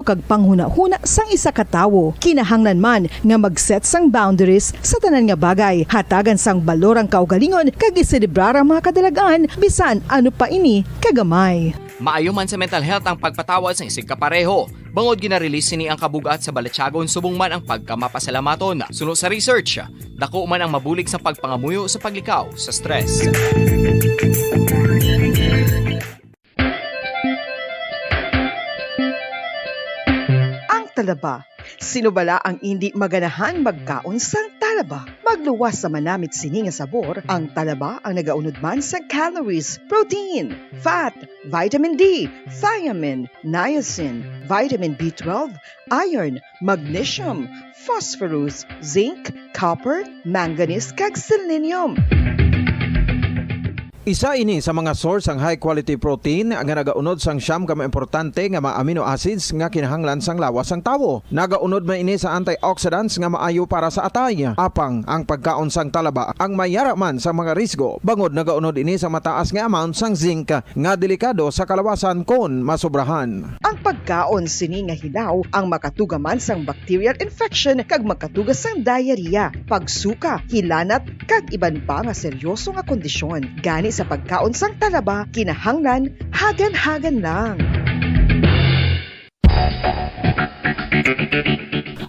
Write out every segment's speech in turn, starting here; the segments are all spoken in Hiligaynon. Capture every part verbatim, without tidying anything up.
kag panghunahuna sang isa ka tawo. Kinahanglan man nga mag-set sang boundaries sa tanan nga bagay, hatagan sang balor ang kaugalingon, kag iselebrar ang mga kadalag-an bisan ano pa ini kagamay. Maayo man sa mental health ang pagpatawad sang isigkapareho, bangod gina-release sini ang kabug-at sa balatyagon subong man ang pagkamapasalamaton. Suno sa research, dako man ang mabulig sa pagpangamuyo sa paglikaw sa stress. Ang talaba. Sino bala ang indi maganahan magkaon sang talaba? Magluwas sa manamit sini nga sabor, ang talaba ang nagaunod man sa calories, protein, fat, vitamin D, thiamine, niacin, vitamin B twelve, iron, magnesium, phosphorus, zinc, copper, manganese, kag selenium. Isa ini sa mga source sang high quality protein nga nagaunod sang siyam ka mga importante nga mga amino acids nga kinahanglan sang lawas sang tawo. Nagaunod man ini sa antioxidants nga maayo para sa atay. Apang ang pagkaon sang talaba ang mayara man sa mga risgo, bangod nagaunod ini sa mataas nga amount sang zinc nga delikado sa kalawasan kon masobrahan. Ang pagkaon sini nga hilaw ang makatuga man sang bacterial infection kag makatuga sang diarrhea, pagsuka, hilanat, kag iban pa nga seryoso nga kondisyon. Gani sa pagkaon sang talaba, kinahanglan hagan-hagan lang.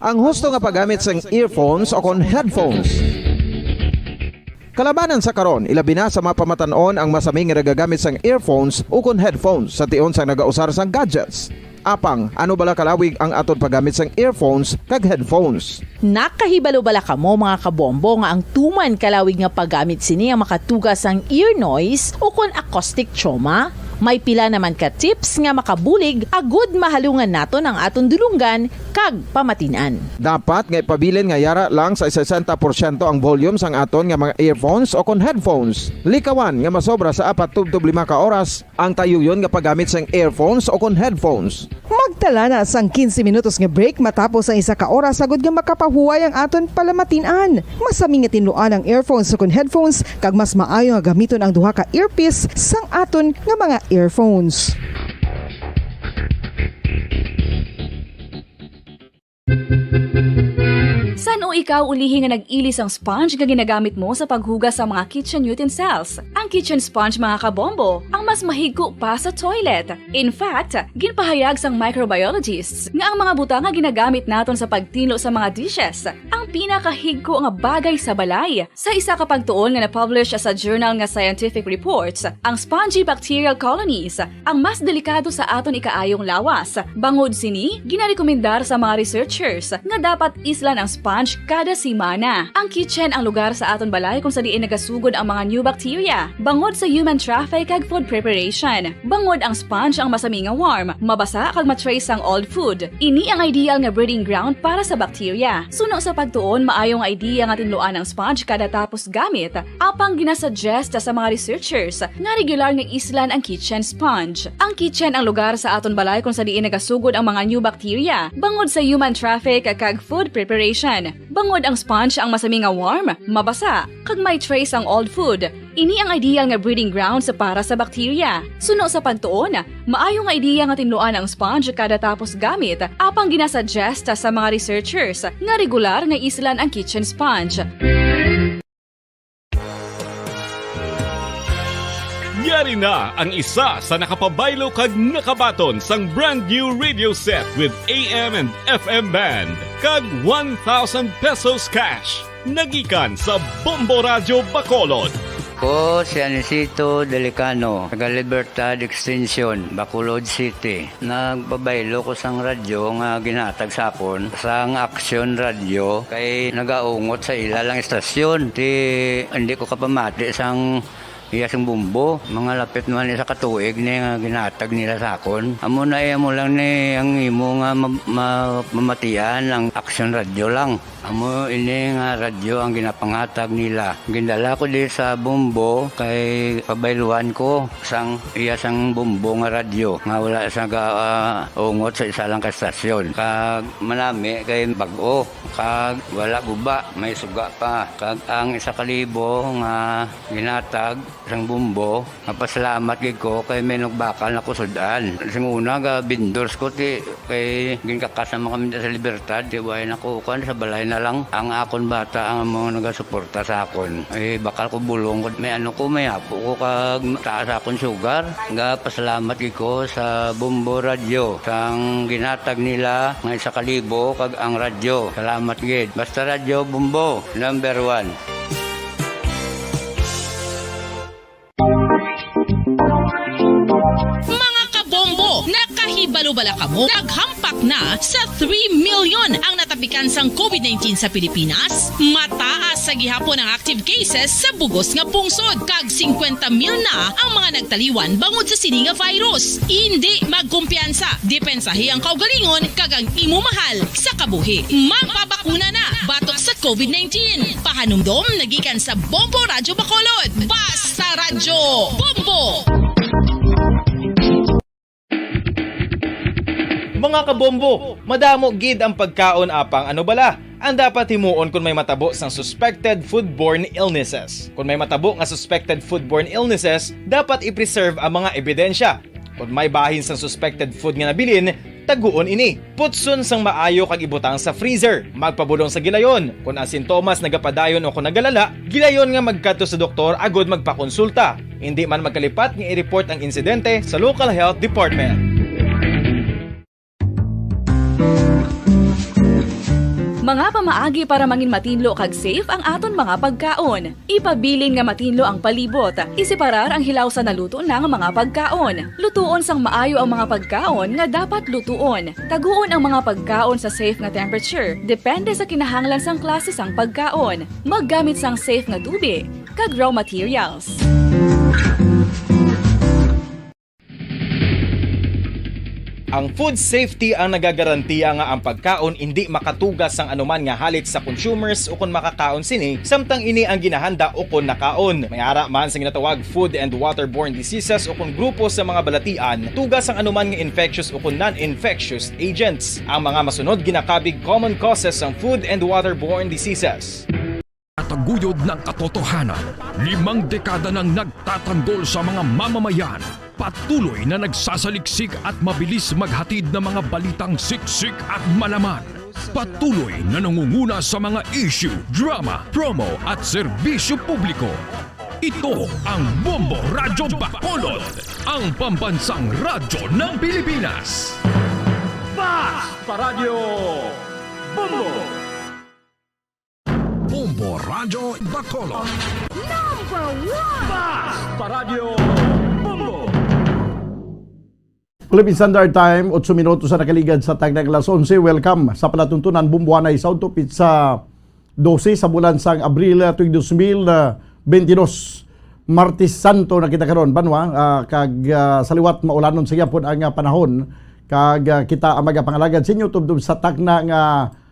Ang husto nga paggamit sang earphones o kon headphones. Kalabanan sa karon, ilabi na sa mga pamatan-on ang masami nga nagagamit sang earphones ukon headphones sa tion sang nagausar sang gadgets. Apang, ano bala kalawig ang aton paggamit sang earphones kag headphones? Nakahibalo bala kamo, mga kabombo, nga ang tuman kalawig nga paggamit sini ang makatuga sang ear noise ukon acoustic trauma? May pila naman ka tips nga makabulig agud mahalungan naton ang aton dulonggan kag pamatin-an. Dapat nga ipabilin nga yara lang sa sesenta porsyento ang volume sang aton nga mga earphones o kon headphones. Likawan nga masobra sa apat tubtob lima ka oras ang tayuyon nga paggamit sang earphones o kon headphones. Magtala na sang quince minutos nga break matapos ang isa ka oras agud nga makapahuway ang aton palamatin-an. Masami nga tinluan ang earphones o kon headphones, kag mas maayo nga gamiton ang duha ka earpiece sang aton nga mga earphones. San-o ikaw ulihi nga nag-ili sang sponge nga ginagamit mo sa paghugas sa mga kitchen utensils? Ang kitchen sponge, mga kabombo, ang mas mahigko pa sa toilet. In fact, ginpahayag sang microbiologists nga ang mga butang nga ginagamit naton sa pagtinlo sa mga dishes ang pinakahigko nga bagay sa balay. Sa isa ka pagtuon nga na-publish sa journal nga Scientific Reports, ang spongy bacterial colonies ang mas delikado sa aton ikaayong lawas. Bangod sini, ginarekomendar sa mga researchers nga dapat islan ang sponge kada semana. Ang kitchen ang lugar sa aton balay kung sa diin nagasugod ang mga new bacteria, bangod sa human traffic kag food preparation. Bangod ang sponge ang masami nga warm, mabasa kag ma-trace ang old food. Ini ang ideal nga breeding ground para sa bacteria. Suno sa pagtuon, maayo nga idea nga tinluan ang sponge kada tapos gamit, apang ginasuggest sa mga researchers nga regular nga islan ang kitchen sponge. Ang kitchen ang lugar sa aton balay kung sa diin nagasugod ang mga new bacteria, bangod sa human traffic kag food preparation. Bangod ang sponge ang masami nga warm, mabasa, kag may trace ang old food. Ini ang ideal nga breeding grounds para sa bacteria. Suno sa pagtuon, maayo nga ideya nga tinluan ang sponge kada tapos gamit, apang ginasuggest sa mga researchers nga regular nga islan ang kitchen sponge. Yari na ang isa sa nakapabaylo kag nakabaton sang brand new radio set with A M and F M band kag one thousand pesos cash. Nagikan sa Bombo Radyo Bacolod. Ko si Anisito Delicano, taga Libertad Extension, Bacolod City. Nagpabaylo ko sang radyo nga ginhatag sa akon sang Action Radio kay nagaungot sa ila lang istasyon. Ti, hindi ko kapamati sang iya sing bumbo. Mga lapit naman isa ka tuig ni nga ginhatag nila sa akon. Amo na iya mo lang ni ang imo nga ma-, ma-, mamatian ang Action Radio lang. Amo ini nga radyo ang ginapanghatag nila. Gindala ko di sa Bombo kay pabayluan ko sang iya sang Bombo nga radyo nga wala sa ga-, ah, ungot sa isa lang ka estasyon. Kag manami kay bag-o, kag wala guba, may suga pa. Kag ang isa ka libo nga ginhatag sang Bombo, mapasalamat gid ko kay may nagbakal na ko sud-an. Sing una, ga vendors ko, ti, kay ginkakas naman kami sa Libertad, ti, way na ko, kuwan, sa balay na lang. Ang akon bata ang mga nagasuporta sa akon. Ay, bakal ko bulong ko, may ano ko, may apo ko, kag taas akon sugar. Ga pasalamat gid ko sa Bombo Radyo, sang ginatag nila nga isa ka libo, kag ang radyo. Salamat gid. Basta Radyo Bombo, number one. Mga kabombo, nakahibalo bala kamo? Naghampak na sa three million ang natapikan sang covid nineteen sa Pilipinas. Mataas sa gihapon ang active cases sa bugos nga pungsod, kag singkwenta mil na ang mga nagtaliwan bangod sa sini nga virus. Indi magkumpiyansa, depensahi ang kaugalingon kag ang imo mahal sa kabuhi. Magpabakuna na batok sa covid nineteen. Pahanumdom nagikan sa Bombo Radyo Bacolod. Basta Radyo Bombo! Mga kabombo, madamo gid ang pagkaon, apang ano bala ang dapat himuon kon may matabo sang suspected foodborne illnesses? Kon may matabo nga suspected foodborne illnesses, dapat i-preserve ang mga ebidensya. Kon may bahin sang suspected food nga nabilin, taguon ini. Putson sang maayo kag ibutang sa freezer. Magpabudong sa gilayon. Kon ang sintomas nagapadayon o kon nagalala, gilayon nga magkadto sa doktor agud magpakonsulta. Indi man magkalipat nga i-report ang insidente sa local health department. Mga pamaagi para mangin matinlo kag safe ang aton mga pagkaon. Ipabilin nga matinlo ang palibot. Iseparar ang hilaw sa naluto na nga mga pagkaon. Lutuon sang maayo ang mga pagkaon nga dapat lutuon. Taguon ang mga pagkaon sa safe nga temperature, depende sa kinahanglan sang klase sang pagkaon. Maggamit sang safe nga tubi kag raw materials. Ang food safety ang nagagarantiya nga ang pagkaon indi makatugas sang anuman nga halit sa consumers ukon makakaon sini, samtang ini ang ginahanda ukon nakaon. May ara man sa ginatawag food and waterborne diseases ukon grupo sa mga balatian, tugas sang anuman nga infectious ukon non-infectious agents. Ang mga masunod ginakabig common causes sang food and waterborne diseases. Tataguyod ng katotohanan. Limang dekada nang nagtatanggol sa mga mamamayan. Patuloy na nagsasaliksik at mabilis maghatid ng mga balitang siksik at malaman. Patuloy na nangunguna sa mga issue, drama, promo at serbisyo publiko. Ito ang Bombo Radyo Bacolod, ang pambansang radyo ng Pilipinas. Basta Radyo Bombo! Bombo Radyo Bacolod. Number one! Basta Radyo Bombo! Philippine Standard Time, otso minutos ang nakaligad sa tagna alas onse. Welcome sa palatuntunan, Bombo Anay sa Udto, pitsa dose sa bulan sang Abril, ah, tuig dos mil, ah, benti dos. Martes Santo na kita karon, banwa, ah, kag, ah, sa liwat maulanon sa gyapon ang, ah, panahon. Kag, ah, kita ang magapangalagad sa inyo tubtob sa tagna nga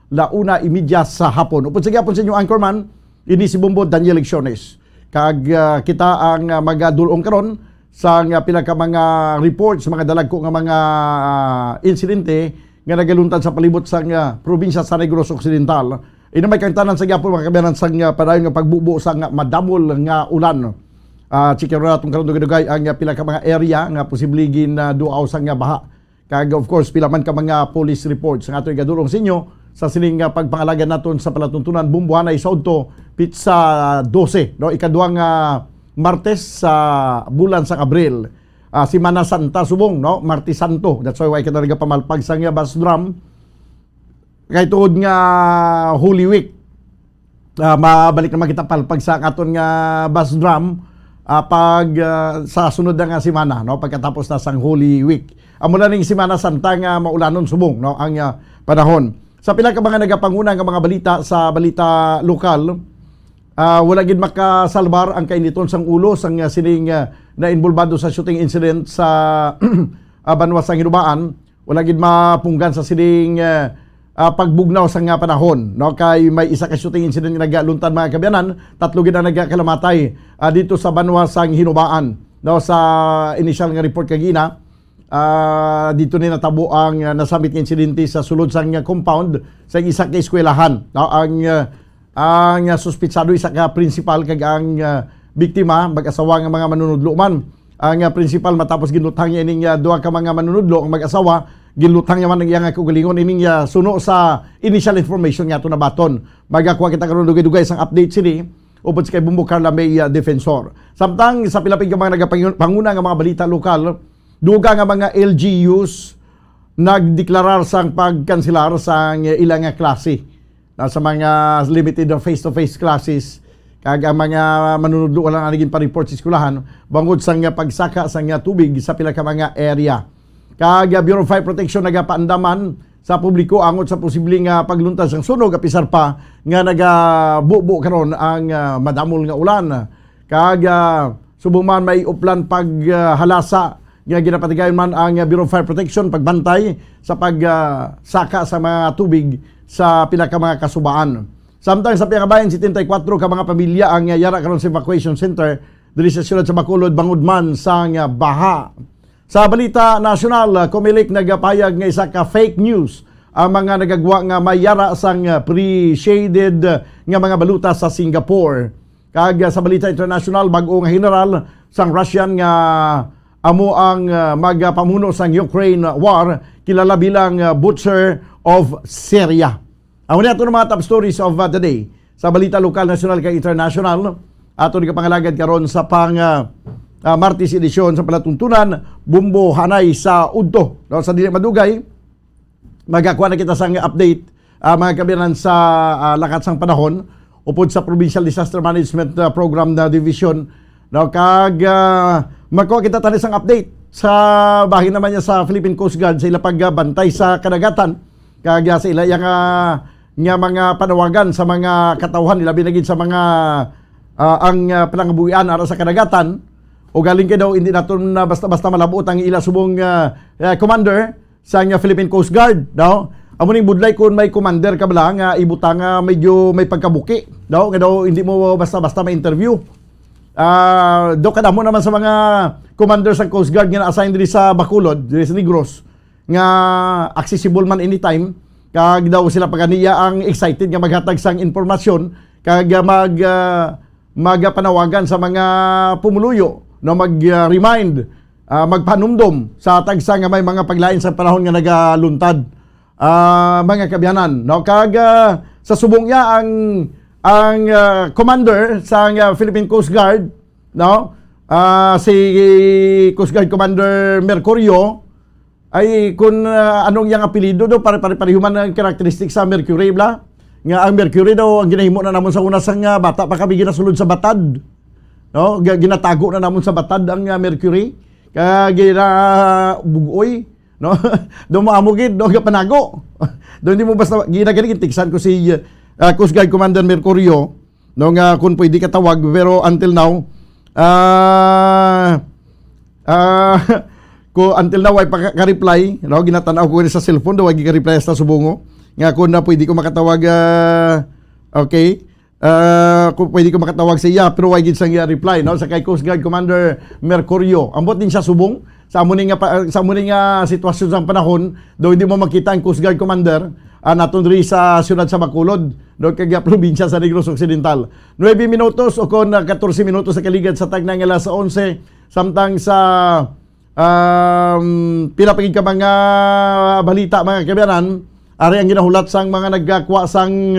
la una y media sa hapon. Upod sa gyapon sa inyo anchorman, ini si Bombo Daniel Lecciones. Kag, ah, kita ang, ah, magadul-ong karon sa nga pila ka mga reports, mga dalagko nga mga, ah, insidente nga nagaluntad sa palibot sang, ah, probinsya sa Negros Occidental. Inumay kang tanan sa gyapon, mga kabayanan, sang, ah, padayon nga pagbubo sang, ah, madamol nga ulan. Ah, checkeron naton karon dugay-dugay ang, ah, pila ka mga area nga posible gin, ah, duaw sang, ah, baha. Kag, of course, pila man ka mga police reports nga ato igadulong sa inyo sa sining, ah, pagpangalagan naton sa palatuntunan, Bombo Anay sa Udto, pitsa dose, no? Ikaduhang, ah, Martes sa bulan sang Abril. Ah, Semana Santa subong, no? Martes Santo. That's why, why ka talaga pamalpag sa nga bus drum. Kay tuod nga Holy Week, ah, mabalik naman kita palpag sa aton nga bus drum, ah, pag, ah, sa sunod na nga semana, no? Pagkatapos na sang Holy Week. Amo na ning Semana Santa nga maulanon subong, no? Ang, ah, panahon. Sa pila ka mga nagapanguna nga mga balita sa balita lokal, ah, wala gid makasalbar ang kainiton sang ulo sang, ah, sining, ah, nainbolbado sa shooting incident sa, ah, banwa sang Hinubaan. Wala gid mapunggan sa sining, ah, ah, pagbugnaw sa nga panahon, no? Kay may isa ka shooting incident nga nagaluntad, mga kaabyanan, tatlo gid ang nagakalamatay, ah, dito sa banwa sang Hinubaan, no? Sa initial nga report kagina, ah, dito ni natabo ang, ah, nasamit nga insidente sa sulod sang, ah, compound sa isa ka eskwelahan, no? Ang, ah, ang, ah, suspitsado isa ka principal kag ang, ah, biktima mag-asawa nga mga manunudlo man. Ang, ah, principal, matapos ginluthang niya ining, ah, duha ka mga manunudlo, ang mag-asawa, ginluthang niya man ang iyang kaugalingon. Ining, ah, suno sa initial information nga ato nabaton. Magakuha kita karon dugay-dugay sang update sini upod sa kay Bumbo Carla May, ah, Defensor. Samtang sa pila pa ka mga nagapanguna nga mga balita lokal, duga nga mga L G Us nagdeklarar sang pagkanselar sang ilang klase na sa mga limited face-to-face classes, kag ang mga manunudlo wala na naging pa-report sa eskwelahan bangod sang pagsaka sang tubig sa pila ka mga area. Kag, ah, Bureau of Fire Protection nagapaandaman sa publiko angot sa posible nga pagluntad sang sunog, apisar pa nga nagabubo karon ang, ah, madamol nga ulan. Kag, ah, subong man may uplan paghalasa nga ginapatigayon man ang Bureau of Fire Protection pagbantay sa pag, ah, saka sa mga tubig sa pila ka mga kasubaan. Samtang sa Piangabayan, setenta y cuatro ka mga pamilya ang, ah, yara karon sa evacuation center diri sa siyudad sa Bacolod bangod man sang, ah, baha. Sa balita nasyonal, ah, Comelec nagapayag nga isa ka fake news ang mga nagagwa nga may yara sang, ah, pre-shaded, ah, nga mga baluta sa Singapore. Kag, ah, sa balita international, bag-o nga general sang Russian nga amo ang, ah, magapamuno sang Ukraine war, kilala bilang, ah, Butcher of Syria. Amo ni ato nga mga top stories of, ah, the day. Sa balita lokal, nasyonal, kag international, ato ni kapangalagad karon sa pang, ah, ah, Martes edisyon sa palatuntunan, Bumbo Hanay sa Udto. No, sa dili madugay, magakuha na kita sang update, ah, mga kaabyanan, sa, ah, lakat sang panahon upod sa Provincial Disaster Management, ah, Program na division, no? Kag, ah, makuha kita tani sang update sa bahin naman niya sa Philippine Coast Guard sa ila pagbantay sa kadagatan, kag, ah, sa ila iya nga, nga mga panawagan sa mga katawhan, ilabi na gid sa mga, ah, ang, ah, panangabuhian ara sa kadagatan. O galing kay daw hindi naton na basta-basta malabot ang ila subong, ah, ah, commander sang, ah, Philippine Coast Guard, no? Amo ning budlay kung may commander ka bala nga ibutang nga medyo may pagkabuki, no? Nga daw hindi mo basta-basta ma-interview. Ah, do kadamo naman sa mga commander sa Coast Guard nga na-assign diri sa Bacolod, diri sa Negros, nga accessible man anytime, kag daw sila pa ganiya ang excited nga maghatag sang impormasyon kag, ah, mag, ah, magapanawagan sa mga pumuluyo, no, mag, ah, remind, ah, magpanumdom sa tagsa nga may mga paglain sa panahon nga nagaluntad, ah, mga kaabyanan, no? Kag, ah, sa subong niya ang, ang, ah, commander sa, ah, Philippine Coast Guard, no? Ah, si Coast Guard Commander Mercurio, ay, kun, ah, anong iyang apelyido daw, pare-pare-pareho man ang characteristic sa Mercury, bla? Nga ang Mercury daw, ang ginahimo na namon sa una sang, ah, bata pa kami ginasulod sa batad. No? Ga-, ginatago na namon sa batad ang, ah, Mercury. Kaya ginabugoy, no? Daw maamo gid, no? Gapanago. Daw hindi mo basta, ginaganigin, tiksan ko si, ah, Coast Guard Commander Mercurio, no, nga kung pwede katawag, pero until now, ah, ah, ko, until now, way pa ka-, ka-reply, no, ginatan-aw ko ni sa cellphone, daw, way ka-reply sa subongo, nga kung na pwede ko makatawag, ah, okay, ah, kung pwede ko makatawag sa iya, pero way gid sang iya reply, no, sa kay Coast Guard Commander Mercurio. Ambot din siya subong, sa amo ni nga pa, sa amo ni nga sitwasyon sang panahon, daw hindi mo makita ang Coast Guard Commander, ah, naton diri sa siyudad sa Bacolod, no, kag probinsya sa Negros Occidental. Nuebe minutos o kon, ah, katorse minutos sa kaligad sa tagna nga alas onse, samtang sa, um, pila pa gid ka mga balita, mga kaabyanan, ari ang ginahulat sang mga nagkakuha sang,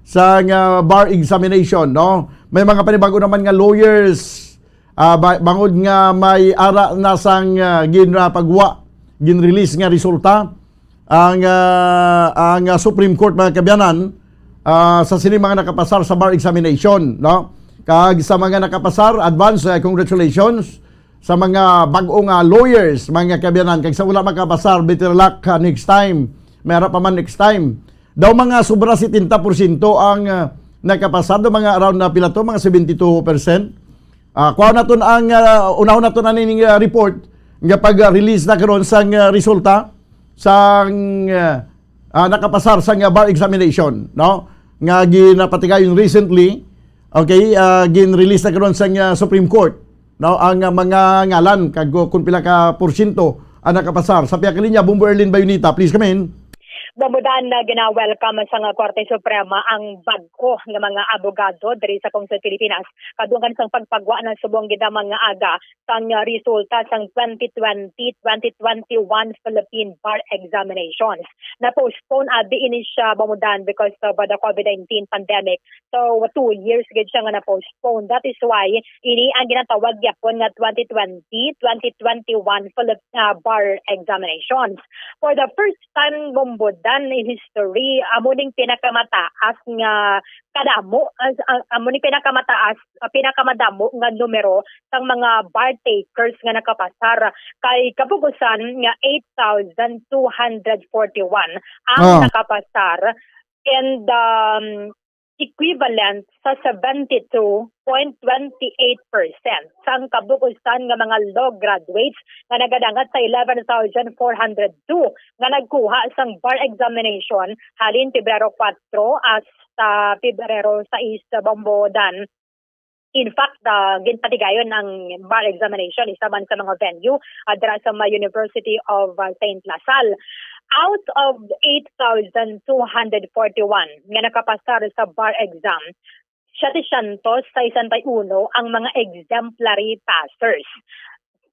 sang, ah, bar examination, no? May mga panibago naman nga lawyers, ah, ba-, bangod nga may ara na sang, ah, ginpagwa, ginrelease nga resulta ang, ah, ang, ah, Supreme Court, mga kaabyanan, ah, sa sini mga nakapasar sa bar examination, no? Kag sa mga nakapasar, advance, ah, congratulations sa mga bag-o nga lawyers, mga kaabyanan. Kag sa wala makapasar, better luck, ah, next time. May ara pa man next time. Daw mga sobra setenta porsyento ang, ah, nakapasar, daw mga around na pila to, mga seventy-two percent. Ah, kuha naton ang, ah, unahon naton ani ning, ah, report nga pag-release na karon sang, ah, resulta sang, ah, ah, nakapasar sa nga bar examination, no? Nga ginapatigayon recently, okay, ah, gin-release na karon sa nga Supreme Court, no? Ang, ah, mga ngalan kag kung pila ka porsyento ang nakapasar. Sa pihak linya, Bombo Erlin Bayonita, please come in. Bombo Dan, na gina-welcome sa nga Korte Suprema ang bag-o nga mga abogado diri sa Kongso sa Pilipinas. Kadunggan sang pagpagwa na subong gid ang mga aga sang, uh, resulta sang twenty twenty, twenty twenty-one Philippine Bar Examinations. Na-postpone abi ini siya, Bombo Dan, because of, uh, the COVID nineteen pandemic. So, two years gid siya nga na-postpone. That is why ini ang ginatawag gyapon nga twenty twenty, twenty twenty-one Philip-, uh, Bar Examinations. For the first time, Bombo Dan, in history, amo ning pinakamataas nga kadamo, as, uh, amo ning pinakamataas, uh, pinakamadamo nga numero sang mga bar takers nga nakapasar, kay kapugusan nga eight thousand two hundred forty-one ang Ah. nakapasar, and, um, equivalent sa seventy-two point twenty-eight percent sang kabukusan nga mga law graduates nga nagadangat sa eleven thousand four hundred two nga nagkuha sang bar examination halin Pebrero kuwatro hasta Pebrero sais, Bombo Dan. In fact, ah, ginpatigayon ang bar examination isa man sa mga venue, ah, dira sa may University of, ah, Saint La Salle. Out of eight thousand two hundred forty-one nga nakapasar sa bar exam, setecientos sesenta y uno ang mga exemplary passers.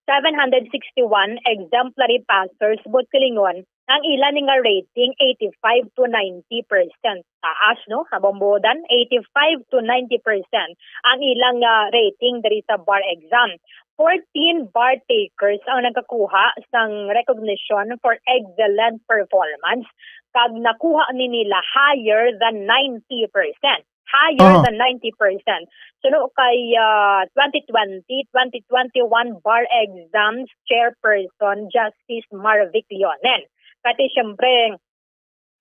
Seven hundred sixty-one exemplary passers, buot silingon, ang ila ni nga rating eighty-five to ninety percent. Taas, no? Bombo Dan, eighty-five to ninety percent ang ilang, ah, rating diri sa bar exam. Fourteen bar takers ang nagkakuha sang recognition for excellent performance, kag nakuha ni nila higher than ninety percent. Higher Aha. than ninety percent. Suno kay, ah, twenty twenty, twenty twenty-one bar exams chairperson Justice Marvic Leonen. Kati siyempre,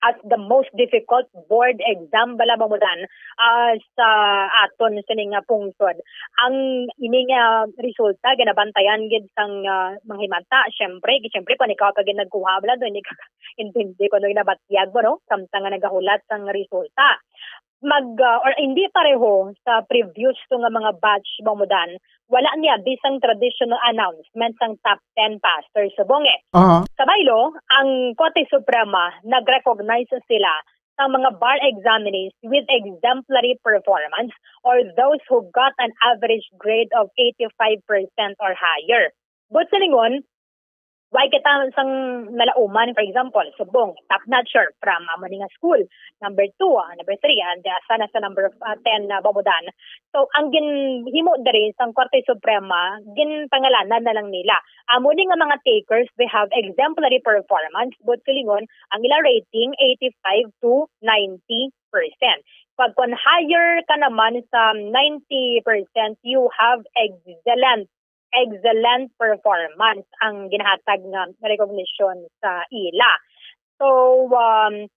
as the most difficult board exam bala, Bombo Dan, ah, sa aton sini nga pungsod. Ang ini nga resulta ginabantayan gid sang, ah, mga himanta, siyempre, siyempre kung ikaw pa gid nagkuha bala, do hindi ka intindi kung ano ginabatyag mo, no? Samtang nga nagahulat sang resulta. Mag, ah, or hindi pareho sa previous to nga mga batch, Bombo Dan, wala niya bisang traditional announcement sang top ten passers subong eh. Aha. Sa baylo, ang Korte Suprema nag-recognize sila sa mga bar examinees with exemplary performance or those who got an average grade of eighty-five percent or higher. Buot silingon, why kita sang nalauman, for example, subong, top notcher from amo ni nga school, number two, ah, number three, and, ah, sana sa number, ah, ten na, Bombo Dan. So, ang ginhimo diri sang Korte Suprema, ginpangalanan na lang nila. Amo ni nga mga takers, they have exemplary performance, buot silingon, ang ila rating, eighty-five to ninety percent. Pag kung higher ka naman sa ninety percent, you have excellent excellent performance ang ginahatag nga recognition sa ila. So, um,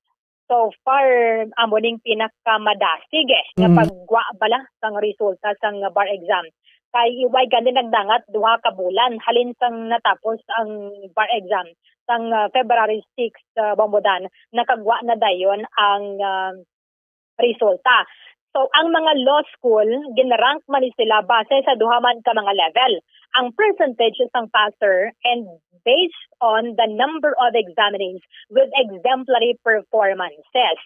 so far, amo ning pinakamadasig eh, nga Mm. pagwa bala sang resulta sang bar exam. Kay iway gani nagdangat duha ka bulan halin sang natapos ang bar exam sang, ah, February six, ah, Bombo Dan, nakagwa na dayon ang, ah, resulta. So, ang mga law school, ginrank man ni sila base sa duha man ka mga level. Ang percentage sang passer and based on the number of examinees with exemplary performances.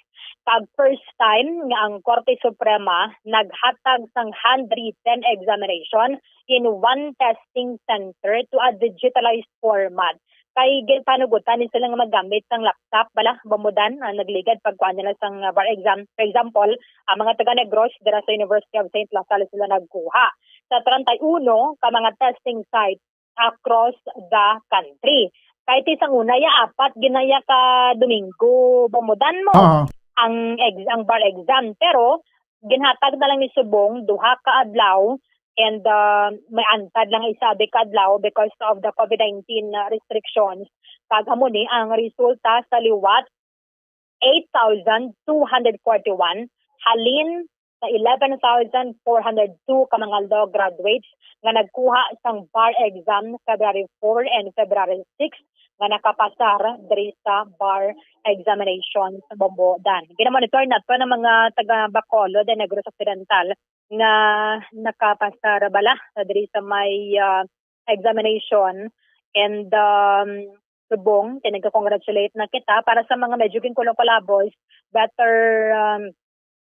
Kag first time nga ang Korte Suprema naghatag sang handwritten examination in one testing center to a digitalized format. Kay ginpanugutan ni sila nga maggamit sang laptop bala, Bombo Dan, ah, nagligad pagkuha nila sang, ah, bar exam. For example, ang mga taga Negros dira sa University of Saint La Salle sila nagkuha sa treinta y uno ka mga testing site across the country. Kay ti sang una ya apat ginaya ka Domingo, Bombo Dan, mo Aha. ang ex-, ang bar exam, pero ginhatag na lang ni subong duha ka adlaw and, uh, may antad lang isabi ka adlaw because of the COVID nineteen restrictions. Kag amo ni ang resulta sa liwat, eight thousand two hundred forty-one halin sa eleven thousand four hundred two ka mga law graduates nga nagkuha sang bar exam February four and February six nga nakapasar diri sa bar examination sa Bombo Dan. Ginamonitor nato ng mga taga Bacolod and Negros Occidental nga nakapasar bala na diri sa may, ah, examination. And, um, subong, kaya nagka-congratulate na kita para sa mga medyo ginkulang-kulabos, better, um,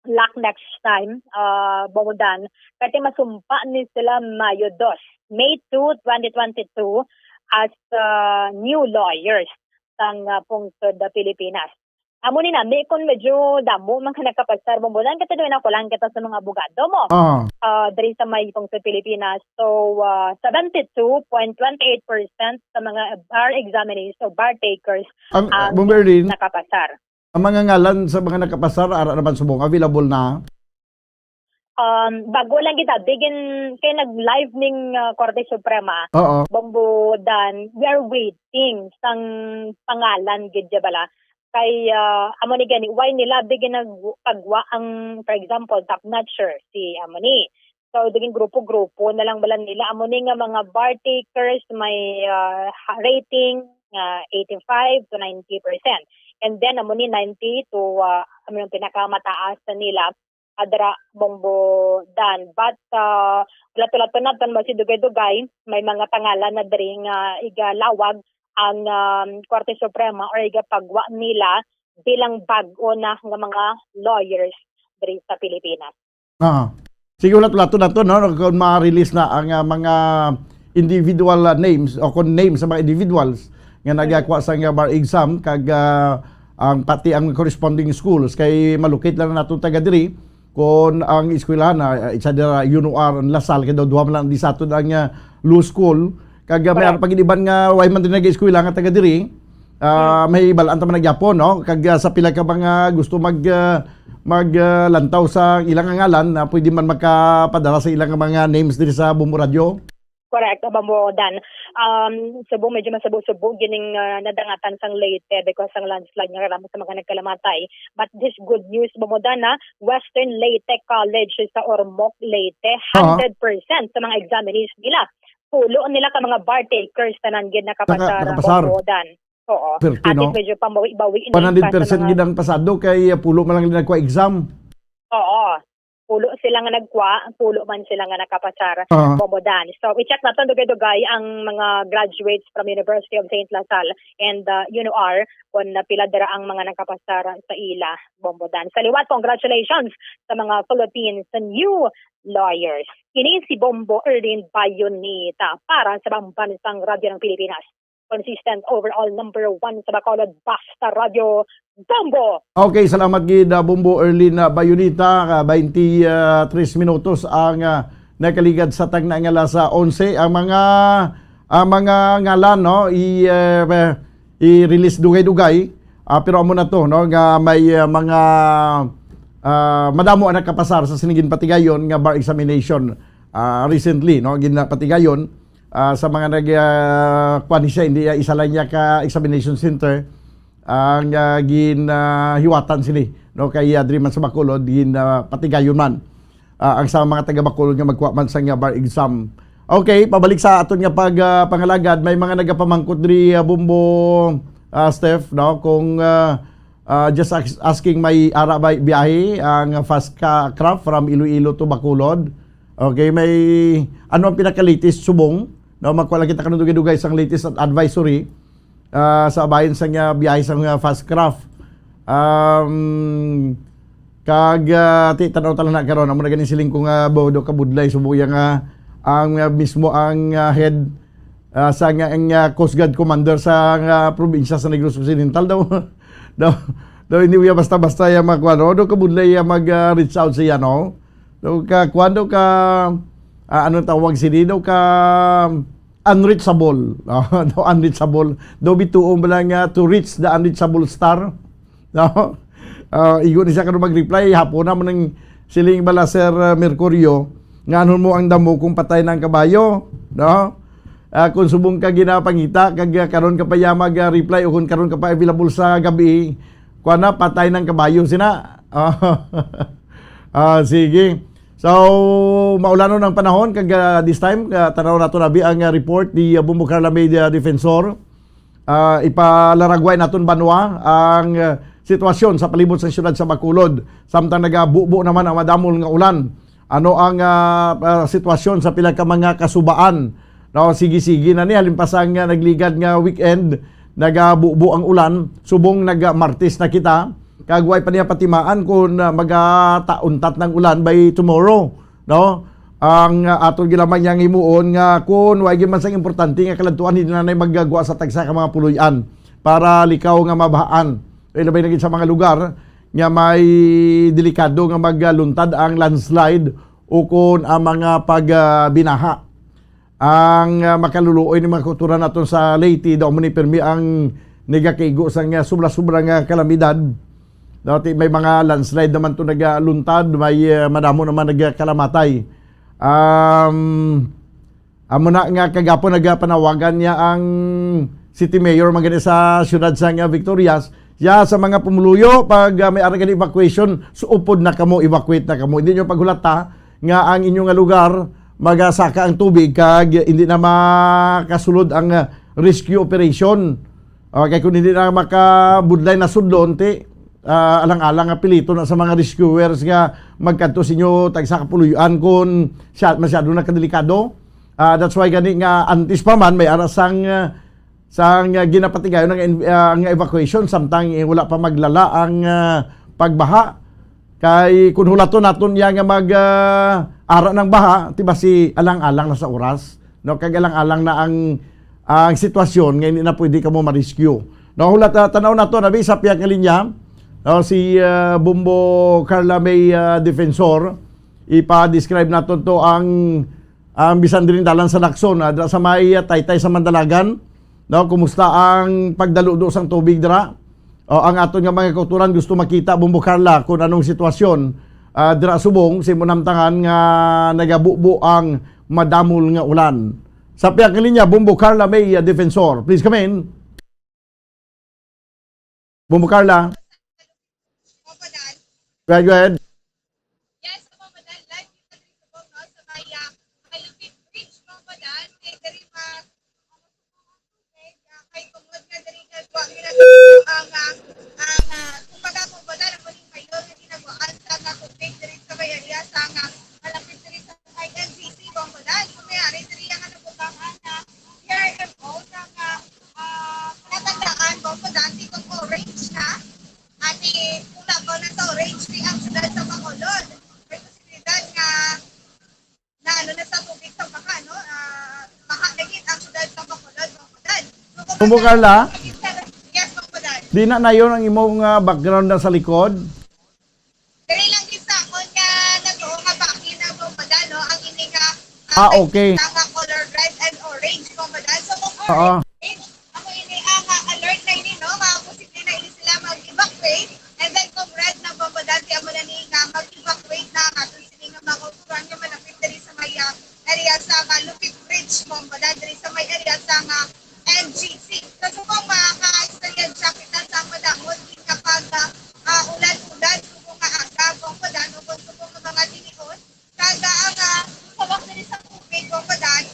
luck next time, ah, Bombo Dan. Kaya masumpa ni sila Mayo dos, May two, twenty twenty-two, as, ah, new lawyers sang, ah, pungsod, ah, Pilipinas. Amo ni nami kung medyo damo man ka nagkapasar, Bombo Dan, kaya tuloy na ko lang kita sa mga abogado mo. Ah. Ah, diri sa may pungsod Pilipinas. So, ah, seventy-two point twenty-eight percent sa mga bar examinees o bar takers Ang, ang Bombo Erlin, nakapasar. Ang mga ngalan sa mga nakapasar, ara naman subong, available na? Um, bago lang kita, bigin kay nag-live ning, ah, Korte Suprema, Oo. Bombo Dan, we are waiting sang pangalan gid ya bala. Kay, ah, amo ni gani, why nila bigin nag-, pagwa ang, for example, top notcher, si amo ni. So, daging grupo-grupo na lang bala nila. Amo ni nga mga bar takers may, ah, ha-, rating nga eighty-five to ninety percent. And then, amo ni ninety to, ah, amo yung pinakamataas na nila, adra Bombo Dan. But, ah, lato-lato na, tan si dugay-dugay, may mga pangalan na diri nga igalawag ang, um, Korte Suprema or igapagwa nila bilang bag-o na nga mga lawyers diri sa Pilipinas. Ah. Sige, ulat-ulaton nato, no? Kung ma-release na ang, ah, mga individual, ah, names o kung names sa mga individuals nga nagakuha sa nga bar exam, kag, ah, ang pati ang corresponding schools, kay malukit lang nato taga diri kung ang eskwelahan, ah, it's either, ah, UNOR and La Salle, kay daw duha man lang di sa aton ang, ah, law school. Kag, ah, may Correct. Ara pa gid iban nga way man din nag-eskwela nga taga diri. Ah, Hmm. May balaan ta man nagyapon, no? Kag, ah, sa pila ka mga gusto mag, ah, mag, ah, lantaw sa ilang ngalan, na pwede man makapadala sa ilang mga names diri sa Bombo Radio. Correct, Bombo Dan. Um, subong medyo masubo-subo gining, ah, nadangatan sang Leyte because sang landslide nga karamo sa mga nagkalamatay. But this good news, Bombo Dan, na Western Leyte College sa Ormoc, Leyte, Ah. hundred percent sa mga examinees nila. Pulo nila ka mga bar takers, tanan gid nakapasar, Nakapasar. Bombo Dan. Oo. Swerte, At no? Least medyo pambawi-bawi na yung One hundred percent sa mga gid ang pasado kay, uh, pulo man lang nagkuha exam. Oo. Pulo sila nga nagkuha, pulo man sila nga nakapasar, Ah. Bombo Dan. So, i-check naton dugay-dugay ang mga graduates from University of Saint La Salle and, uh, UNOR kung napila dira ang mga nakapasar sa ila, Bombo Dan. Sa liwat, congratulations sa mga Philippines new lawyers. Ini si Bombo Erlin Bayonita para sa Bambansang Radyo ng Pilipinas. Consistent overall number one sa Bacolod, basta Radyo Bombo. Okay, salamat gid, ah, Bombo Erlin, ah, Bayonita. Ah, twenty-three minutos ang, ah, nakaligad sa tagna nga alas onse. Ang mga, ang mga ngalan, no, i, eh, i-release dugay-dugay. Ah, pero amo na to, no, nga may, ah, mga, ah, madamo ang nakapasar sa sinigin patigayon nga bar examination, ah, recently, no, ginapatigayon. Ah, sa mga nag, ah, kuwan ni siya, hindi, ah, isa lang niya ka examination center ang, ah, gin, ah, hiwatan sini, no, kay, ah, diri man sa Bacolod, gin, ah, patigayon man, ah, ang sa mga taga Bacolod nga magkuha man sa nga bar exam. Okay, pabalik sa aton nga pag, ah, pangalagad, may mga nagapamangkot diri, ah, Bombo, ah, Steph, no, kung, ah, ah, just as-, asking, may ara ba biyahe ang fast ca-, craft from Iloilo to Bacolod? Okay, may, ano ang pinaka-latest subong? No, magkuha lang kita karon dugay-dugay sang latest at advisory, ah, sa bahin sang, ah, biyahe sang, ah, fast craft. Um, kag, ah, ti, tanaw ta lang na karon, amo na gani siling ko nga, bo, do kabudlay, subong ya nga, ang, ah, mismo ang, ah, head, ah, sa nga, ang, ah, Coast Guard Commander sa, ah, probinsya sa Negros Occidental daw. Daw, daw hindi ya basta-basta ya makuha, no? Do kabudlay ya mag, ah, reach out siya, no? Daw ka, kuwan daw ka, ah, anong tawag sini? Daw ka unreachable. Ah, daw unreachable. Daw bituon bala nga to reach the unreachable star. No? Ah, igo ni siya karon mag-reply, hapon na man ang siling bala, Sir, ah, Mercurio, nga anon mo ang damo kung patay na ang kabayo, no? Ah, kung subong ka ginapangita, kag, ah, karon ka pa ya mag, ah, reply, o kung karon ka pa available sa gabi, kuwan na, patay na ang kabayo, sina. Ah, sige. So, maulanon ang panahon, kag, ah, this time, ah, tanaw nato na bi ang, ah, report ni, ah, Bombo Carla Media Defensor. Ah, ipalaragway naton banwa ang, ah, sitwasyon sa palibot sa siyudad sa Bacolod, samtang nagabubo naman ang madamol nga ulan. Ano ang, ah, ah, sitwasyon sa pila ka mga kasubaan? No, sige-sige na ni, halin pa sang, ah, nagligad nga weekend, nagabubo ang ulan, subong nag-Martes na kita, kag way pa niya patimaan kung, ah, magatauntat ng ulan by tomorrow, no? Ang, ah, aton gilamang yang himuon nga kung way gyud man sang importante nga kaladtuan, hindi na nay maggagwa sa tagsa ka mga puloy-an para likaw nga mabahaan. Ilabay na gid sa mga lugar nga may delikado nga magluntad ang landslide o kon ang mga pag, ah, binaha. Ang, ah, makaluluoy ni mga kultura naton sa Leyte, daw mo ni pirmi ang nagakaigo sang, ah, sobra-sobra nga kalamidad. Dati may mga landslide naman to nagaluntad, may, ah, madamo naman nagkalamatay. Um, amo na nga kagapon nagapanawagan niya ang city mayor man gani sa siyudad sang, ah, Victorias, ya sa mga pumuluyo, pag, ah, may ara gani evacuation, suupod na kamo, evacuate na kamo. Hindi nyo paghulata nga ang inyo nga lugar magasaka ang tubig kag hindi na makasulod ang, ah, rescue operation. Ah, kay kung hindi na makabudlay na sudlon, ti, ah, alang-alang nga pilito na sa mga rescuers nga magkadto sa inyo tagsa ka puloy-an kung siya, masyado na kadelikado. Ah, that's why gani nga antes pa man may ara sang, ah, sang, ah, ginapatigayon nga in-, ah, nga evacuation samtang, eh, wala pa maglala ang, ah, pagbaha. Kay kun hulaton naton iya nga mag, ah, ara ng baha, ti basi alang-alang na sa oras, no? Kag alang-alang na ang, ang sitwasyon nga hindi na pwede kamo ma-rescue. No, hulat, ah, tanaw nato, nabi sa pihak nga linya, no, si, ah, Bombo Carla May, ah, Defensor, ipa-describe naton to ang, ang bisan diri dalan sa Lacson, ah, dira sa may, ah, taytay sa Mandalagan, no, kumusta ang pagdaludo sang tubig dira? O, ang aton nga mga kauturan gusto makita, Bombo Carla, kung anong sitwasyon, ah, dira subong sa imo namtangan nga nagabubo ang madamol nga ulan. Sa pihak nga linya, Bombo Carla May, ah, Defensor. Please come in. Bombo Carla. Go ahead, go ahead. Yes, Bombo Dan, live kita diri sa Bono, sa may, ah, Malupit Bridge, Bombo Dan. Kay diri ma-, kay tungod nga diri nga wa ginagawa ang, ah, ang, ah, kumbaga, Bombo Dan, ang muling mayor nga ginagawa ang sa nga tubig diri sa may area sa nga malapit diri sa may L G C, Bombo Dan. Kung may ari diri ang nabutangan na P R M O sa nga, ah, natandaan, Bombo Dan, itong orange na. Ati, pula ko na sa orange, di ang siyudad sa Bacolod. May posibilidad nga na ano na sa tubig sa baha, no? Ah, baha na gid ang siyudad sa Bacolod, Bacolod. So, kung Bombo Carla? Yes, Bombo Dan. Di na nayon ang imong, ah, background na sa likod? Diri lang gid sa akon nga natuo nga bahin ang Bombo Dan, no? Ang ini nga, ah, ah, okay, nga color red and orange, Bombo Dan. So, kung, oo, orange, amo ini ang, ah, alert na ini, no? Mga posible na ini sila mag-evacuate. And then, kung red na, Bombo Dan, di amo na ni nga mag-evacuate na ang aton sini nga mga kauturan nga malapit diri sa may, ah, area sa Malupit Bridge, Bombo Dan, diri sa may area sa nga N G C. So, subong mga ka-eksperyensya kita sa madamot gid nga pag, ah, ah, ulan-ulan, subong nga aga, Bombo Dan, o kung subong nga mga tinion, kag ang, ah, sabak diri sa tubig, Bombo Dan,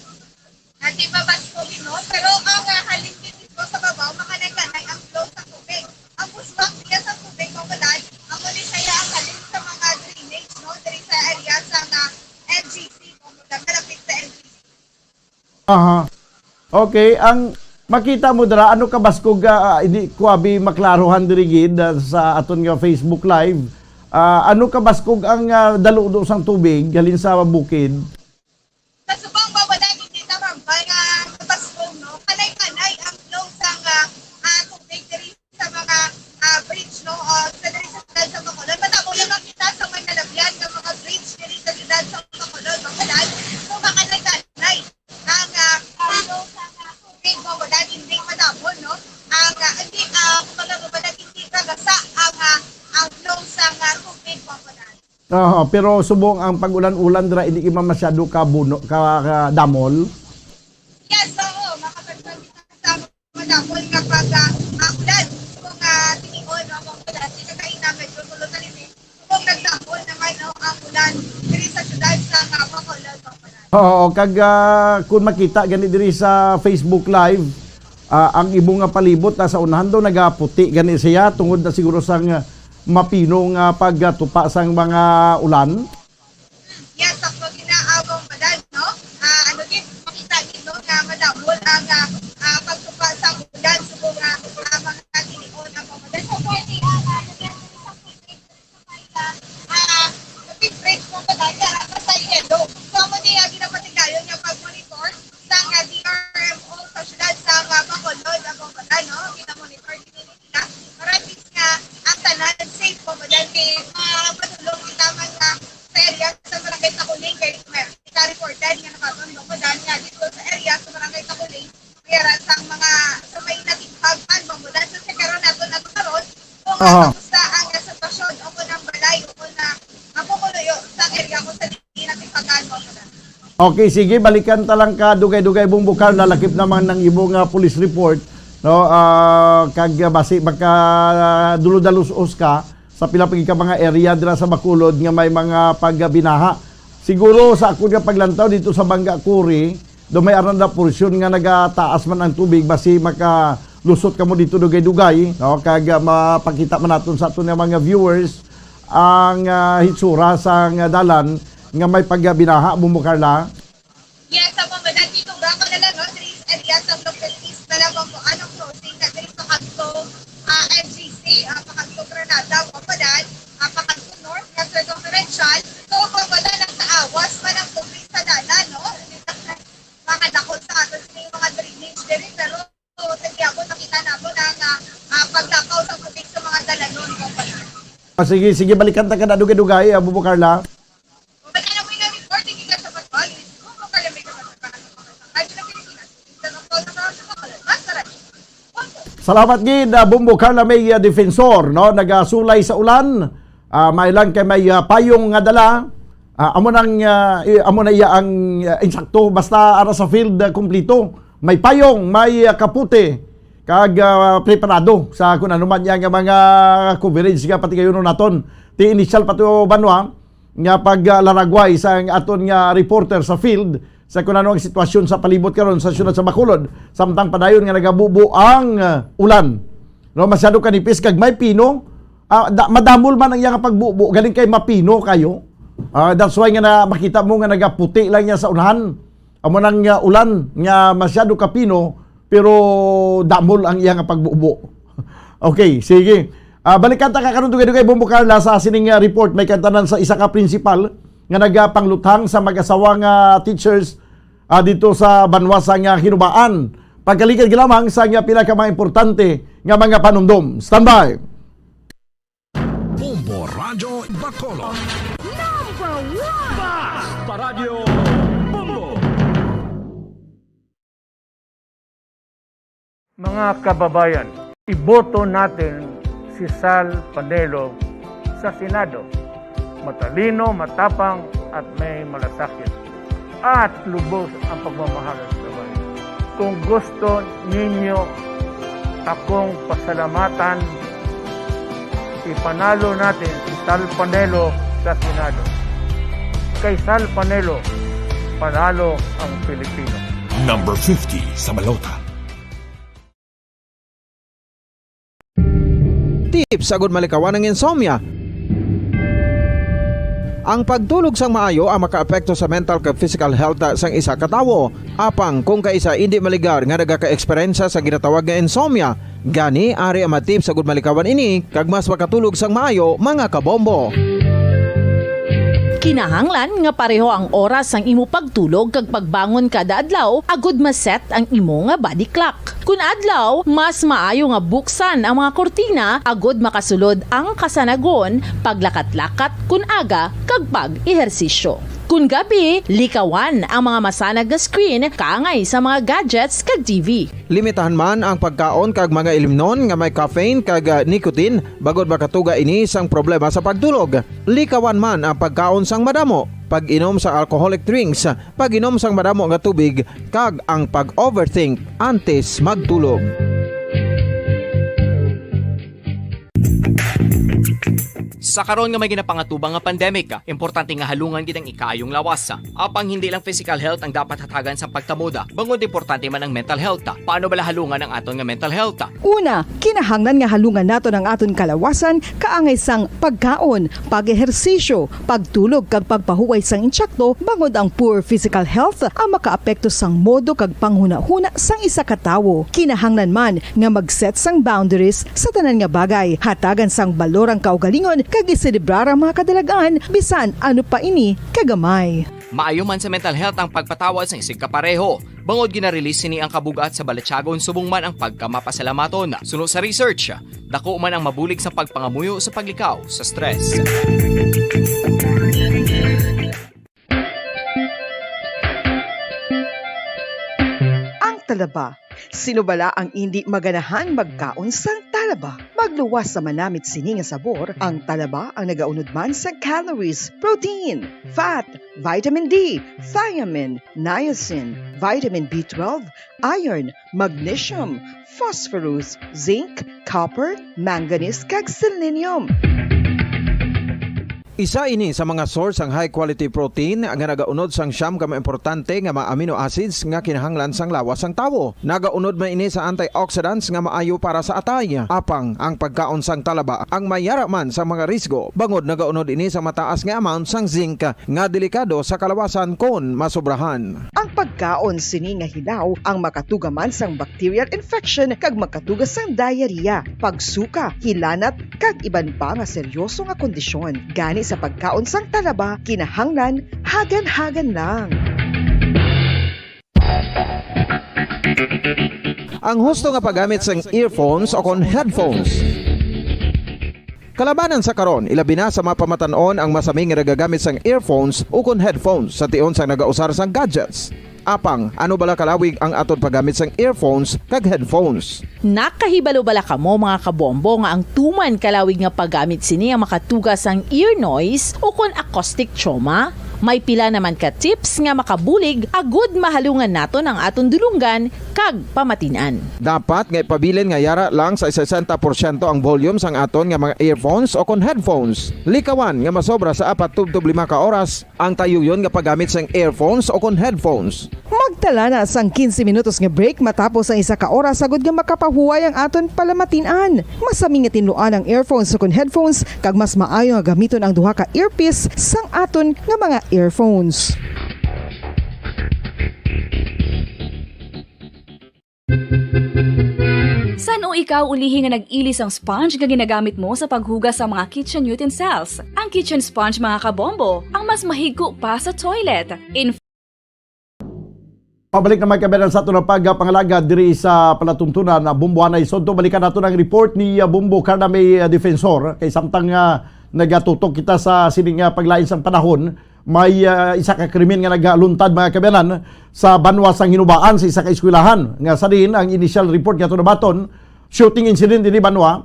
ati mabaskog, no? Pero ang, ah, halin gid dito sa babaw, makanay-kanay ang flow sa tubig. Ang buswak niya sa tubig, Bombo Dan, amo ni saya ang halin sa mga drainage, no? Diri sa area sa nga N G C, Bombo Dan, malapit sa N G C. Aha. Okay, ang makita mo dira, ano kabaskog, ah, hindi ko abi maklaruhan diri gid, ah, sa aton nga Facebook Live. Ah, ano kabaskog ang, ah, daludo sang tubig halin sa bukid? Sa subong, Bombo Dan, hindi ta mambal nga kabaskog, no? Kanay-kanay ang flow sang, ah, ah, tubig diri sa mga, ah, bridge, no? O, sa diri sa siyudad sa Bacolod. Madamo na makita sa may nalabyan nga mga bridge diri sa siyudad sa Bacolod, Bombo Dan. So, makanay-kanay ang, ah, ang flow sa, ah, tubig, Bombo Dan, hindi madamo, no? Ang, ah, hindi, ah, kumbaga, Bombo Dan, hindi kagasa ang, ah, ang flow sa, ah, tubig, Bombo Dan. Aha, pero subong ang pag-ulan-ulan dira, hindi man masyado ka buno, ka, ka damol? Yes, oo. Makapagpag-, sa madamol nga pag, ah, ah, ulan. Kung, ah, tinion, no, kung ulan, di ka kaina, medyo tulo na rin eh. Kung nagdamol naman, no, ang ulan, diri sa siyudad sa, ah, Bacolod, Bacolod. Oo, kag, ah, kung makita gani diri sa Facebook Live, Ah, ang imo nga palibot na sa unahan daw nagaputi gani siya tungod na siguro sang, ah, mapino nga pagtupa sang mga ulan? Yes, ako ginaawang balan, no? Ah, ano gid, makita gid, no, nga madamol ang, ah, ah, pagtupa sa ulan, subong nga, ah, mga tinion, ako balan. So, pwede, ah, ah, ah, big break mo pa dati, ah, basta yellow. So, amo ni, ah, ginapatigayon nga pag-monitor sang, ah, D R M O sa siyudad sa, ah, Bacolod, ako balan, no? Ginamonitor gid nila. Para at least nga ang tanan safe, mo balan kay, ah, madulong kita man nga sa area sa Barangay Takuling kay mer-, ka-reported nga nabaton mo balan nga dito sa area sa Barangay Takuling, kaya ra sang mga sa may natighag man mo balan sa sekaron nato na karon kung, ah, Aha. kamusta ang, ah, sitwasyon o kung ang balay o kung, ah, ang pumuluyo sa area ko sa Okay, sige, balikan ta lang ka, Dugay-Dugay, Bombo Carla, lakip naman ang imo nga police report, no? Ah, kag, ah, basi maka dulo-dalos-os ka sa pila pa gid ka mga area dira sa Bacolod nga may mga pagbinaha. Siguro sa akon nga paglantaw dito sa Banga Kuri, do may aran na porsyon nga nagataas man ang tubig, basi makalusot kamo dito, Dugay-Dugay, no? Kag, ah, mapakita man naton sa aton nga mga viewers ang, ah, hitsura sang dalan nga may pagbinaha, Bombo Carla? Yes, sa mga dati, itong Bako na lang, no? Diri sa area sa Block fifty na lang, kung ano crossing na diri pakadto, ah, M G C, ah, pakadto Granada, Pampadan, ah, pakadto North, nga circumferential. So, Pampadan ang taawas pa ng tubig sa dalan, no? Makadakot sa ato sa mga drainage diri, pero sa gihapon, nakita namo na nga, ah, paglapaw sa tubig sa mga dalanon, no? Ah, sige, sige, balikan ta ka na dugay-dugay, ah, Bombo Carla. Wala na mo yung reporting gikan sa Pascual, Bombo Carla, may kasama ka sa Radyo ng Pilipinas. Sa Pascual, sa Pascual, basta radyo. Bombo. Salamat gid, ah, Bombo Carla, may, ah, defensor, no? Nagasulay sa ulan. Ah, may lang kay may, ah, payong nga dala. Ah, amo nang, ah, i-, amo na iya ang, ah, insakto. Basta ara sa field, ah, kumplito. May payong, may, ah, kapote, kag, ah, preparado sa kun ano man iya nga mga coverage nga patigayonon naton. Ti initial pa to, Banwa, nga paglaragway sa aton nga reporter sa field sa kun ano ang sitwasyon sa palibot karon sa siyudad sa Bacolod, samtang padayon nga nagabubo ang, ah, ulan. No, masyado kanipis kag may pino. Ah, da-, madamol man ang iya nga pagbubo, galing kay mapino kayo. Ah, that's why nga na, makita mo nga nagaputi lang niya sa unahan. Amo nang, ah, ulan nga masyado kapino, pero damol ang iya nga pagbubo. Okay, sige. Ah, balikan ta ka karon, Dugay-Dugay, Bombo Carla, sa sining, ah, report. May kantanan sa isa ka principal nga nagapangluthang sa mag-asawa nga teachers, ah, dito sa banwa sa nga Hinubaan. Pagkaligad lamang sa nga pila ka mga importante nga mga panumdom. Standby! Bombo Radyo Bacolod. Number one! Bas pa Radyo Bombo! Mga kababayan, iboto natin si Sal Panelo sa Senado. Matalino, matapang, at may malasakit. At lubos ang pagmamahal sa bayan. Kung gusto ninyo akong pasalamatan, ipanalo natin si Sal Panelo sa Senado. Kay Sal Panelo, panalo ang Pilipino. Number fifty sa balota. Tips agud malikawan ang insomnia. Ang pagtulog sang maayo ang makaapekto sa mental kag physical health sang isa ka tawo. Apang kung kaisa indi maligar nga nagaka-eksperyensya sa ginatawag nga insomnia, gani ari ang mga tips agud malikawan ini kag mas makatulog sang maayo, mga kabombo. Kinahanglan nga pareho ang oras sang imo pagtulog kag pagbangon kada adlaw agud ma-set ang imo nga body clock. Kun adlaw, mas maayo nga buksan ang mga kurtina agud makasulod ang kasanagon, paglakat-lakat kun aga, kag pag-ehersisyo. Kun gabi, likawan ang mga masanag nga screen kaangay sa mga gadgets kag T V. Limitahan man ang pagkaon kag mga ilimnon nga may caffeine kag, ah, nicotine, bangod makatuga ini sang problema sa pagtulog. Likawan man ang pagkaon sang madamo, pag-inom sa alcoholic drinks, pag-inom sang madamo nga tubig, kag ang pag-overthink antes magtulog. Sa karon nga may ginapangatubang nga pandemic, importante nga halungan gid ang ikaayong lawas. Apang hindi lang physical health ang dapat hatagan sa pagtamuda, bangod importante man ang mental health. Paano bala halungan ang aton nga mental health? Una, kinahanglan nga halungan naton ang aton kalawasan kaangay sang pagkaon, pag-ehersisyo, pagtulog kag pagpahuway sang intsakto, bangod ang poor physical health ang makaapekto sang modo kag panghunahuna sang isa ka tawo. Kinahanglan man nga mag-set sang boundaries sa tanan nga bagay, hatagan sang balor ang kaugalingon kag iselebrar ang mga kadalag-an bisan ano pa ini kagamay. Maayo man sa mental health ang pagpatawad sang isigkapareho, bangod gina-release sini ang kabug-at sa balatyagon subong man ang pagkamapasalamaton. Suno sa research, dako man ang mabulig sa pagpangamuyo sa paglikaw sa stress. Ang talaba. Sino bala ang indi maganahan magkaon sang talaba? Magluwas sa manamit sini nga sabor, ang talaba ang nagaunod man sa calories, protein, fat, vitamin D, thiamine, niacin, vitamin B twelve, iron, magnesium, phosphorus, zinc, copper, manganese, kag selenium. Isa ini sa mga source sang high quality protein nga nagaunod sang siyam ka mga importante nga mga amino acids nga kinahanglan sang lawas sang tawo. Nagaunod man ini sa antioxidants nga maayo para sa atay. Apang ang pagkaon sang talaba ang mayara man sa mga risgo, bangod nagaunod ini sa mataas nga amount sang zinc nga delikado sa kalawasan kon masobrahan. Ang pagkaon sini nga hilaw ang makatuga man sang bacterial infection kag makatuga sang diarrhea, pagsuka, hilanat, kag iban pa nga seryoso nga kondisyon. Gani sa pagkaon sang talaba, kinahanglan hagan-hagan lang. Ang husto nga paggamit sang earphones o kon headphones. Kalabanan sa karon, ilabi na sa mga pamatan-on ang masami nga nagagamit sang earphones ukon headphones sa tion sang nagausar sang gadgets. Apang, ano bala kalawig ang aton paggamit sang earphones kag headphones? Nakahibalo bala kamo, mga kabombo, nga ang tuman kalawig nga paggamit sini ang makatuga sang ear noise ukon acoustic trauma? May pila naman ka tips nga makabulig agud mahalungan naton ang aton dulonggan kag pamatin-an. Dapat nga ipabilin nga yara lang sa sesenta porsyento ang volume sang aton nga mga earphones o kon headphones. Likawan nga masobra sa apat tubtob lima ka oras ang tayuyon nga paggamit sang earphones o kon headphones. Magtala na sang quince minutos nga break matapos ang isa ka oras agud nga makapahuway ang aton palamatin-an. Masami nga tinluan ang earphones o kon headphones, kag mas maayo nga gamiton ang duha ka earpiece sang aton nga mga earphones. San-o ikaw ulihi nga nag-ili sang sponge nga ginagamit mo sa paghugas sa mga kitchen utensils? Ang kitchen sponge, mga kabombo, ang mas mahigko pa sa toilet. In Pabalik na, mga kabayan, sa aton nga pagpangalagad diri sa palatuntunan na Bombo Anay Sodto. Balikan nato ang report ni, ah, Bombo Carla May, ah, Defensor. Kay samtang, ah, nagatutok kita sa sining, ah, paglain sang panahon, may, ah, isa ka krimen nga nagaluntad, mga kabayanan, sa banwa sang Hinubaan sa isa ka eskwelahan. Nga sa diin ang initial report nga ato nabaton, shooting incident diri banwa,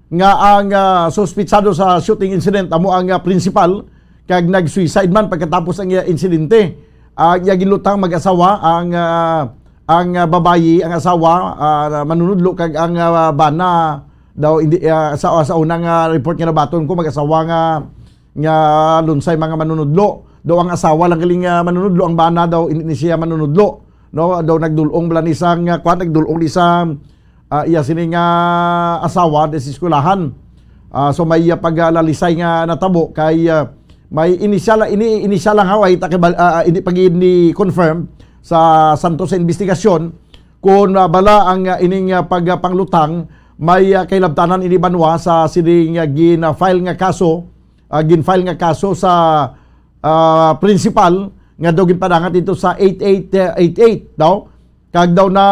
nga ang, ah, suspitsado sa shooting incident amo ang, ah, principal, kag nag-suicide man pagkatapos ang iya insidente. Ang iya ginlutang mag-asawa, ang, ah, ang, ah, babayi, ang asawa, ah, manunudlo, kag ang, ah, bana daw, hindi, ah, sa, sa unang, ah, report nga nabaton ko, mag-asawa nga, nga lunsay mga manunudlo. Daw ang asawa lang galing, ah, manunudlo, ang bana daw hindi ni siya manunudlo, no? Daw nagdulong bala ni sang, ah, kwan, nagdulong ni sa, ah, iya sini nga asawa di sa eskwelahan. Ah, so may, ah, paglalisay nga natabo kay, ah, may inisyal, ini, inisyal lang ha, ay takibal-, ah, ah, hindi pa gid ni confirm sa santo sa investigasyon kung, ah, bala ang, ah, ining, ah, pagpanglutang may, ah, kahilabtanan ini banwa sa sining, ah, gin-file nga kaso, ah, gin-file nga kaso sa, ah, principal nga daw ginpadangat dito sa eight eight eight eight daw. Kag daw na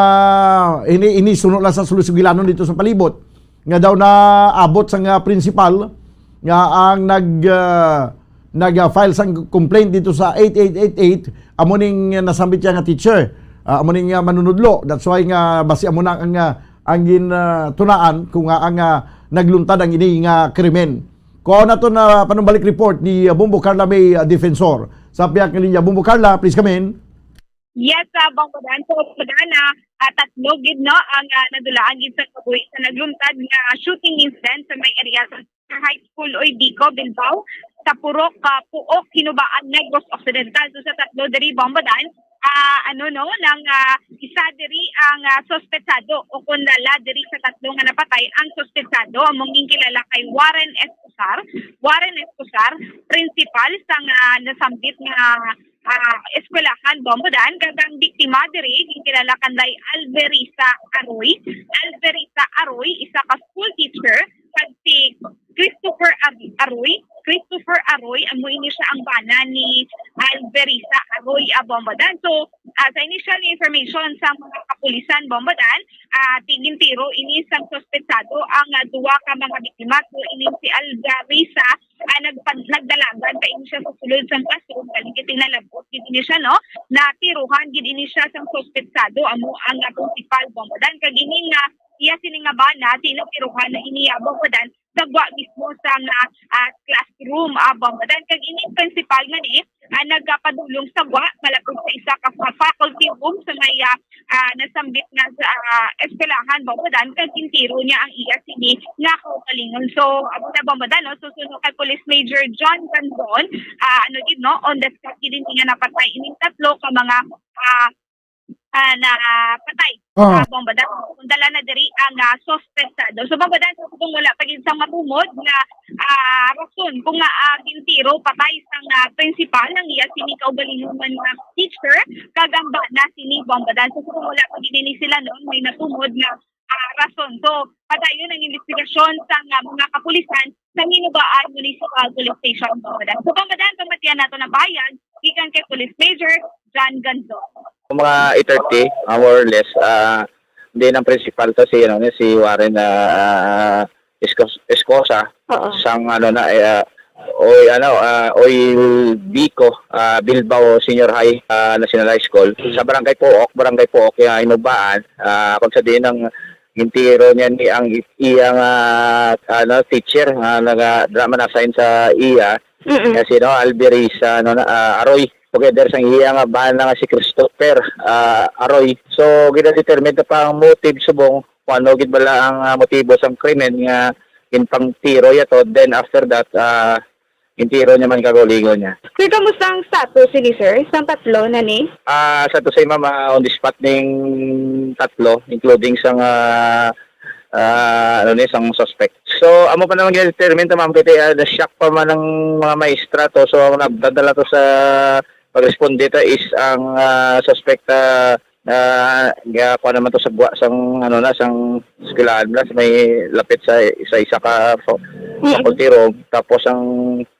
ini, ini suno lang sa suloy-sugilanon dito sa palibot, nga daw naabot sa nga principal nga ang nag, ah, nag-file sang complaint dito sa eight eight eight eight, amo ning nasambit niya nga teacher. Ah, amo ning, ah, manunudlo. That's why nga basi amo na ang, ah, ang gin, ah, tunaan kung nga ang, ah, nagluntad ang ini nga krimen. Kuha nato na panumbalik report ni, ah, Bombo Carla May, ah, Defensor. Sa pihak nga linya, Bombo Carla, please come in. Yes, ah, Bombo Dan. So, Dana, ah, tatlo gid, no, ang, ah, nadulaan gid sa kabuhi sa nagluntad nga shooting incident sa may area sa High School. Puloy, Vico, Bilbao, sa Purok, ah, Puok, Hinubaan, Negros Occidental. So, sa tatlo diri, Bombodan, ah, ano, no, nang, ah, isa diri ang, ah, suspetsado o kun lala diri sa tatlo nga napatay ang suspetsado. Among ginkilala kay Warren Esposar, Warren Esposar, principal sang, ah, nasambit nga, ah, eskwelahan, Bombodan, kag ang biktima diri ginkilala kanday Alberisa Aroy. Alberisa Aroy, isa ka school teacher, kag si Christopher Ar-, Aroy. Christopher Aroy, amo ini siya ang bana ni Alberisa Aroy, ah, Bombodan. So, ah, sa initial information sa mga kapulisan, Bombodan, ah, tigintiro ini sang suspetsado ang, ah, duha ka mga biktima. So, ining si Alberisa, ah, nagpag-, nagdalagan pa ini siya sa sulod sang classroom, kag gitinalab-ot gid ini siya, no? Natiruhan gid ini siya sang suspetsado, amo ang, ah, principal, Bombodan. Kag ini nga iya sini nga bana, tinatiruhan na ini, ah, Bombodan, sa gwa mismo sang, ah, ah, classroom, ah, Bombodan. Kag ining principal nga ni, ah, nagapadulong sa gwa, malapit sa isa ka fa-, faculty room sa may, ah, ah, nasambit nga sa, ah, eskwelahan, Bombodan, kag gintiro niya ang iya sini nga kaugalingon. So, amo na, Bombodan, no? So, suno kay Police Major John Gandon, ah, ano gid, no? On the spot gid ini nga napatay ining tatlo ka mga, ah, ah, napatay. Ah. Ah, Bombodan, kung dala na diri ang, ah, suspetsado. So, Bombodan, sa subong wala pa gid sang matumod nga, ah, rason kung nga, ah, gintiro patay sang, ah, principal ang iya sini kaugalingon nga teacher kag ang bana sini, Bombodan. So, subong wala pa gid ini sila, no, may natumod nga, ah, rason. So, padayon ang investigasyon sang, ah, mga kapulisan sa Hinubaan Municipal Police Station, Bombodan. So, Bombodan, pamatian nato ang pahayag gikan kay Police Major John Ganzo. Mga eight thirty, ah, more or less, ah, din ang principal to si, ano, si Warren, ah, ah, Escos-, Escosa, Oo. Sang, ano na, eh, ah, Oy, ano, ah, Oy Vico, ah, Bilbao Senior High, ah, National High School. Sa Barangay Pook, Barangay Pook, ah, Hinubaan, ah, kung sa diin ang gintiro niya ni ang i-, iyang, ah, ano, teacher, ah, naga-, dra man assign sa iya, Mm-mm. nga si, no, Alberisa, ano, na, ah, Aroy, together sang iya nga bana nga si Christopher, ah, Aroy. So, gina-determine pa ang motive subong kung ano gid bala ang, ah, motibo sang krimen nga ginpangtiro yato. Then, after that, ah, gintiro niya man kaugalingon niya. Sir, kamusta ang status sini, sir? Sang tatlo na ni? Ah, sa to say, ma'am, ah, on the spot ning tatlo, including sang, ah, ah, ano ni, sang suspect. So, amo pa naman gina-determine to, ma'am, kay, ah, na-shock pa man ang mga maestra to. So, ang nagdadala to sa pagresponde to is ang, ah, suspect, ah, ah, nga kuha naman to sa buwa sang, ano na, sang eskwelahan na, sa may lapit sa, sa isa ka fa-, Mm. faculty room, tapos ang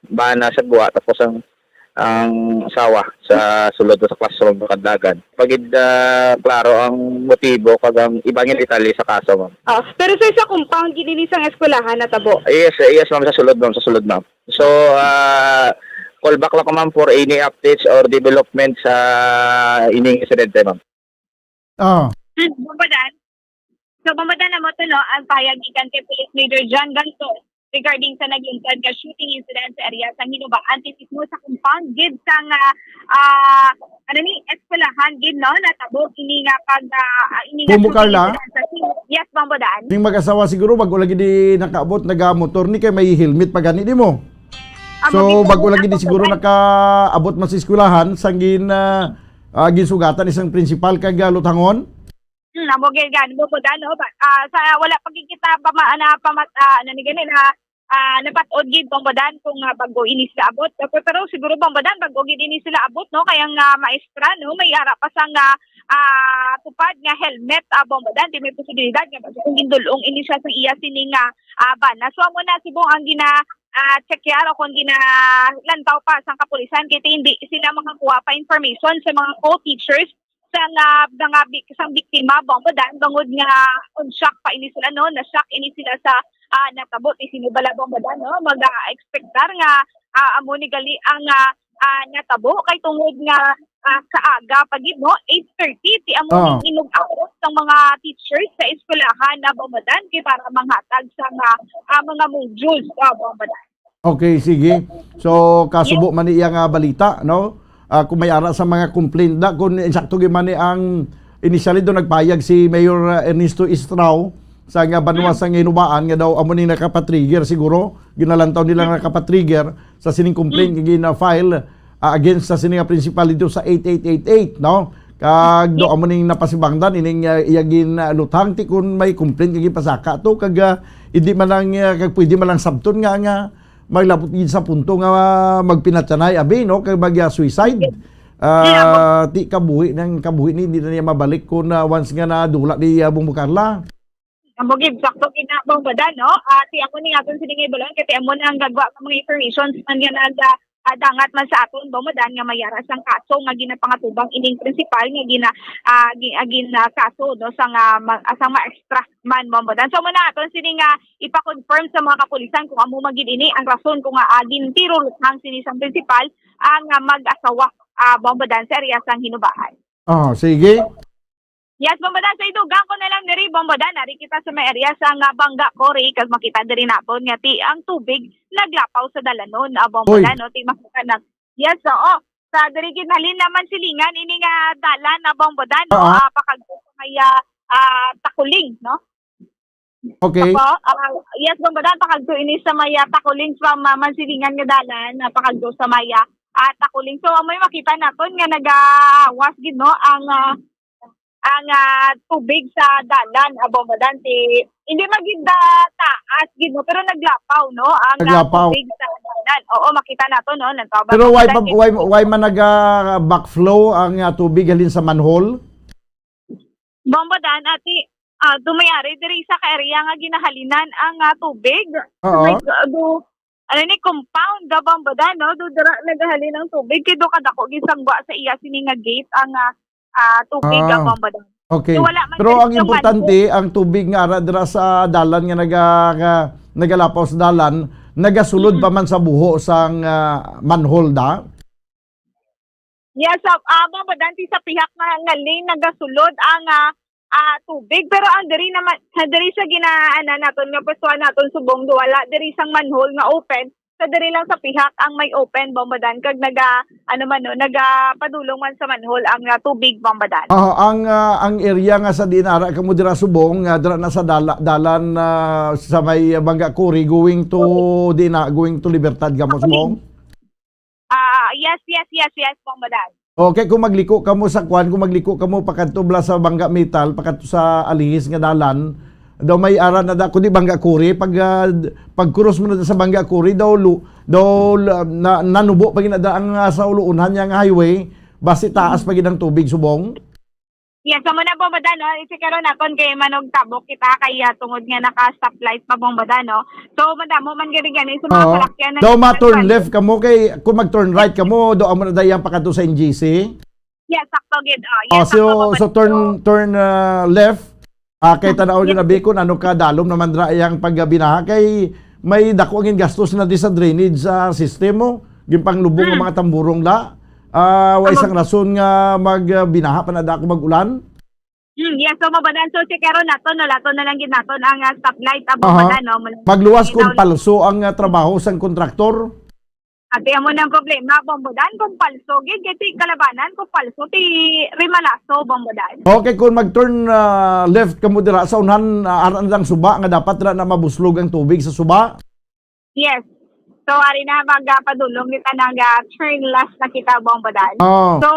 bana sa buwa, tapos ang, ang asawa sa sulod sa classroom, kadlagan. Pagid, ah, klaro ang motibo kag ang iba nga detalye sa kaso, ma'am. Ah, pero, sir, sa compound gid ini sang eskwelahan natabo? Yes, yes, ma'am, sa sulod, ma'am, sa sulod, ma'am. So, ah, call back lang ko, ma'am, for any updates or development sa ining insidente, ma'am. Ah. Hmm, Bombodan. So, Bombodan, amo to, no, ang pahayag gikan kay Police Major John Ganto regarding sa naglunsad nga shooting incident sa area sa Hinubaan, anti mismo sa compound gid sang, ah, ah, ano ni, eskwelahan gid, no, natabo ini nga pag, ah, ah, ini nga Kumo, shooting Carla? Incident sa Hin-, yes, Bombodan. Ning mag-asawa siguro bago lagi di nakaabot, nagamotor ni kay may helmet pa gani di mo. Ah, So, mabibigyan bago lagi di ako siguro sa nakaabot man sa eskwelahan, sang gin-, ah, ah, ginsugatan isang principal kag, ah, luthangon? Hmm, amo gid gani, Bombodan, no? Ba-, ah, sa wala pa gid kita pa ma-, na pamat-, ah, ano ni gani na, ah, napat-od gid, Bombodan, kung, ah, bago ini sila abot. Pero, pero siguro, Bombodan, bago gid ini sila abot, no? Kaya nga maestra, no? May ara pa sang, ah, ah, tupad nga helmet, ah, Bombodan. Di may posibilidad nga bago kung gindul-ong ini siya sa iya sini nga, ah, bana. So, amo na, subong ang gina, ah, check o kung ginalantaw pa sang kapulisan, kay hindi sila makakuha pa information sa mga co-teachers sang, ah, mga bik-, sang biktima, Bombodan, bangod nga on shock pa ini sila, no? Na-shock ini sila sa, ah, natabo ni sini bala, Bombodan, no? Mag-expectar nga, ah, amo ni gali ang, ah, ah, natabo kay tungod nga, ah, kaaga pa gid, no? Eight thirty ti amo Ah. ning inug-abot sang mga teachers sa eskwelahan na, Bombodan, kay para manghatag sa mga, ah, mga modules, ah, Bombodan. Okay, sige. So, kasubo Yes. man ni iya nga balita, no? Ah, kung may ara sa mga complaint na, kung insakto gyud man ni ang initially do nagpayag si Mayor, ah, Ernesto Estrao sa nga banwa sa Hinubaan nga daw amo ni nakapatrigger siguro, ginalantaw nila nga nakapatrigger sa sining complaint nga gina-file, ah, against sa sini nga principal dito sa eight eight eight eight, no? Kag do amo ning napasibangdan ining, ah, iya gin, ah, luthang ti kun may complaint nga gipasaka to kag, ah, hindi man lang, ah, kag pwede man lang sabton nga, nga maglabot gid sa punto nga magpinatyanay abi, no, kag mag, ah, suicide. Ah, ti kabuhi nang kabuhi ni, hindi na niya mabalik kun, ah, once nga nadula ni, ah, Bongbong Carla. Amo gid, sakto gid na, Bong Badan, no? Ah, ti amo ni aton sini nga ibalon, kay ti amo na ang gagwa nga mga informations man nga nag, ah, ah, dangat man sa aton, Bong Badan, nga may ara sang kaso nga ginapangatubang ining principal nga gina-, ah, gi-, ah, gin-, ah, kaso, no, sa nga ma-, ah, sa ma-extract man, Bong Badan. So, muna aton sini nga ipa-confirm sa mga kapulisan kung amo man gid ini ang rason kung, ah, ah, gintiro luthang sini sang principal ang, ah, mag-asawa, ah, Bong Badan, sa area sang Hinubaan. Ah, sige. Yes, Bong Badan, sa idugang ko na lang diri, Bong Badan, ari kita sa may area sa nga Bangga Quarry, kag makita diri naton nga ti ang tubig naglapaw sa dalanon, ah, Bong Hoy. Badan, no? Ti makita na. Yes, oo. Sa diri ginhalin naman silingan ini nga dalan, ah, Bong Badan, no? Oo. Ah, pakadto sa may, ah, ah, Takuling, no? Okay. Apo, ah, yes, Bong Badan, pakadto ini sa may, ah, Takuling from, ah, Mansilingan nga dalan, ah, pakadto sa may, ah, ah, Takuling. So, amoy makita naton nga nagawas gid, no, ang, ah, ang, ah, tubig sa dalan, ah, Bong Badan, ti, hindi man gid, ah, taas gid, no, pero naglapaw, no, ang, ah, Naglapaw. Tubig sa dalan. Oo, makita naton, no, naglapaw Pero why Bong Badan, pa, ti why, why man naga backflow ang, ah, tubig halin sa manhole? Bong Badan, ati, ah, dumayari diri sa ka-area nga ginahalinan ang, ah, tubig. Oo. May, ah, do, ano ni, compound, ah, Bong Badan, no? Do dira nagahalin ang tubig, kay do kadako gid sang gwa sa iya sini nga gate ang, ah, ah, tubig, ah, Ah, Bong Badan. Okay. So, wala man Pero diri ang sa importante, manhole. Ang tubig nga ara dira sa dalan nga naga-, nga nagalapaw sa dalan, nagasulod Mm. pa man sa buho sang, ah, manhole da? Yes, sa, ah, Bong Badan, ti sa pihak nga, nga lane nagasulod ang, ah, ah, tubig, pero ang diri naman, sa diri sa ginaanan naton nga pwestuhan naton subong, do wala diri sang manhole nga open, sa diri lang sa pihak ang may open, Bong Badan, kag naga, ano man, no, nagapadulong man sa manhole ang, ah, tubig, Bong Badan. Ah, ang, ah, ang area nga sa diin ara kamo dira subong, nga dira na sa dala-, dalan, ah, sa may Bangga Quarry going to, di na, going to Libertad kamo subong? Ah, yes, yes, yes, yes, Bong Badan. Okay, kung magliko kamo sa kwan, kung magliko kamo pakadto bala sa Bangga Metal, pakadto sa Alihis nga dalan, daw may ara na da, kundi Bangga Quarry, pag, ah, pag-cross mo na sa Bangga Quarry, daw lu-, daw la-, na, nanubo pa gid na da ang, ah, sa uluunhan niya nga highway, basi taas pa gid ang tubig subong. Yes, amo na, Bong Badan, no? Isi karon naton kay manugtabok kita kay, ah, tungod nga naka-stoplight pa, Bong Badan, no? So, madamo man gani gani sa mga Oo. Salakyan na Daw ma-turn nagkuan. Left kamo kay kung mag-turn right kamo, do amo na dayang pakadto sa N G C. Yes, sakto gid. Oh, Oh, yes, so, sakto, Bong so Badan. Turn, So, turn, ah, left. Ah, kay tanaw niyo yes. Na, Bi, kung ano ka dalom naman dira iyang pagbinaha kay may dako ang gastos na di sa drainage, ah, system mo. Ginpanglubong ang Mm. mga tamburong da. Ah, wa Tama. Isang rason nga mag, ah, binaha pa na da ako mag-ulan. Hmm, yes, so mabadan. So, si Kero nato, no, lato na lang gid nato ang, ah, stoplight, ah, Aha. Bong Badan, no? Mula Magluwas sa kung ilaw. Palso ang, ah, trabaho sang kontraktor? Ati, amo na ang problema, Bong Badan, kung palso gid, kay ti kalabanan, kung palso, ti rimalaso, Bong Badan. Okay, kung mag-turn, ah, left kamo dira sa unhan, ah, ara na lang suba nga dapat dira na mabuslog ang tubig sa suba. Yes. So, ari na, magapadulong kita nang, ah, turn left na kita, Bong Badan. Oh. So,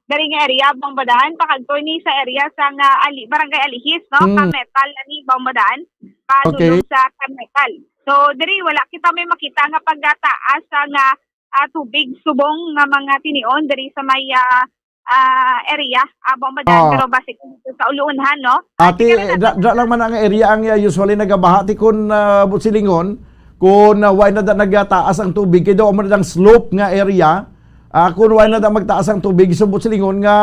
dari nga area, Bong Badan, pakadto ni sa area sa nga Ali-, Barangay Alihis, no? Hmm. Kametal na ni, Bong Badan. Padulong Okay. Sa Kametal. So, diri, wala kita may makita nga pagkataas sa nga, ah, tubig subong nga mga tinion diri sa may, ah, ah, area, ah, Bong Badan, Ah. Pero basi kung sa uluunhan, no? Ah, Ati, sige na, dra-, dra lang man ang area ang, ah, usually nagabaha, ti kun, ah, buot silingon, kun, ah, why na da nagataas ang tubig, kay daw amo na dang slope nga area. Ah, kun why na da magtaas ang tubig, so buot silingon nga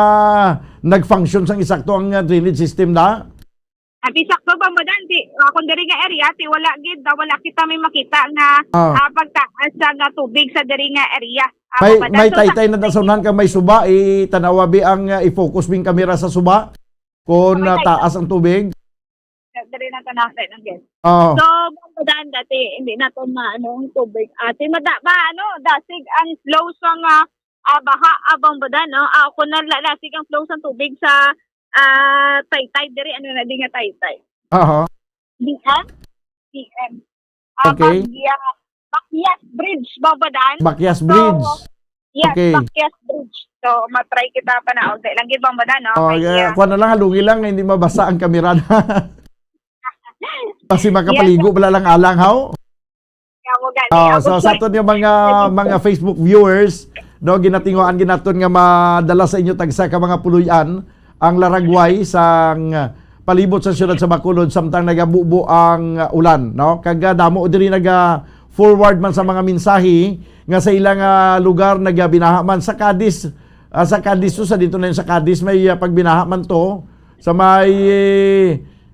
nag-function sang isakto ang, ah, drainage system da? Ati sakto, Bong Badan, ti, ah, kung diri nga area, ti wala gid, ah, wala kita may makita nga, Ah. ah, pagtaas sa nga tubig sa diri nga area. Ah, May, Bong Badan, may so, sa taytay na da sa unahan kag may suba, itanawa bi ang, ah, i-focus bing kamera sa suba kung, May ah, taytay. Taas ang tubig. Diri na to na, sir, ang guest. Oo. So, Bong Badan, dati, hindi na to maano ang tubig. Ati, mada-, maano, dasig ang flow sa nga, ah, baha, ah, Bong Badan, no? Ah, kung nala-, dasig ang flow sa tubig sa, ah, taytay, diri, ano na, di nga taytay. Aha. B M? B M. Ah, Okay. Bagya-, Bakyas Bridge, Bombo Dan. Bakyas So, Bridge. yes, Okay. Bakyas Bridge. So, matry kita pa na. Okay, lang gid, Bombo Dan, no? Oh, Kay, yeah. ah, Kuha na lang, halungi lang, hindi mabasa ang kamera. Kasi makapaligo Yes. pala lang alang, haw? Kaya mo gani. Ah, Ako so, sa sure. aton yung mga, Thank you. mga Facebook viewers, no, ginatinguhaan ginaton nga madala sa inyo tagsa ka mga puloy-an ang laragway sang palibot sa siyudad sa Bacolod samtang nagabubo ang, ah, ulan, no? Kag, ah, damo diri naga-forward man sa mga mensahe nga sa ilang, ah, lugar nagabinaha man sa Cadiz, ah, sa Cadiz to, sa dito na yun sa Cadiz may, ah, pagbinaha man to sa may,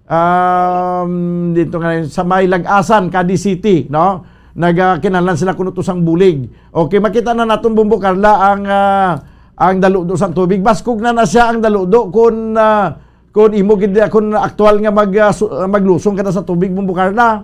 um, dito nga sa may Lagasan, Cadiz City, no? Nagakinahanglan sila kuno to sang bulig. Okay, makita na naton, Bombo Carla, ang, ah, ang daludo sang tubig. Baskog na na siya ang daludo kun, ah, kun imo gid, kun aktual nga mag, ah, su-, ah, maglusong ka na sa tubig, Bombo Carla.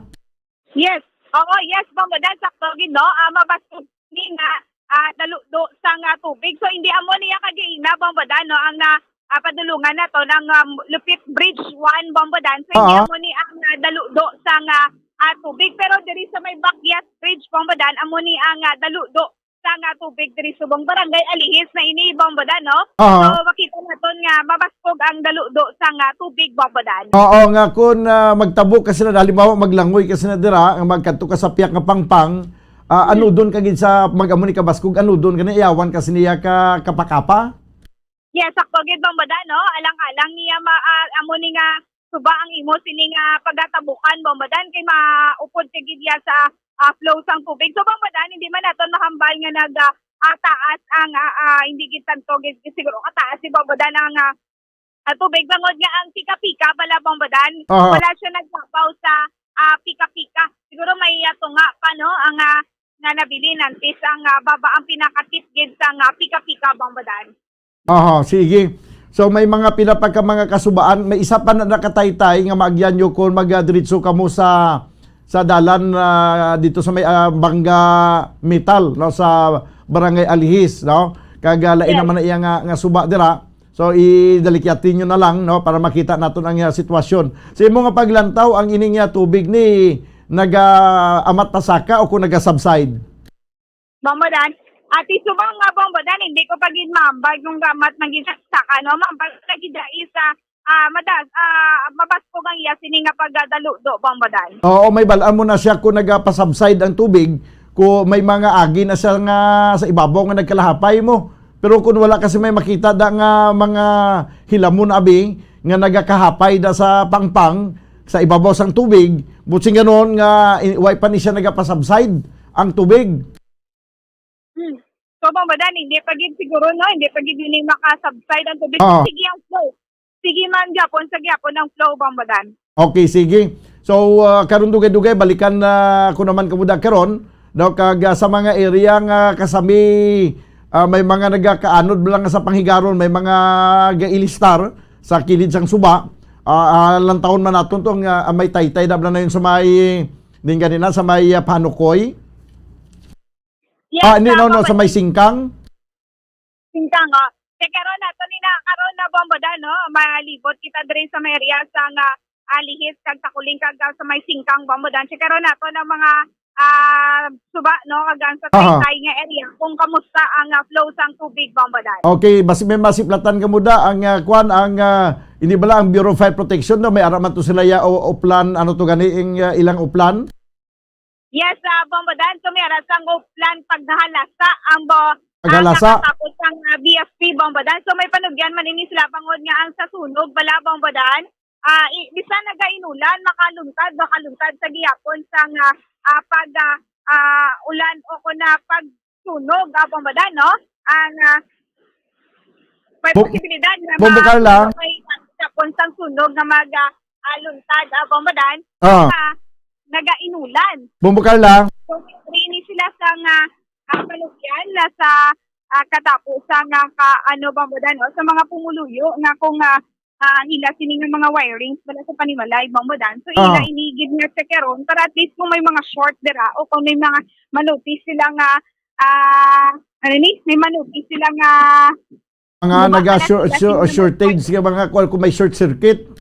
Yes. Oo, yes, Bombo Dan, sakto gid, no? Ah, mabaskog ni nga, ah, daludo sang, ah, tubig. So, hindi amo niya kagiina, Bombo Dan, no? Ang na, ah, padulungan nato ng, um, Lupit Bridge one, Bombo Dan. So, hindi Oo. amo ni ang, ah, daludo sang, ah, ah, tubig. Pero diri sa may Bakyas Bridge, Bombo Dan, amo ni ang, ah, daludo sang, ah, tubig diri subong Barangay Alihis na ini, Bombo Dan, no? Oo. So, makita naton nga mabaskog ang daludo sang, ah, tubig, Bombo Dan. Oo, nga kun, ah, magtabo ka sila, halimbawa, maglangoy ka sila dira, nga magkadto ka sa piyak nga pangpang, ah, Mm. anudon ka gid sa mag-amo ni kabaskog, anudon ka na, iyawan ka siniya ka kapakapa? Yes, sakto gid, Bombo Dan, no? Alang-alang niya ma-, ah, amo ni nga suba ang imo sini nga pagatabukan, Bombo Dan, kay maupod ka gid ya sa, ah, flow sang tubig. So, Bombo Dan, hindi man naton mahambal nga nag, ah, ah, taas ang, ah, ah, hindi gid tanto gid siguro kataas si Bombo Dan ang, ah, ah, tubig, bangod nga ang pika-pika pala, Bombo Dan, Aha. wala siya naglabaw sa, ah, pika-pika. Siguro may, ah, tunga pa, no, ang, ah, nga nabilin antes ang, ah, baba ang pinakatip gid sa nga pika-pika, Bombo Dan. Aha, sige. So, may mga pila pa ka mga kasubaan. May isa pa na nakataytay nga maagyan nyo kung magdiretso kamo sa, sa dalan, ah, dito sa may, ah, Bangga Metal, no, sa Barangay Alihis, no? Kag, ah, lain Yes. naman na iya nga, nga suba dira. So, idalikyati nyo na lang, no, para makita naton ang, ah, sitwasyon. Sa imo nga paglantaw, ang ining, ah, tubig ni naga-amat pa saka o kung naga-subside? Bombo Dan. Ati subong nga, Bombo Dan, hindi ko pa gid maambag kung gamat na gid sa saka, no? Maambag na gid dai sa, ah, madas-, ah, mabaskog ang iya sini nga pagdadaludo, Bombo Dan. Oo, may bal-an mo na siya kung nagapasubside ang tubig, kung may mga agi na siya nga sa ibabaw nga nagkalahapay mo. Pero kung wala kasi may makita da nga mga hilamon abi nga nagakahapay da sa pangpang sa ibabaw sang tubig, butsing ganon nga i-, way pa ni siya nagapasubside ang tubig. Hmm. So, Bombo Dan, hindi pa gid siguro, no? Hindi pa gid yun yung makasubside ang tubig. Oo. Sige ang flow. Sige man gyapon sa gyapon ang flow, Bombo Dan. Okay, sige. So, ah, karon dugay-dugay, balikan na ko naman kamuda karon, no? Kag, ah, sa mga area nga kasami, ah, may mga nagakaanod lang sa panghigaron, may mga gailistar sa kilid sang suba, ah, ah, lantawon man naton to nga, ah, may taytay na bala na yun sa may, din ganina, sa may, ah, Panukoy. Yes, Ah, hindi, sa no, no, sa may Singkang? Singkang, oh. Check karon nato ni na karon na, Bombo Dan, no? Malibot kita diri sa may area sa nga, ah, Lihis kag Takuling kag, ah, sa may Singkang, Bombo Dan. Check karon nato ng mga, ah, suba, no? Kag ang sa Aha. Taytay nga area kung kamusta ang, ah, flow sang tubig, Bombo Dan. Okay, basi may masiplatan ka mo da ang, ah, kwan, ang, ah, ini bala ang Bureau of Fire Protection, no? May ara man to sila ya o, o plan, ano to gani, ing, ah, ilang o plan? Yes, ah, Bombo Dan. So, may ara sang uplan paghalasa ang bo-, Paghalasa. ah, nakatapos ang, ah, B F P, Bombo Dan. So, may panugyan man ini sila bangod nga ang sa sunog bala, Bombo Dan. Ah, i-, bisan nagainulan, makaluntad, makaluntad sa gihapon sang, ah, ah, pag, ah, ah, ulan o kung na pagsunog, ah, Bombo Dan, no? Ang, ah, may Bo-, posibilidad na Bombo ma-, Carla. may tapon sang sunog nga mag, ah, ah, luntad, ah, Bombo Dan. Ah. Ah, nagainulan. Bombo Carla. So, rini sila sa nga, ah, panugyan na sa, ah, katapo sa nga ka, ano, Bombo Dan, no? Sa mga pumuluyo nga kung, ah, ah, ang ila sini nga mga wirings wala sa panimalay, Bombo Dan. So, Ah. ila inigid nga check karon para at least kung may mga short dira o kung may mga manotice sila nga, ah, ano ni, may manotice sila nga Mga Bumaba naga-short-, na sila short-, sa shortage nga mga kwan, kung may short circuit.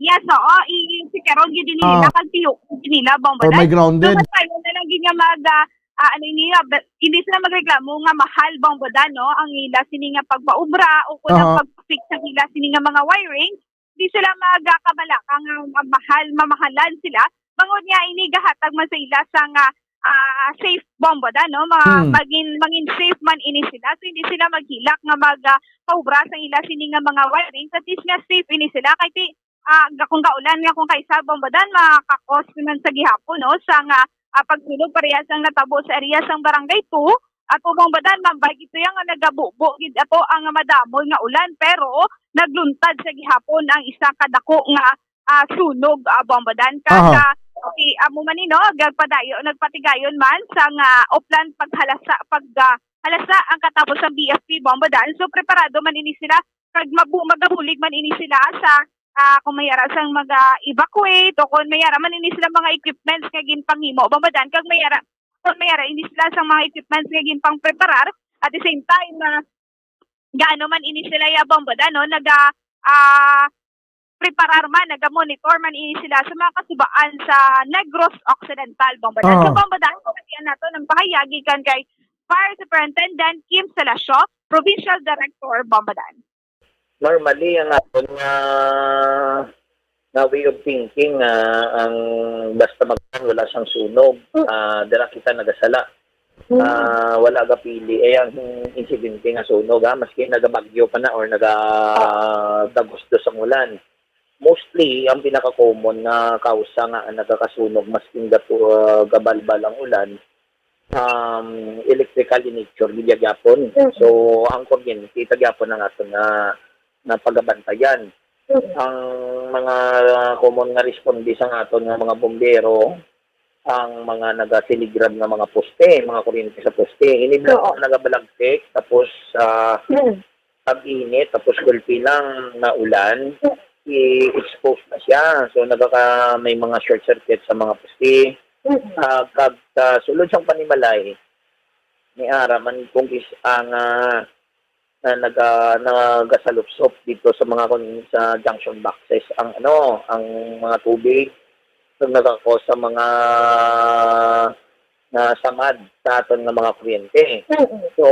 Yes, oo, i-, i-, si Carol gid nila, Ah. kag tiyo gid nila, Bombo Or may Dan. So, grounded. Mas tayo na lang gid nga mag, ah, ah, ano ini, ah, ba-, hindi sila magreklamo nga mahal, Bombo Dan, no? Ang ila sini nga pagpaubra o kung ang Aha. pag-fix sa ila sini nga mga wiring, di sila magakabalaka nga ma-, mahal, mamahalan sila. Bangod nga ini gahatag man sa ila sa nga, ah, safe, Bombo Dan, no? Mga Hmm. magin-, mangin safe man ini sila. So, hindi sila maghilak nga mag, ah, paubra sa ila sini nga mga wiring. At least nga safe ini sila. Kay ti, ah, ga-, kung gaulan nga kung kaisa, Bombo Dan, makakos naman sa gihapon, no, sa nga, ah, pagsunog parehas ang natabo sa area sang Barangay two, at Bombo Dan, mambay gid to yang nga nagabubo gid ato ang madamol nga ulan, pero nagluntad sa gihapon ang isa ka dako nga, ah, sunog, ah, Bombo Dan. Kag, Aha. ah, si, amo man ni, no, gagpadayo, nagpatigayon man sa nga uplan paghalasa, pag, ah, halasa ang katabo sang B F P, Bombo Dan. So, preparado man ini sila kag mabu-, magabulig man ini sila sa, ah, kung may ara sang mag-evacuate o kung may ara man ini sila mga equipments nga ginpanghimo, Bombo Dan, kag may ara, kung may ara ini sila sang mga equipments nga ginpangpreparar, at the same time, ah, gaano man ini sila ya, Bombo Dan, no? Naga, ah, preparar man, naga-monitor man ini sila sa mga kasubaan sa Negros Occidental, Bombo Dan. So, Ah. Bombo Dan, kung nato ang pahayag gikan kay Fire Superintendent Kim Salasio, Provincial Director, Bombo Dan. Normally, ang aton nga, nga way of thinking, ah, ang basta mag-, wala siyang sunog, Mm. ah, dira kita nagasala. Mm. Ah, wala gapili. Eh, ang insidente nga sunog, ha, maski nagabagyo pa na or naga-, Ah. dagos-dos ang ulan. Mostly, ang pinaka-common nga kausa nga nagakasunog, maski gapu-, ah, gabalbal ang ulan, um, electrical in nature, gid gyapon. Mm. So, ang kuryente, ita gyapon ang aton nga, nga pagabantayan. Mm. Ang mga common nga responde sa aton nga mga bombero, ang mga nagasiligrab nga mga poste, mga kuryente sa poste. Ini bala Oo. mga nagabalagtik, tapos, ah, Mm. tag-init, tapos gulpi lang na ulan, Mm. i-expose na siya. So, nagaka-, may mga short circuit sa mga poste. Mm. Ah, kag sa sulod sang panimalay, may ara man kung is ang, ah, na naga-, nagasalupsop dito sa mga kun-, sa junction boxes ang ano, ang mga tubig. So, nagakos sa mga na samad sa aton nga mga kuryente. Mm. So,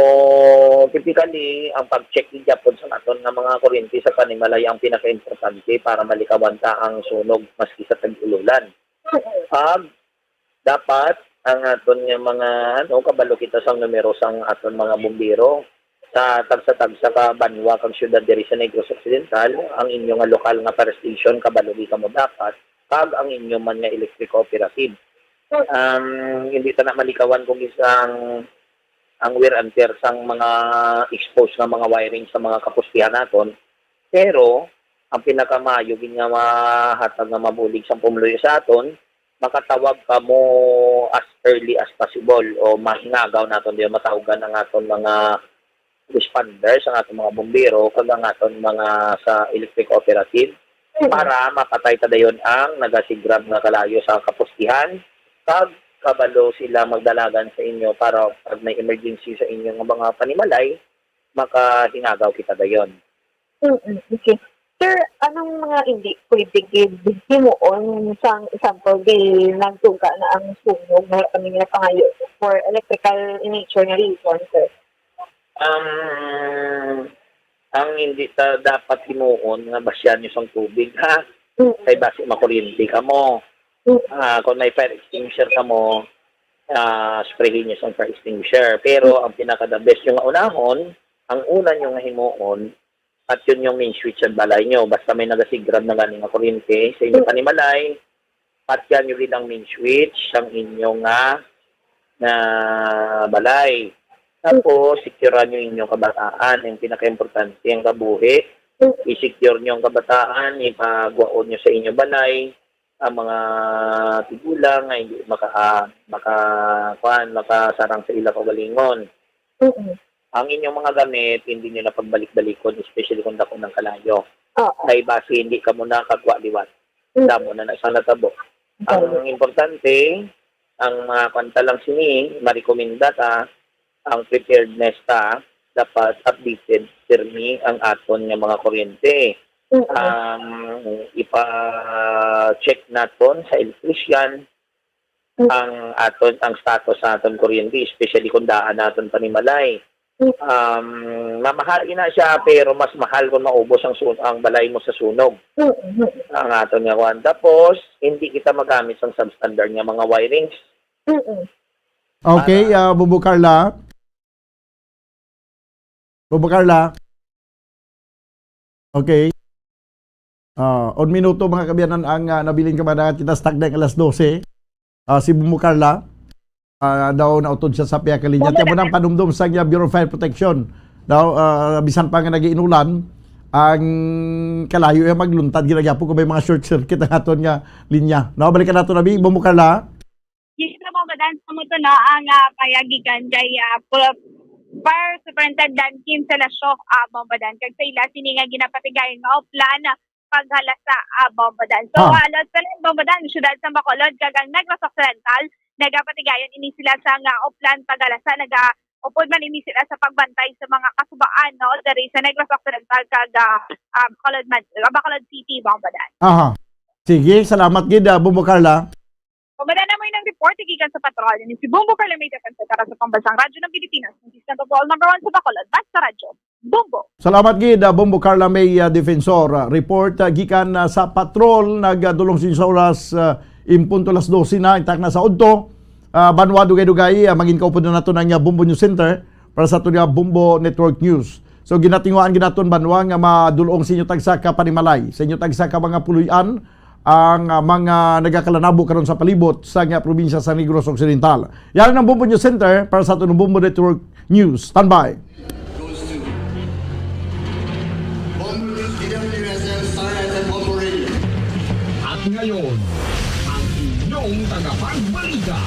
typically, ang pag-check gid gyapon sa aton nga mga kuryente sa panimalay ang pinaka-importante para malikawan ta ang sunog maski sa tag-ululan. Mm. Pag dapat ang aton nga mga, ano, kabalo kita sang numero sang aton mga bumbero sa tagsa-tagsa ka banwa kag syudad diri sa Negros Occidental, ang inyo nga lokal nga fire station, kabalo gid kamo dapat, kag ang inyo man nga electric cooperative. Um, hindi ta na malikawan kung isang ang wear and tear sang mga exposed nga mga wiring sa mga kapostihan naton. Pero ang pinakamaayo gid nga mahatag nga mabulig sang pumuluyo sa aton, makatawag kamo as early as possible o mahingagaw naton diyo matawagan ang aton mga responders, ang aton mga bumbero, kag ang aton mga sa electric operative Mm. para mapatay ta dayon ang nagasigrab nga kalayo sa kapostihan, kag kabalo sila magdalagan sa inyo para pag may emergency sa inyo nga mga panimalay, makahingagaw kita dayon. Mm, okay. Sir, anong mga hindi pwede gid himuon? Sang example, di nagtuga na ang sunog, wala kami nga pangayo for electrical in nature nga reason, sir. Um, ang hindi ta dapat himuon nga basyan niyo sang tubig, ha? Mm. Kay basi makuryente kamo. Mm. Ah, kung may fire extinguisher kamo, ah, sprayhin niyo sang fire extinguisher. Pero Mm. ang pinaka the best niyo nga unahon, ang una niyo nga himuon, at yun yung main switch sa balay niyo. Basta may nagasigrab na gani nga kuryente sa inyo Mm. panimalay, at yan yung ilang main switch sang inyo nga, nga balay. Tapos, securean nyo inyong kabataan. Yung pinaka-importante, ang kabuhi. I-secure nyo ang kabataan, ipagwaon nyo sa inyo balay ang mga tigulang nga hindi maka-, maka-, kuwan, makasarang sa ila kaugalingon. Mm. Ang inyong mga gamit, hindi nyo na pagbalik-balikon, especially kung dako ng kalayo. Oo. Kay basi hindi ka mo nakagwa liwat. Mm. Damo na na siyang natabo. Okay. Ang importante, ang mga kwanta lang sini, marekomenda ta, ang preparedness ta, dapat updated, pirmi ang aton nga mga kuryente. Mm. Um, ipa-check naton sa electrician Mm. ang aton, ang status naton kuryente, especially kung daan naton panimalay. Mm. Um, mamahal ina siya, pero mas mahal kung maubos ang sun-, ang balay mo sa sunog. Mm, mm. Ang aton nga kuwan. Tapos, hindi kita magamit sang substandard nga mga wirings. Mm. Okay, Para ah, Bubo Carla. Bubo Carla. Okay. Ah, un minuto, mga kaabyanan, ang, ah, nabilin ka, mga kita, stuck na ang alas dose. Ah, si Bubo Carla, ah, daw nautod siya sa pihak ka linya. Wala Tiyan mo na. Nang panumdum sa niya Bureau of Fire Protection. Daw, ah, bisan pa nga nag-iinulan, ang kalayo iya magluntad, ginagyapon ko may mga short circuit ang aton nga linya. No, balikan nato na, Bi, Bubo Carla. Yes, na, Bombo Dan, sa mo to, no, ang, ah, payagigan kay, ah, Pu-, Fire Superintendent Kim Selasio, ah, Bombo Dan. Kag sa ila, sini nga ginapatigayon nga uplan, ah, paghalasa, ah, Bombo Dan. So, Ah. ah, Lord Pelen, Bombo Dan, siyudad sa Bacolod, kag ang Negros Occidental, nagapatigayon ini sila sa nga uplan paghalasa, nagaupod man ini sila sa pagbantay sa mga kasubaan, no, diri sa Negros Occidental, kag, ah, ah, Bacolod, Mad-, ah, Bacolod City, Bombo Dan. Aha. Sige, salamat gid, ah, Bombo Carla. Pagmada na mo ng report, gikan sa patrol. Ini si Bombo Carla May Defensor para sa Pambansang Radyo ng Pilipinas. Ang Diskanto Paul, number one sa Bacolod. Basta Radyo. Bombo. Salamat gid, ah, Bombo Carla May, ah, Defensor. Ah, report, ah, gikan, ah, sa patrol, nagdulong sin sa oras, ah, in punto alas dose na, intak na sa udto. Ah, banwa, dugay-dugay, ah, mangin kaupod na nato na nga Bombo News Center para sa ato nga Bombo Network News. So, ginatinguhaan gid naton, banwa, nga madulong sa inyo tagsa ka panimalay, sa inyo tagsa ka mga puloy-an, ang, ah, mga nagakalanabo karon sa palibot sa nga probinsya sa Negros Occidental. Yan ang Bombo News Center para sa aton Bombo Network News. Standby. Goes to Bombo News, D W S L, Star F M, Bombo Radio. At ngayon, ang inyong tagapagbalita.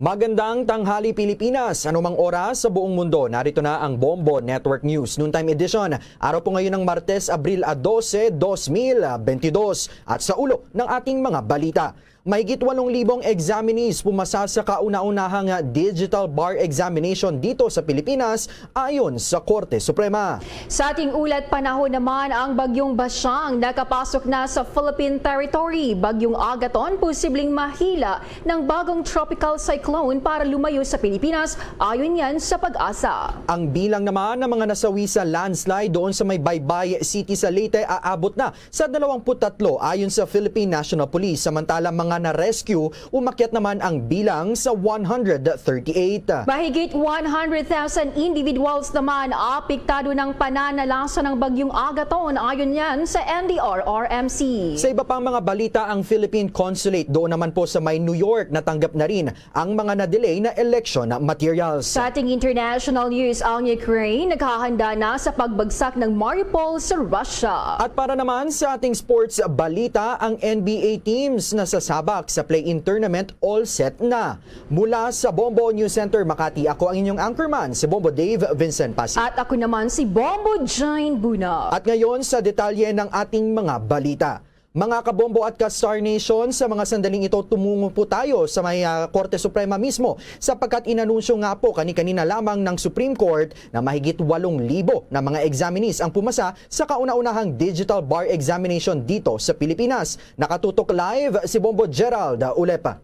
Magandang tanghali, Pilipinas. Anumang oras sa buong mundo, narito na ang Bombo Network News Noontime Edition. Araw po ngayon ng Martes, Abril a dose, dos mil bentidós. At sa ulo ng ating mga balita, mahigit walong libong examinees pumasa sa kauna-unahang digital bar examination dito sa Pilipinas, ayon sa Korte Suprema. Sa ating ulat panahon naman, ang Bagyong Basyang nakapasok na sa Philippine territory. Bagyong Agaton posibleng mahila ng bagong tropical cyclone para lumayo sa Pilipinas, ayon yan sa PAGASA. Ang bilang naman ng mga nasawi sa landslide doon sa may Baybay City sa Leyte aabot na sa dalawampu't tatlo, ayon sa Philippine National Police. Samantala, mga na-rescue umakyat naman ang bilang sa one hundred thirty-eight. Mahigit one hundred thousand individuals naman apektado ng pananalasa ng Bagyong Agaton, ayon yan sa N D R R M C. Sa iba pang mga balita, ang Philippine Consulate doon naman po sa may New York natanggap na rin ang mga na-delay na election materials. Sa ating international news, ang Ukraine naghahanda na sa pagbagsak ng Mariupol sa Russia. At para naman sa ating sports balita, ang N B A teams na sasabak sa play-in tournament all set na. Mula sa Bombo News Center Makati, ako ang inyong anchorman, si Bombo Dave Vincent Pasi. At ako naman si Bombo Jane Buna. At ngayon, sa detalye ng ating mga balita. Mga kabombo at ka-Star Nation, sa mga sandaling ito, tumungo po tayo sa may, ah, Korte Suprema mismo, sapagkat inanunsyo nga po kani-kanina lamang ng Supreme Court na mahigit walong libo na mga examinees ang pumasa sa kauna-unahang digital bar examination dito sa Pilipinas. Nakatutok live si Bombo Gerald Ulepa.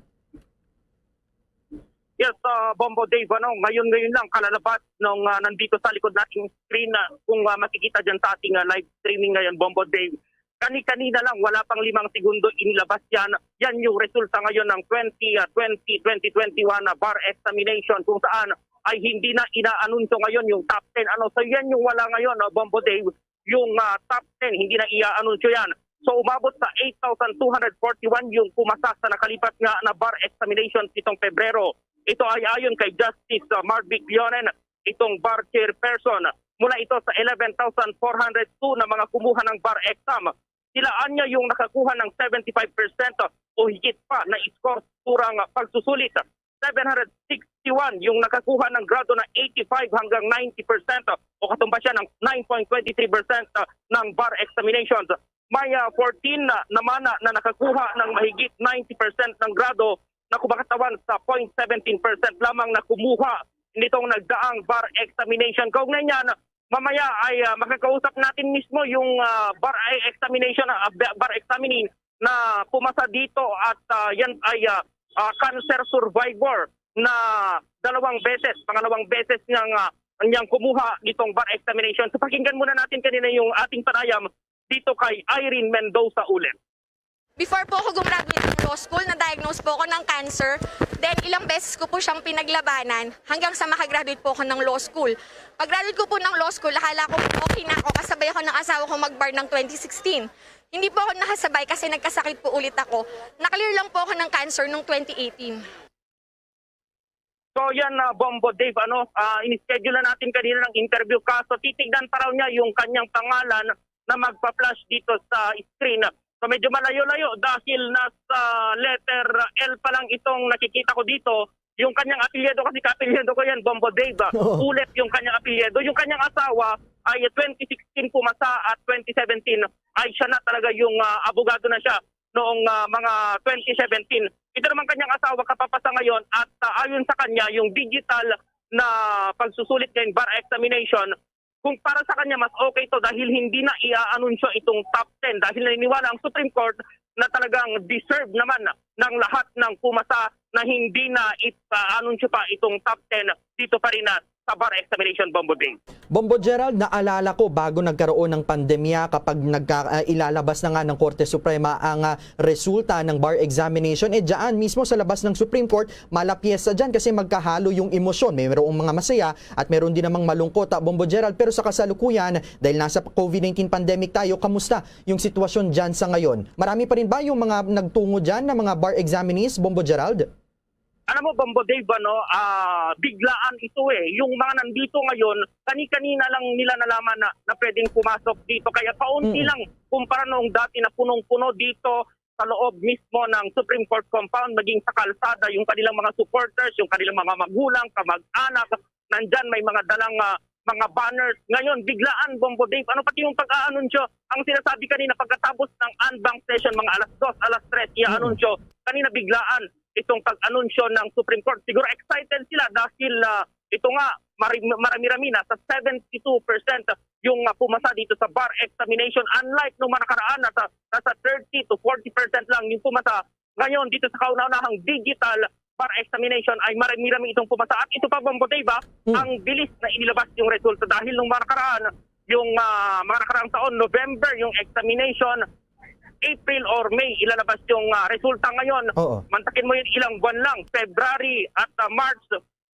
Yes, ah, Bombo Dave, ano, ngayon, ngayon lang, kalalabas nung, ah, nandito sa likod nating screen, ah, kung, ah, makikita dyan sa ating, ah, live streaming ngayon, Bombo Dave. Kani-kanina lang, wala pang limang segundo, inilabas yan. Yan yung resulta ngayon ng twenty, ah, twenty, twenty twenty-one, ah, bar examination, kung saan ay hindi na inaanunsyo ngayon yung top ten. Ano, so yan yung wala ngayon, ah, Bombo Dave, yung, ah, top ten, hindi na iaanunsyo yan. So, umabot sa eight thousand two hundred forty-one yung pumasa sa nakalipas nga na bar examination nitong Pebrero. Ito ay ayon kay Justice, ah, Marvic Leonen, itong bar chairperson. Mula ito sa eleven thousand four hundred two na mga kumuha ng bar exam, sila anya yung nakakuha ng seventy-five percent o higit pa na score sa naturang pagsusulit. Seven hundred sixty-one yung nakakuha ng grado na eighty-five hanggang ninety percent, o katumbas siya ng nine point twenty-three percent ng bar examinations. May, ah, fourteen na naman na, na nakakuha ng mahigit ninety percent ng grado na kumakatawan sa point seventeen percent lamang na kumuha nitong nagdaang bar examination. Kaugnay niyan, Mamaya ay, ah, makakausap natin mismo yung, ah, bar, ay, examination, ah, ba-, bar examining na pumasa dito at, ah, yan ay, ah, ah, cancer survivor na dalawang beses, pangalawang beses niyang, ah, niyang kumuha nitong bar examination. So, pakinggan muna natin kanina yung ating panayam dito kay Irene Mendoza ulit. Before po ako gumraduate ng law school, na-diagnose po ako ng cancer. Then, ilang beses ko po siyang pinaglabanan hanggang sa makagraduate po ako ng law school. Pag-graduate ko po ng law school, akala ko okay na ako, kasabay ako ng asawa ko mag-bar ng twenty sixteen. Hindi po ako nakasabay kasi nagkasakit po ulit ako. Na-clear lang po ako ng cancer noong twenty eighteen. So yan, ah, Bombo Dave, ano, ah, in-schedule na natin kanina ng interview, kaso titignan pa raw niya yung kanyang pangalan na magpa-flash dito sa screen. So medyo malayo-layo dahil nasa letter L pa lang itong nakikita ko dito. Yung kanyang apelyido, kasi kaapelyido ko yan, Bombo Dave, ah. Oo. Ulep yung kanyang apelyido. Yung kanyang asawa ay twenty sixteen pumasa at twenty seventeen ay siya na talaga yung, ah, abogado na siya noong, ah, mga twenty seventeen. Ito naman kanyang asawa, kapapasa ngayon at, ah, ayon sa kanya, yung digital na pagsusulit ngayon, bar examination, kung para sa kanya, mas okay to dahil hindi na i-aanunsyo itong top ten dahil naniniwala ang Supreme Court na talagang deserve naman ng lahat ng pumasa na hindi na i-aanunsyo pa itong top ten dito pa rin na sa bar examination, Bombo Dave. Bombo Gerald, naalala ko bago nagkaroon ng pandemya, kapag nagka-, ah, ilalabas na nga ng Korte Suprema ang, ah, resulta ng bar examination, eh, dyan mismo sa labas ng Supreme Court, malapyesa dyan kasi magkahalo yung emosyon. Mayroong mga masaya at meron din namang malungkot, ah, Bombo Gerald. Pero sa kasalukuyan, dahil nasa covid nineteen pandemic tayo, kamusta yung sitwasyon dyan sa ngayon? Marami pa rin ba yung mga nagtungo dyan na mga bar examinees, Bombo Gerald? Alam mo, Bombo Dave, ano, ah, biglaan ito eh. Yung mga nandito ngayon, kani-kanina lang nila nalaman na, na pwedeng pumasok dito. Kaya kaunti Mm. lang kumpara noong dati na punong-puno dito sa loob mismo ng Supreme Court compound, maging sa kalsada, yung kanilang mga supporters, yung kanilang mga magulang, kamag-anak, nandyan may mga dalang, ah, mga banners. Ngayon, biglaan, Bombo Dave, ano pati yung pag-aanunsyo, ang sinasabi kanina pagkatapos ng en banc session, mga alas dos, alas tres, Mm. i-aanunsyo. Kanina biglaan itong pag-anunsyo ng Supreme Court. Siguro excited sila dahil, ah, ito nga, mari-, marami-rami na sa seventy-two percent yung, ah, pumasa dito sa bar examination. Unlike nung mga nakaraan, nasa, nasa thirty to forty percent lang yung pumasa. Ngayon, dito sa kauna-unahang digital bar examination ay marami-rami itong pumasa. At ito pa, Bombo Dave, ah, Mm. ang bilis na inilabas yung resulta dahil nung mga nakaraan, yung, ah, mga nakaraang taon, November yung examination, April or May ilalabas yung, ah, resulta. Ngayon, Oo. mantakin mo yun, ilang buwan lang, February at, ah, March,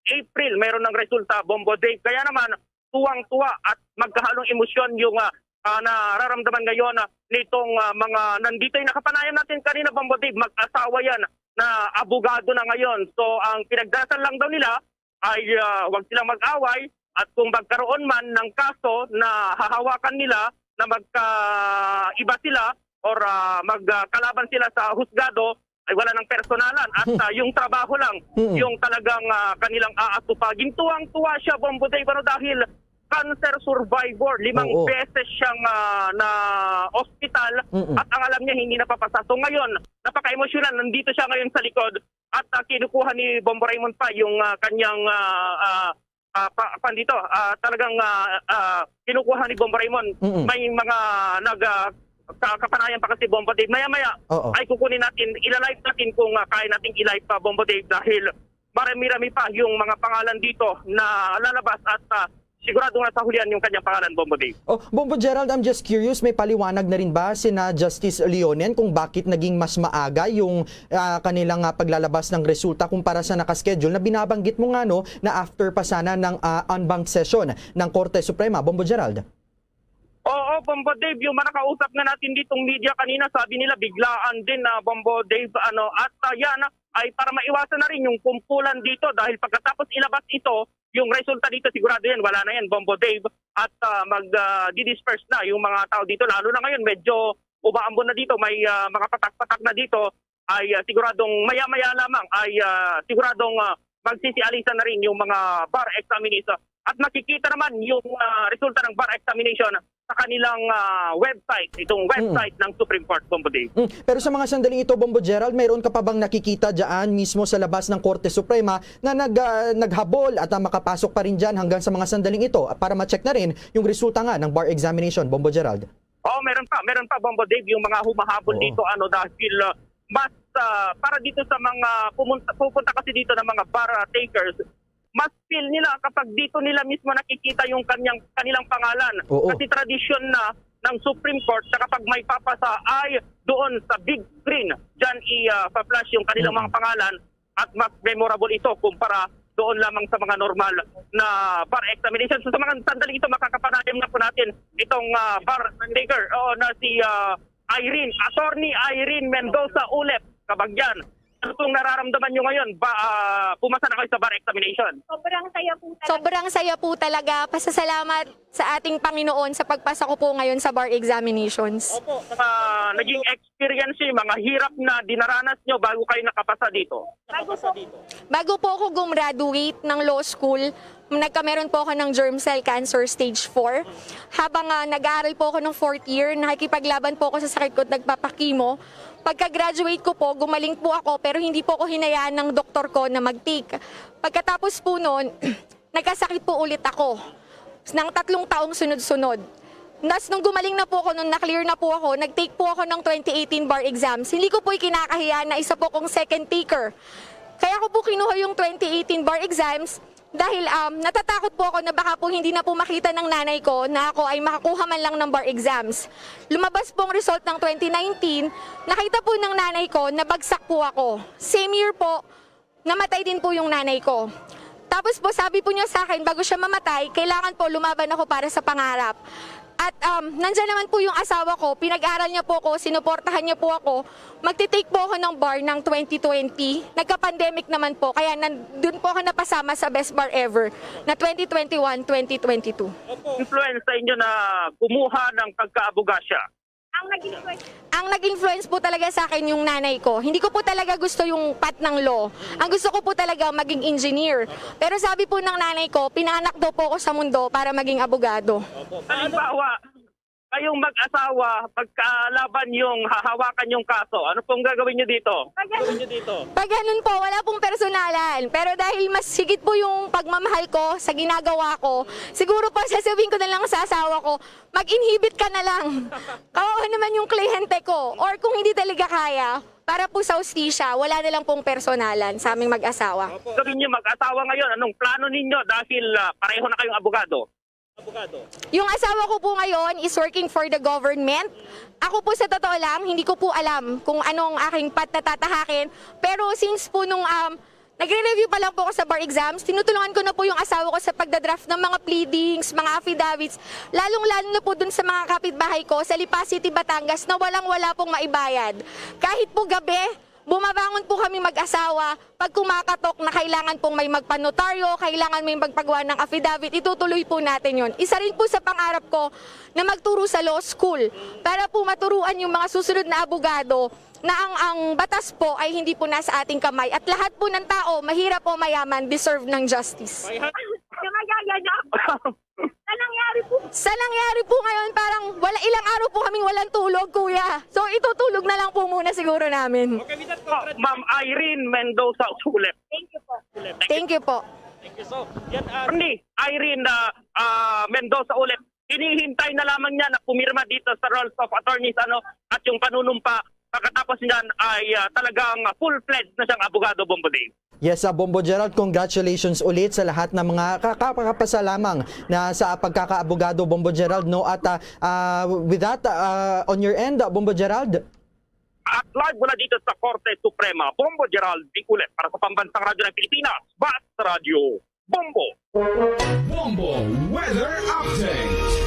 April, mayroon ng resulta, Bombo Dave. Kaya naman, tuwang-tuwa at magkahalong emosyon yung, ah, ah, nararamdaman ngayon, ah, nitong, ah, mga nandito. Yung nakapanayam natin kanina, Bombo Dave, mag-asawa yan na abogado na ngayon. So, ang pinagdasal lang daw nila ay, ah, wag silang mag-away at kung magkaroon man ng kaso na hahawakan nila na magkaiba sila or, ah, mag, ah, kalaban sila sa husgado, ay wala nang personalan at, Hmm. ah, yung trabaho lang Mm. yung talagang, ah, kanilang aatupagin. Tuwang-tuwa siya, Bombo Dave, ano, dahil cancer survivor, limang Oo. beses siyang, ah, na ospital Mm-mm. at ang alam niya hindi napapasa. So ngayon, napaka-emosyonal, nandito siya ngayon sa likod at, ah, kinukuha ni Bombo Raymond pa yung, ah, kanyang, ah, ah, ah, pa, pa dito, ah, talagang, ah, ah, kinukuha ni Bombo Raymond. Mm-mm. May mga nag, ah, ka-, kapanayan pa kasi, Bombo Dave. Maya-maya Oo. ay kukunin natin, ila-live natin kung, ah, kaya nating i-live pa, Bombo Dave, dahil marami-rami pa yung mga pangalan dito na lalabas at, ah, sigurado nga sa hulihan yung kanyang pangalan, Bombo Dave. Oh, Bombo Gerald, I'm just curious, may paliwanag na rin ba sina Justice Leonen kung bakit naging mas maaga yung, ah, kanilang, ah, paglalabas ng resulta kumpara sa nakaschedule na binabanggit mo nga, no, na after pa sana ng, ah, en banc session ng Korte Suprema, Bombo Gerald? Oo, Bombo Dave, yung mga nakausap nga natin ditong media kanina, sabi nila biglaan din na, Bombo Dave, ano, at, ah, yan, ah, ay para maiwasan na rin yung kumpulan dito dahil pagkatapos ilabas ito, yung resulta dito sigurado yan, wala na yan, Bombo Dave, at, ah, mag, ah, didisperse na yung mga tao dito, lalo na ngayon medyo umaambon na dito, may, ah, mga patak-patak na dito, ay, ah, siguradong maya-maya lamang ay, ah, siguradong, ah, magsisialisan na rin yung mga bar examinees, ah, at makikita naman yung, ah, resulta ng bar examination sa kanilang, ah, website, itong Mm. website ng Supreme Court, Bombo Dave. Mm. Pero sa mga sandaling ito, Bombo Gerald, mayroon ka pa bang nakikita dyan mismo sa labas ng Korte Suprema na nag-, ah, naghabol at, ah, makapasok pa rin dyan hanggang sa mga sandaling ito para ma-check na rin yung resulta nga ng bar examination, Bombo Gerald? Oh, meron pa, meron pa, Bombo Dave, yung mga humahabol Oo. dito, ano, dahil, ah, mas, ah, para dito sa mga pumunta, pupunta kasi dito ng mga bar, ah, takers, mas feel nila kapag dito nila mismo nakikita yung kanyang, kanilang pangalan. Oo. Kasi tradisyon na ng Supreme Court na kapag may papasa ay doon sa big screen, dyan i-, ah, pa-flash yung kanilang Mm. mga pangalan at mas memorable ito kumpara doon lamang sa mga normal na bar examination. So, sa mga sandaling ito, makakapanayam na po natin itong, ah, bar taker, oo, na si, ah, Irene, Attorney Irene Mendoza Ulep, Kabagyan. Ano pong nararamdaman nyo ngayon? Ba, ah, pumasa na kayo sa bar examination? Sobrang saya po talaga. Sobrang saya po talaga. Pasasalamat sa ating Panginoon sa pagpasa ko po ngayon sa bar examinations. Opo. Ah, naging experience nyo, mga hirap na dinaranas nyo bago kayo nakapasa dito? Bago po, bago po ako gumraduate ng law school, nagkameron po ako ng germ cell cancer stage four. Habang, ah, nag-aaral po ako ng fourth year, nakikipaglaban po ako sa sakit ko at nagpapakimo. Pagka-graduate ko po, gumaling po ako, pero hindi po ako hinayaan ng doktor ko na mag-take. Pagkatapos po noon, nagkasakit po ulit ako ng tatlong taong sunod-sunod. Nas, nung gumaling na po ako, nung na-clear na po ako, nag-take po ako ng twenty eighteen bar exams. Hindi ko po ikinakahiya na isa po akong second taker. Kaya ko po kinuha yung twenty eighteen bar exams dahil, um, natatakot po ako na baka po hindi na po makita ng nanay ko na ako ay makakuha man lang ng bar exams. Lumabas po ang result ng twenty nineteen, nakita po ng nanay ko na bagsak po ako. Same year po, namatay din po yung nanay ko. Tapos po, sabi po niya sa akin, bago siya mamatay, kailangan po lumaban ako para sa pangarap. At, um, nandyan naman po yung asawa ko, pinag-aral niya po ako, sinuportahan niya po ako. Magti-take po ako ng bar ng twenty twenty. Nagka-pandemic naman po, kaya nandun po ako napasama sa best bar ever na twenty twenty-one, twenty twenty-two. Influence sa inyo na kumuha ng pagka-abogasya? Ang nag-influence, ang nag-influence po talaga sa akin yung nanay ko. Hindi ko po talaga gusto yung path ng law. Ang gusto ko po talaga maging engineer. Pero sabi po ng nanay ko, pinanganak daw po ako sa mundo para maging abogado. Halimbawa, kayong mag-asawa, pagkalaban yung hahawakan yung kaso, ano pong gagawin nyo dito? Pag ganun po, wala pong personalan. Pero dahil mas higit po yung pagmamahal ko sa ginagawa ko, siguro po sasabihin ko na lang sa asawa ko, "Mag-inhibit ka na lang. Kawawa naman yung kliyente ko." Or kung hindi talaga kaya, para po sa hustisya, wala na lang pong personalan sa aming mag-asawa. Sabi niyo mag-asawa ngayon, anong plano ninyo dahil, ah, pareho na kayong abogado? Yung asawa ko po ngayon is working for the government. Ako po, sa totoo lang, hindi ko po alam kung anong aking path na tatahakin. Pero since po nung, um, nagre-review pa lang po ako sa bar exams, tinutulungan ko na po yung asawa ko sa pagdadraft ng mga pleadings, mga affidavits, lalong-lalo na po dun sa mga kapitbahay ko sa Lipa City, Batangas, na walang-wala pong maibayad. Kahit po gabi, bumabangon po kami mag-asawa. Pag kumakatok na kailangan pong may magpanotaryo, kailangan may magpagawa ng affidavit, itutuloy po natin yon. Isa rin po sa pangarap ko na magturo sa law school para po maturuan yung mga susunod na abogado na ang, ang batas po ay hindi po nasa ating kamay at lahat po ng tao, mahirap o mayaman, deserve ng justice. Sa nangyari po. Sa nangyari po ngayon, parang wala, ilang araw po kaming walang tulog, kuya. So, itutulog na lang po muna siguro namin. Okay, with that, Ma'am Irene Mendoza Ulep. Thank you po. Thank you po. Thank you so. Yan, ah, Attorney Irene, ah, ah, Mendoza Ulep. Hinihintay na lamang niya na pumirma dito sa Rolls of Attorneys, ano, at yung panunumpa. Pagkatapos niyan ay, ah, talagang full-fledged na siyang abogado, Bombo Dave. Yes, ah, Bombo Gerald, congratulations ulit sa lahat ng mga ka-, ka-, kapasa lamang na sa pagkakaabogado, Bombo Gerald, no? At, ah, ah, with that, ah, on your end, ah, Bombo Gerald? At live mula dito sa Korte Suprema, Bombo Gerald Biculet para sa Pambansang Radyo ng Pilipinas, Bas Radyo, Bombo. Bombo Weather Update.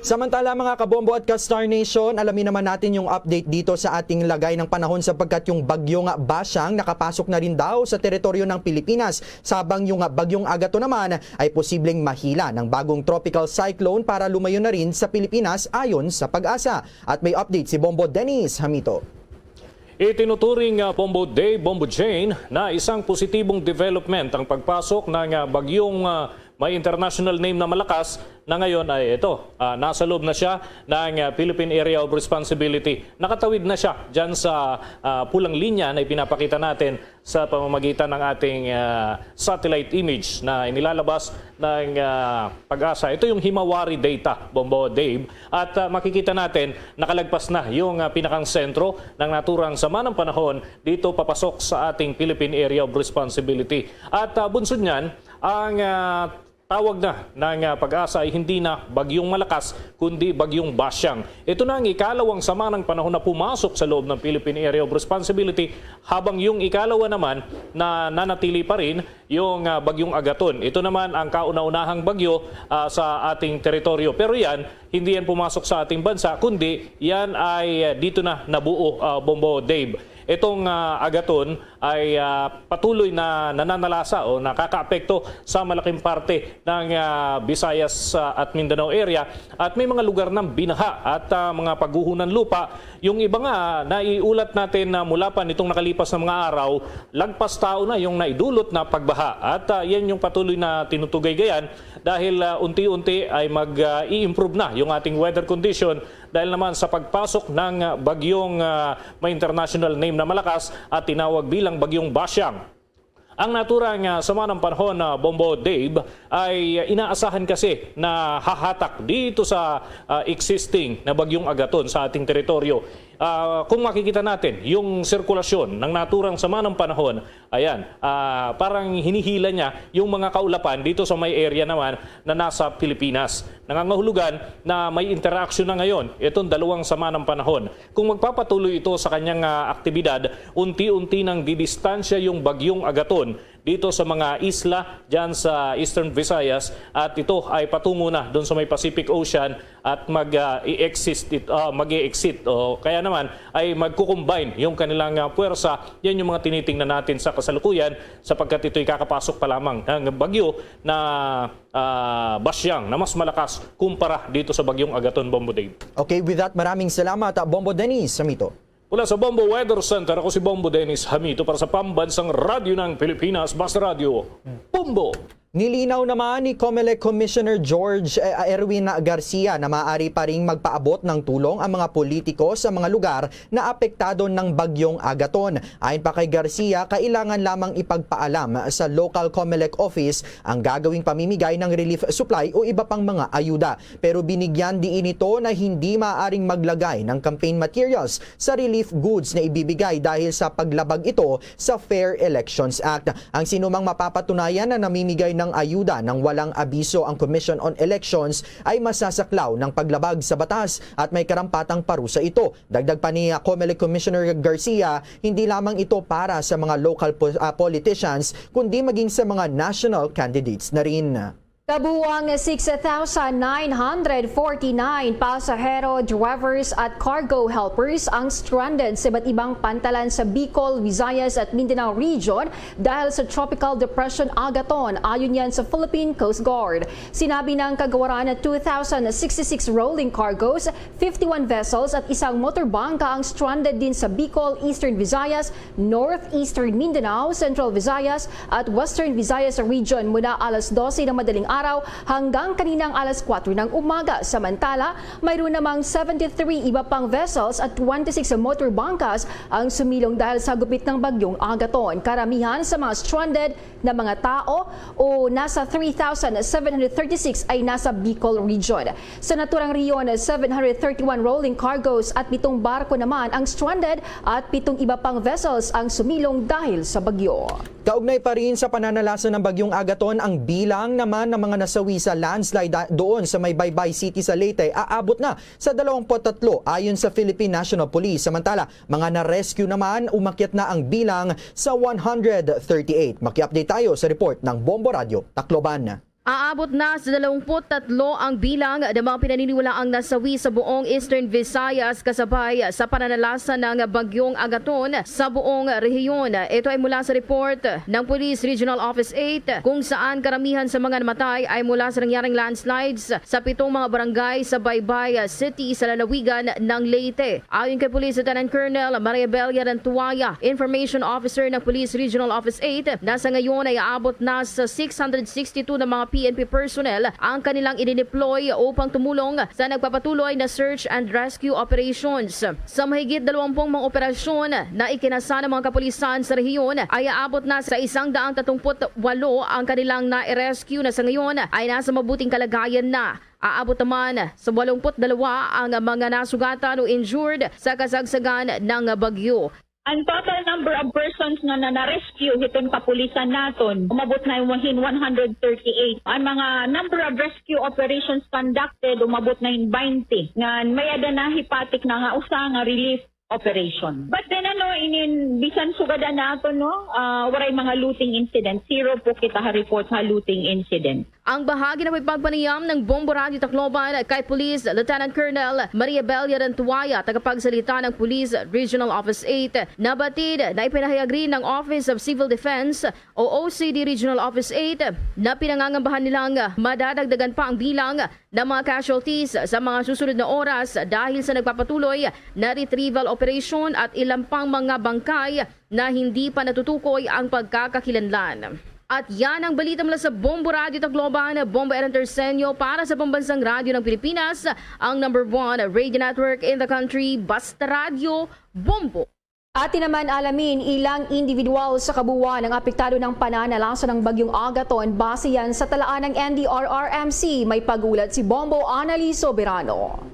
Samantala, mga kabombo at ka-Star Nation, alamin naman natin yung update dito sa ating lagay ng panahon, sapagkat yung bagyong Basyang nakapasok na rin daw sa teritoryo ng Pilipinas, sabang yung bagyong Agaton naman ay posibleng mahila ng bagong tropical cyclone para lumayo na rin sa Pilipinas, ayon sa PAGASA. At may update si Bombo Dennis Hamito. Itinuturing, ah, Bombo Dave, Bombo Jane, na isang positibong development ang pagpasok ng, ah, bagyong, ah, may international name na malakas na ngayon ay ito, ah, nasa loob na siya ng, ah, Philippine Area of Responsibility. Nakatawid na siya dyan sa, ah, pulang linya na ipinapakita natin sa pamamagitan ng ating, ah, satellite image na inilalabas ng, ah, PAGASA. Ito yung Himawari data, Bombo Dave. At, ah, makikita natin, nakalagpas na yung, ah, pinakang sentro ng naturang sama ng panahon dito papasok sa ating Philippine Area of Responsibility. At, ah, bunsod niyan, ang, ah, tawag na ng, ah, PAGASA ay hindi na bagyong malakas, kundi bagyong basyang. Ito na ang ikalawang sama ng panahon na pumasok sa loob ng Philippine Area of Responsibility, habang yung ikalawa naman na nanatili pa rin yung, ah, bagyong Agaton. Ito naman ang kauna-unahang bagyo, ah, sa ating teritoryo. Pero yan, hindi yan pumasok sa ating bansa, kundi yan ay, ah, dito na nabuo, ah, Bombo Dave. Itong, ah, Agaton ay, ah, patuloy na nananalasa o nakakaapekto sa malaking parte ng, ah, Visayas, ah, at Mindanao area, at may mga lugar ng binaha at, ah, mga pagguho ng lupa. Yung iba nga, naiulat natin na mula pa nitong nakalipas na mga araw, lagpas tao na yung naidulot na pagbaha. At, ah, yan yung patuloy na tinutugaygayan dahil, ah, unti-unti ay mag, ah, i-improve na yung ating weather condition dahil naman sa pagpasok ng, ah, bagyong, ah, may international name na malakas at tinawag bilang Bagyong Basyang. Ang naturang, ah, sama ng panahon na Bombo Dave ay inaasahan kasi na hahatak dito sa, ah, existing na Bagyong Agaton sa ating teritoryo. Ah, kung makikita natin yung sirkulasyon ng naturang sama ng panahon, ayan, ah, parang hinihila niya yung mga kaulapan dito sa may area naman na nasa Pilipinas. Nangangahulugan na may interaction na ngayon itong dalawang sama ng panahon. Kung magpapatuloy ito sa kanyang, ah, aktibidad, unti-unti nang didistansya yung Bagyong Agaton dito sa mga isla dyan sa Eastern Visayas, at ito ay patungo na doon sa may Pacific Ocean at mag, ah, i-exist it-, ah, mag-i-exit o kaya naman ay magkukumbine yung kanilang, ah, puwersa. Yan yung mga tinitingnan natin sa kasalukuyan sapagkat ito'y kakapasok pa lamang ng bagyo na, ah, basyang na mas malakas kumpara dito sa Bagyong Agaton, Bombo Dave. Okay, with that, maraming salamat, Bombo Dennis Hamito. Mula sa Bombo Weather Center, ako si Bombo Dennis Hamito para sa Pambansang Radyo ng Pilipinas, Basta Radyo, Bombo! Nilinaw naman ni Comelec Commissioner George, eh, Erwin Garcia na maaari pa ring magpaabot ng tulong ang mga politiko sa mga lugar na apektado ng Bagyong Agaton. Ayon pa kay Garcia, kailangan lamang ipagpaalam sa local Comelec office ang gagawing pamimigay ng relief supply o iba pang mga ayuda. Pero binigyan diin ito na hindi maaaring maglagay ng campaign materials sa relief goods na ibibigay dahil sa paglabag ito sa Fair Elections Act. Ang sinumang mapapatunayan na namimigay ng ayuda nang walang abiso ang Commission on Elections ay masasaklaw ng paglabag sa batas at may karampatang parusa ito. Dagdag pa ni, ah, Comelec Commissioner Garcia, hindi lamang ito para sa mga local po-, ah, politicians, kundi maging sa mga national candidates na rin. Kabuang six thousand nine hundred forty-nine pasahero, drivers at cargo helpers ang stranded sa iba't ibang pantalan sa Bicol, Visayas at Mindanao Region dahil sa Tropical Depression Agaton, ayon yan sa Philippine Coast Guard. Sinabi ng kagawaran na two thousand sixty-six rolling cargos, fifty-one vessels at isang motorbangka ang stranded din sa Bicol, Eastern Visayas, Northeastern Mindanao, Central Visayas at Western Visayas Region mula alas dose ng madaling araw hanggang kaninang alas kuwatro ng umaga. Samantala, mayroon namang seventy-three iba pang vessels at twenty-six motorbangkas ang sumilong dahil sa gupit ng Bagyong Agaton. Karamihan sa mga stranded na mga tao o nasa three thousand seven hundred thirty-six ay nasa Bicol Region. Sa naturang rehiyon, seven hundred thirty-one rolling cargos at pitong barko naman ang stranded at pitong iba pang vessels ang sumilong dahil sa bagyo. Kaugnay pa rin sa pananalasa ng Bagyong Agaton, ang bilang naman ng mga nasawi sa landslide da-, doon sa may Baybay City sa Leyte aabot na sa dalawampu't tatlo ayon sa Philippine National Police. Samantala, mga na-rescue naman, umakyat na ang bilang sa one hundred thirty-eight. Maki-update tayo sa report ng Bombo Radyo Tacloban. Aabot na sa dalawampu't tatlo ang bilang ng mga pinaniniwalaang nasawi sa buong Eastern Visayas kasabay sa pananalasa ng Bagyong Agaton sa buong rehiyon. Ito ay mula sa report ng Police Regional Office eight, kung saan karamihan sa mga namatay ay mula sa nangyaring landslides sa pitong mga barangay sa Baybay City sa lalawigan ng Leyte. Ayon kay Police Lieutenant Colonel Maria Belia Rantuaya, Information Officer ng Police Regional Office eight, na sa ngayon ay aabot na sa six hundred sixty-two na mga P N P personnel ang kanilang idineploy upang tumulong sa nagpapatuloy na search and rescue operations. Sa mahigit dalawampung mga operasyon na ikinasa ng mga kapulisan sa rehiyon, ay aabot na sa isang daang tatlumput walo ang kanilang na-rescue na sa ngayon ay nasa mabuting kalagayan na. Aabot naman sa walumpu't dalawa ang mga nasugatan o injured sa kasagsagan ng bagyo. Ang total number of persons nga na-rescue hiton kapulisan naton, umabot na hin one hundred thirty-eight. Ang mga number of rescue operations conducted, umabot na hin twenty. Nga may ada na hipatik na nga usa nga relief operation. But then, ano, inin, bisan sugad naton, no, ah, waray mga looting incident. Zero po kita ha report ha looting incident. Ang bahagi na may pagpanayam ng Bombo Radyo Tacloban kay Police Lieutenant Colonel Maria Bella Rantuaya, tagapagsalita ng Police Regional Office eight, nabatid na ipinahayag rin ng Office of Civil Defense o O C D Regional Office eight na pinangangambahan nilang madadagdagan pa ang bilang ng mga casualties sa mga susunod na oras dahil sa nagpapatuloy na retrieval operation at ilang pang mga bangkay na hindi pa natutukoy ang pagkakakilanlan. At yan ang balita mula sa Bombo Radyo Tacloban, Bombo Aaron Terceño para sa Pambansang Radyo ng Pilipinas, ang number one radio network in the country. Basta Radyo, Bombo. Atin naman alamin, ilang individual sa kabuuan ang apektado ng pananalasa ng Bagyong Agaton base yan sa talaan ng N D R R M C. May pag-ulat si Bombo Anali Soberano.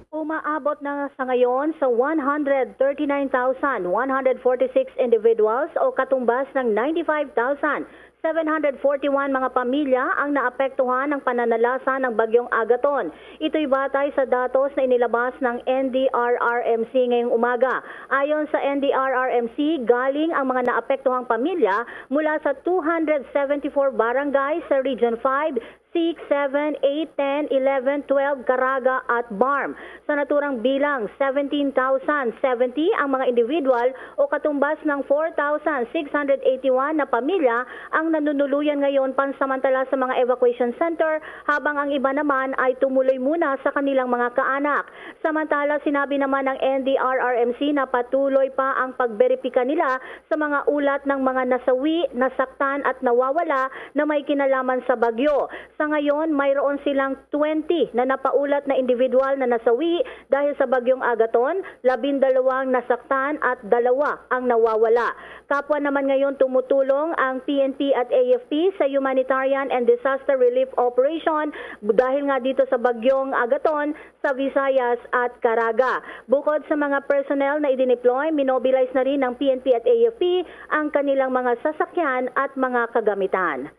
Umaabot na sa ngayon sa one hundred thirty-nine thousand one hundred forty-six individuals o katumbas ng ninety-five thousand seven hundred forty-one mga pamilya ang naapektuhan ng pananalasa ng Bagyong Agaton. Ito'y batay sa datos na inilabas ng N D R R M C ngayong umaga. Ayon sa N D R R M C, galing ang mga naapektuhang pamilya mula sa two hundred seventy-four barangays sa Region five, six, seven, eight, ten, eleven, twelve, Caraga at BARMM. Sa naturang bilang, seventeen thousand seventy ang mga individual o katumbas ng four thousand six hundred eighty-one na pamilya ang nanunuluyan ngayon pansamantala sa mga evacuation center, habang ang iba naman ay tumuloy muna sa kanilang mga kaanak. Samantala, sinabi naman ng N D R R M C na patuloy pa ang pagberipika nila sa mga ulat ng mga nasawi, nasaktan at nawawala na may kinalaman sa bagyo. Sa ngayon, mayroon silang twenty na napaulat na individual na nasawi dahil sa Bagyong Agaton, labindalawang nasaktan at dalawa ang nawawala. Kapwa naman ngayon tumutulong ang P N P at A F P sa humanitarian and disaster relief operation dahil nga dito sa Bagyong Agaton sa Visayas at Caraga. Bukod sa mga personnel na idineploy, minobilize na rin ng P N P at A F P ang kanilang mga sasakyan at mga kagamitan.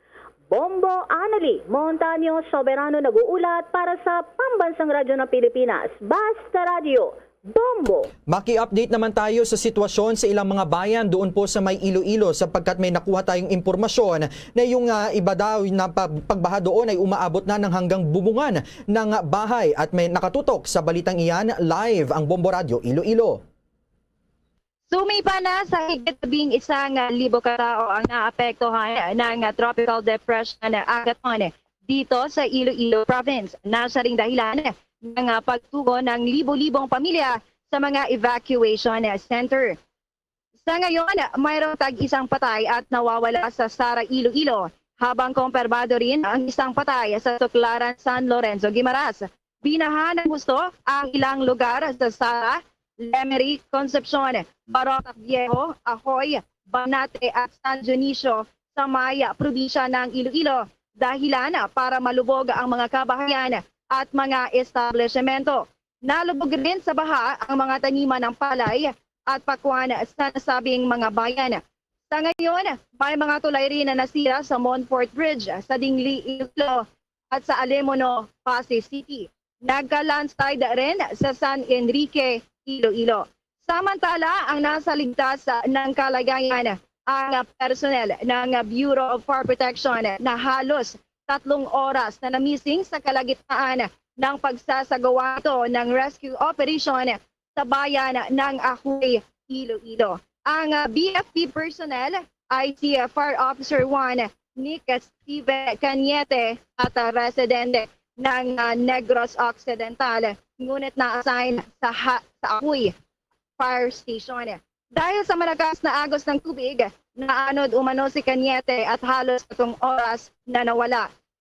Bombo Anali Montaño Soberano nag-uulat para sa Pambansang Radyo ng Pilipinas, Basta Radyo, Bombo! Maki-update naman tayo sa sitwasyon sa ilang mga bayan doon po sa may Iloilo, sapagkat may nakuha tayong impormasyon na yung, ah, iba daw na pag-, pagbaha doon ay umaabot na ng hanggang bubungan ng bahay, at may nakatutok sa balitang iyan. Live ang Bombo Radyo Iloilo. Sumipa na sa higit labing isang libo ka tawo ang naapektuhan ng Tropical Depression Agaton dito sa Iloilo Province. Nasa ring dahilan ng pagtugon ng libo-libong pamilya sa mga evacuation center. Sa ngayon, mayroong tag-isang patay at nawawala sa Sara, Iloilo, habang kumpirmado rin ang isang patay sa Tuklaran, San Lorenzo, Guimaras. Binaha ng husto ang ilang lugar sa Sara, Lemery, Concepcion, Barotac Viejo, Ahoy, Banate at San Dionisio sa may probinsya ng Iloilo, dahilan para malubog ang mga kabahayan at mga establishmento. Nalubog rin sa baha ang mga taniman ng palay at pakwan sa nasabing mga bayan. Sa ngayon, may mga tulay rin na nasira sa Montfort Bridge, sa Dingli, Iloilo, at sa Alimono, Passi City. Nagka-landslide rin sa San Enrique, Iloilo. Samantala, ang nasa ligtas ng kalagayan ang personnel ng Bureau of Fire Protection na halos tatlong oras na na-missing sa kalagitnaan ng pagsasagawa ito ng rescue operation sa bayan ng Ahoy, Iloilo. Ang, ah, B F P personnel ay si, ah, Fire Officer one Nick Steven Cañete at, ah, residente ng, ah, Negros Occidental, ngunit na-assign sa ha-, sa Ahoy Fire Station. Dahil sa malakas na agos ng tubig, naanod umano si Cañete at halos tatlong oras na nawala.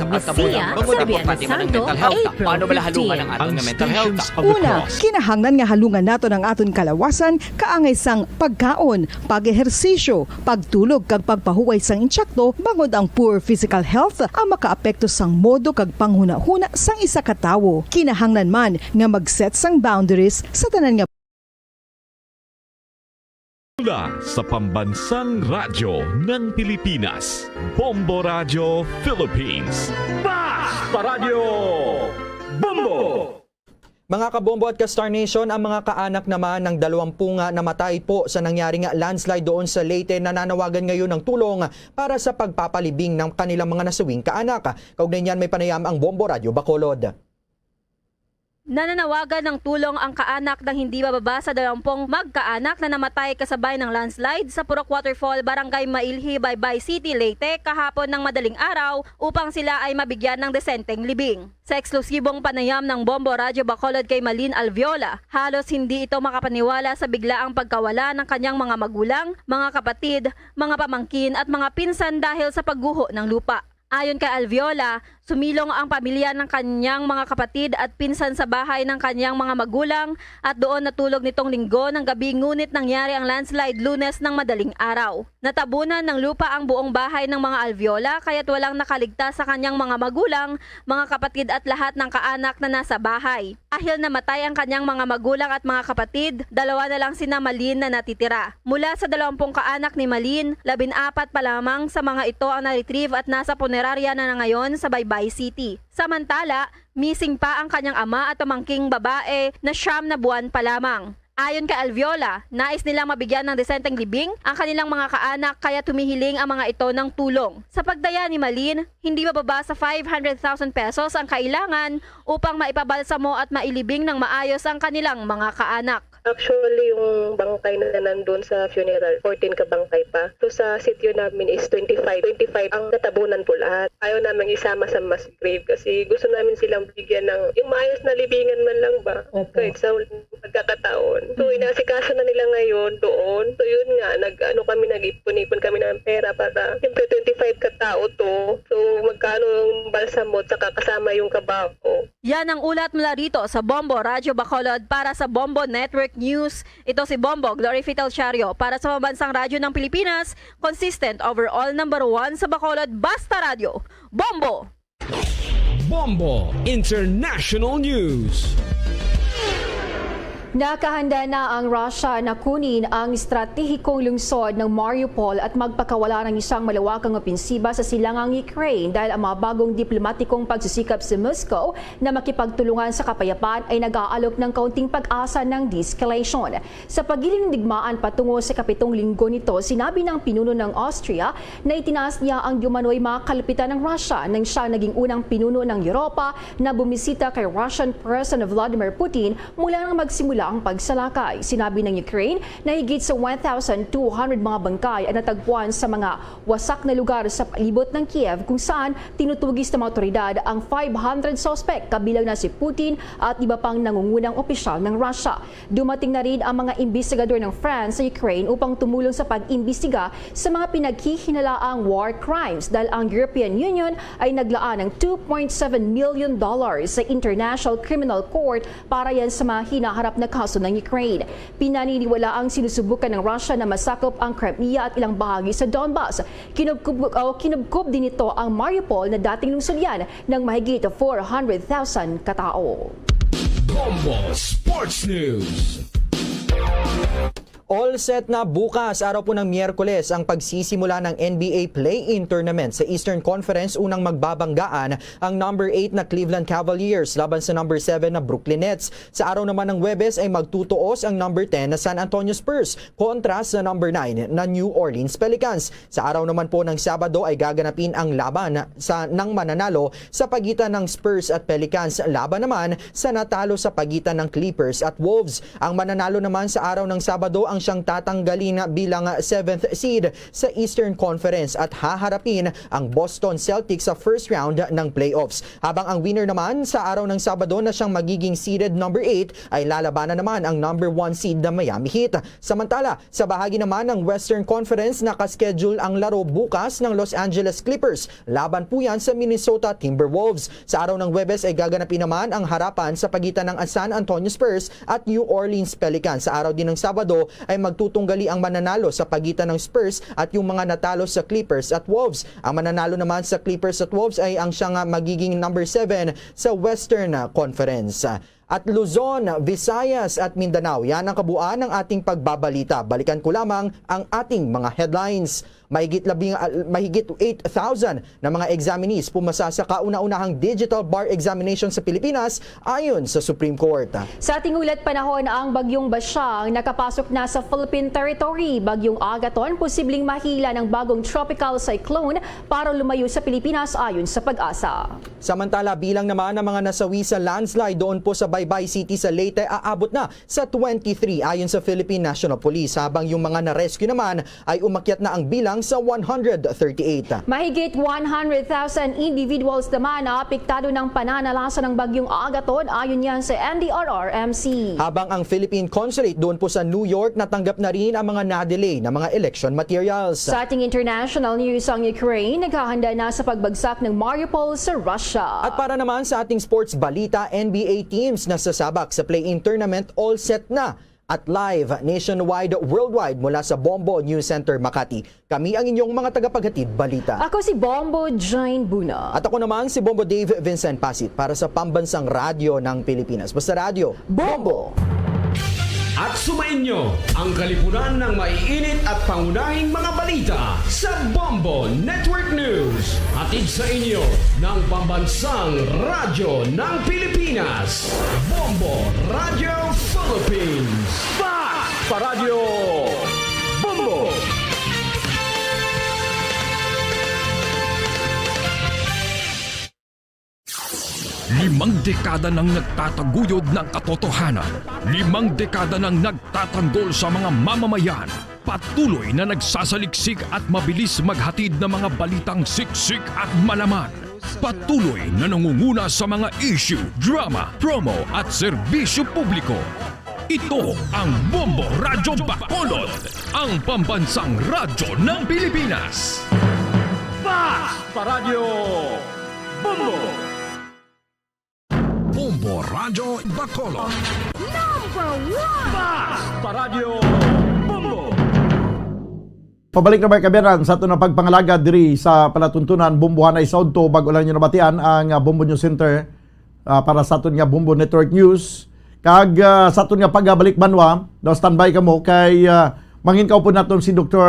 ang Messiah sa Biyernes Santo, April fifteen. Ang stations of the cross. Una, kinahanglan nga halungan naton ang aton kalawasan kaangay sang pagkaon, pag-ehersisyo, pagtulog kag pagpahuway sang insakto, bangod ang poor physical health ang makaapekto sang modo kag panghunahuna sang isa ka tawo. Kinahanglan man nga mag-set sang boundaries sa tanan nga Mula sa Pambansang Radyo ng Pilipinas, Bombo Radyo Philippines. Basta Radyo Bombo! Mga kabombo at ka-Star Nation, ang mga kaanak naman ng dalawampu nga namatay po sa nangyari nga landslide doon sa Leyte nananawagan ngayon ng tulong para sa pagpapalibing ng kanilang mga nasawing kaanak. Kaugnay niyan, may panayam ang Bombo Radyo Bacolod. Nananawagan ng tulong ang kaanak ng hindi bababa sa dalawampung magkaanak na namatay kasabay ng landslide sa Purok Waterfall, Barangay Mailhi, Baybay City, Leyte, kahapon ng madaling araw upang sila ay mabigyan ng desenteng libing. Sa eksklusibong panayam ng Bombo Radyo Bacolod kay Malin Alviola, halos hindi ito makapaniwala sa biglaang pagkawala ng kanyang mga magulang, mga kapatid, mga pamangkin at mga pinsan dahil sa pagguho ng lupa. Ayon kay Alviola, sumilong ang pamilya ng kanyang mga kapatid at pinsan sa bahay ng kanyang mga magulang at doon natulog nitong Linggo ng gabi, ngunit nangyari ang landslide Lunes ng madaling araw. Natabunan ng lupa ang buong bahay ng mga Alviola, kaya't walang nakaligtas sa kanyang mga magulang, mga kapatid at lahat ng kaanak na nasa bahay. Dahil namatay ang kanyang mga magulang at mga kapatid, dalawa na lang sina Malin na natitira. Mula sa dalawampung kaanak ni Malin, labin-apat pa lamang sa mga ito ang na-retrieve at nasa punerarya na, na ngayon sa Baybay City. Samantala, missing pa ang kanyang ama at pamangking babae na siyam na buwan pa lamang. Ayon kay Alviola, nais nilang mabigyan ng desenteng libing ang kanilang mga kaanak, kaya tumihiling ang mga ito ng tulong. Sa pagdaya ni Malin, hindi mababa sa five hundred thousand pesos ang kailangan upang maipabalsamo at mailibing ng maayos ang kanilang mga kaanak. Actually, yung bangkay na nandun sa funeral, fourteen ka bangkay pa. So, sa sitio namin is twenty-five. Twenty-five ang natabunan po lahat. Ayaw namin isama sa mass grave kasi gusto namin silang bigyan ng, yung maayos na libingan man lang ba? Opo. Kahit sa huling ka kataon. So, inasikaso na nila ngayon doon. So, yun nga, nag-ano kami, nag-ipon-ipon kami ng pera para, siyempre, twenty-five ka tao to. So, magkano yung balsamot, saka kasama yung kabako. Yan ang ulat mula rito sa Bombo Radyo Bacolod para sa Bombo Network News. Ito si Bombo Glory Fitel Siario para sa Pambansang Radyo ng Pilipinas, consistent overall number one sa Bacolod, Basta Radyo. Bombo! Bombo International News. Nakahanda na ang Russia na kunin ang estratehikong lungsod ng Mariupol at magpakawala ng isang malawakang opensiba sa silangang Ukraine dahil ang mga bagong diplomatikong pagsisikap sa Moscow na makipagtulungan sa kapayapaan ay nag-aalok ng kaunting pag-asa ng de-escalation. Sa paghiling digmaan patungo sa ikapitong linggo nito, sinabi ng pinuno ng Austria na itinaas niya ang di umano'y mga kalupitan ng Russia nang siya naging unang pinuno ng Europa na bumisita kay Russian President Vladimir Putin mula nang magsimula ang pagsalakay. Sinabi ng Ukraine na higit sa one thousand two hundred mga bangkay ang natagpuan sa mga wasak na lugar sa palibot ng Kiev, kung saan tinutugis ng mga otoridad ang five hundred suspect, kabilang na si Putin at iba pang nangungunang opisyal ng Russia. Dumating na rin ang mga imbestigador ng France sa Ukraine upang tumulong sa pag-imbestiga sa mga pinaghihinalaang war crimes, dahil ang European Union ay naglaan ng two point seven million dollars sa International Criminal Court para yan sa mga hinaharap na kaso ng Ukraine. Pinaniniwala ang sinusubukan ng Russia na masakop ang Crimea at ilang bahagi sa Donbas. Kinubkub, o kinubkob din nito ang Mariupol na dating lungsod yan ng mahigit four hundred thousand katao. Bombo Sports News. All set na bukas, araw po ng Miyerkules, ang pagsisimula ng N B A play-in tournament sa Eastern Conference. Unang magbabanggaan ang number eight na Cleveland Cavaliers laban sa number seven na Brooklyn Nets. Sa araw naman ng Huwebes ay magtutuos ang number ten na San Antonio Spurs kontra sa number nine na New Orleans Pelicans. Sa araw naman po ng Sabado ay gaganapin ang laban sa, ng mananalo sa pagitan ng Spurs at Pelicans laban naman sa natalo sa pagitan ng Clippers at Wolves. Ang mananalo naman sa araw ng Sabado ang siyang tatanggalin bilang seventh seed sa Eastern Conference at haharapin ang Boston Celtics sa first round ng playoffs. Habang ang winner naman sa araw ng Sabado na siyang magiging seeded number eight ay lalabanan naman ang number one seed na Miami Heat. Samantala, sa bahagi naman ng Western Conference, nakaschedule ang laro bukas ng Los Angeles Clippers laban po yan sa Minnesota Timberwolves. Sa araw ng Huwebes ay gaganapin naman ang harapan sa pagitan ng San Antonio Spurs at New Orleans Pelicans. Sa araw din ng Sabado ay magtutunggali ang mananalo sa pagitan ng Spurs at yung mga natalo sa Clippers at Wolves. Ang mananalo naman sa Clippers at Wolves ay ang siyang, ah, magiging number seven sa Western, ah, Conference. At Luzon, Visayas at Mindanao, yan ang kabuuan ng ating pagbabalita. Balikan ko lamang ang ating mga headlines. Mahigit labing, ah, mahigit eight thousand na mga examinees pumasa sa kauna-unahang digital bar examination sa Pilipinas, ayon sa Supreme Court. Sa ating ulat panahon, ang Bagyong Basyang nakapasok na sa Philippine Territory. Bagyong Agaton posibleng mahila ng bagong tropical cyclone para lumayo sa Pilipinas, ayon sa PAGASA. Samantala, bilang naman ng mga nasawi sa landslide doon po sa Baybay City sa Leyte, aabot na sa twenty-three ayon sa Philippine National Police, habang yung mga na-rescue naman ay umakyat na ang bilang sa one hundred thirty-eight. Mahigit one hundred thousand individuals naman ang apektado ng pananalasa ng Bagyong Agaton, ayon yan sa N D R R M C. Habang ang Philippine Consulate doon po sa New York, natanggap na rin ang mga na-delay na mga election materials. Sa ating international news, ang Ukraine naghahanda na sa pagbagsak ng Mariupol sa Russia. At para naman sa ating sports balita, N B A teams na sasabak sa play-in tournament, all set na. At live nationwide, worldwide, mula sa Bombo News Center, Makati, kami ang inyong mga tagapaghatid balita. Ako si Bombo Jane Buna. At ako naman si Bombo Dave Vincent Pasit para sa Pambansang Radyo ng Pilipinas. Basta Radyo, Bombo! At sumainyo ang kalipunan ng maiinit at pangunahing mga balita sa Bombo Network News. Hatid sa inyo ng Pambansang Radyo ng Pilipinas, Bombo Radio Philippines. Fact! Paradyo Bombo! Limang dekada nang nagtataguyod ng katotohanan. Limang dekada nang nagtatanggol sa mga mamamayan. Patuloy na nagsasaliksik at mabilis maghatid ng mga balitang siksik at malaman. Patuloy na nangunguna sa mga issue, drama, promo at serbisyo publiko. Ito ang Bombo Radyo Bacolod, ang pambansang radyo ng Pilipinas. Fast Paradyo Bombo! Bombo Radyo Bacolod. Number one! Fast Paradyo Bombo! Pabalik na, mga kaabyanan, sa aton nga pagpangalagad diri sa palatuntunan, Bombohanay sa udto, bag-o lang ninyo nabatian ang, ah, Bombo News Center, ah, para sa aton nga Bombo Network News. Kag, ah, sa aton nga pagabalik banwa, no, standby kamo kay, ah, mangin kaupod naton si Doktor,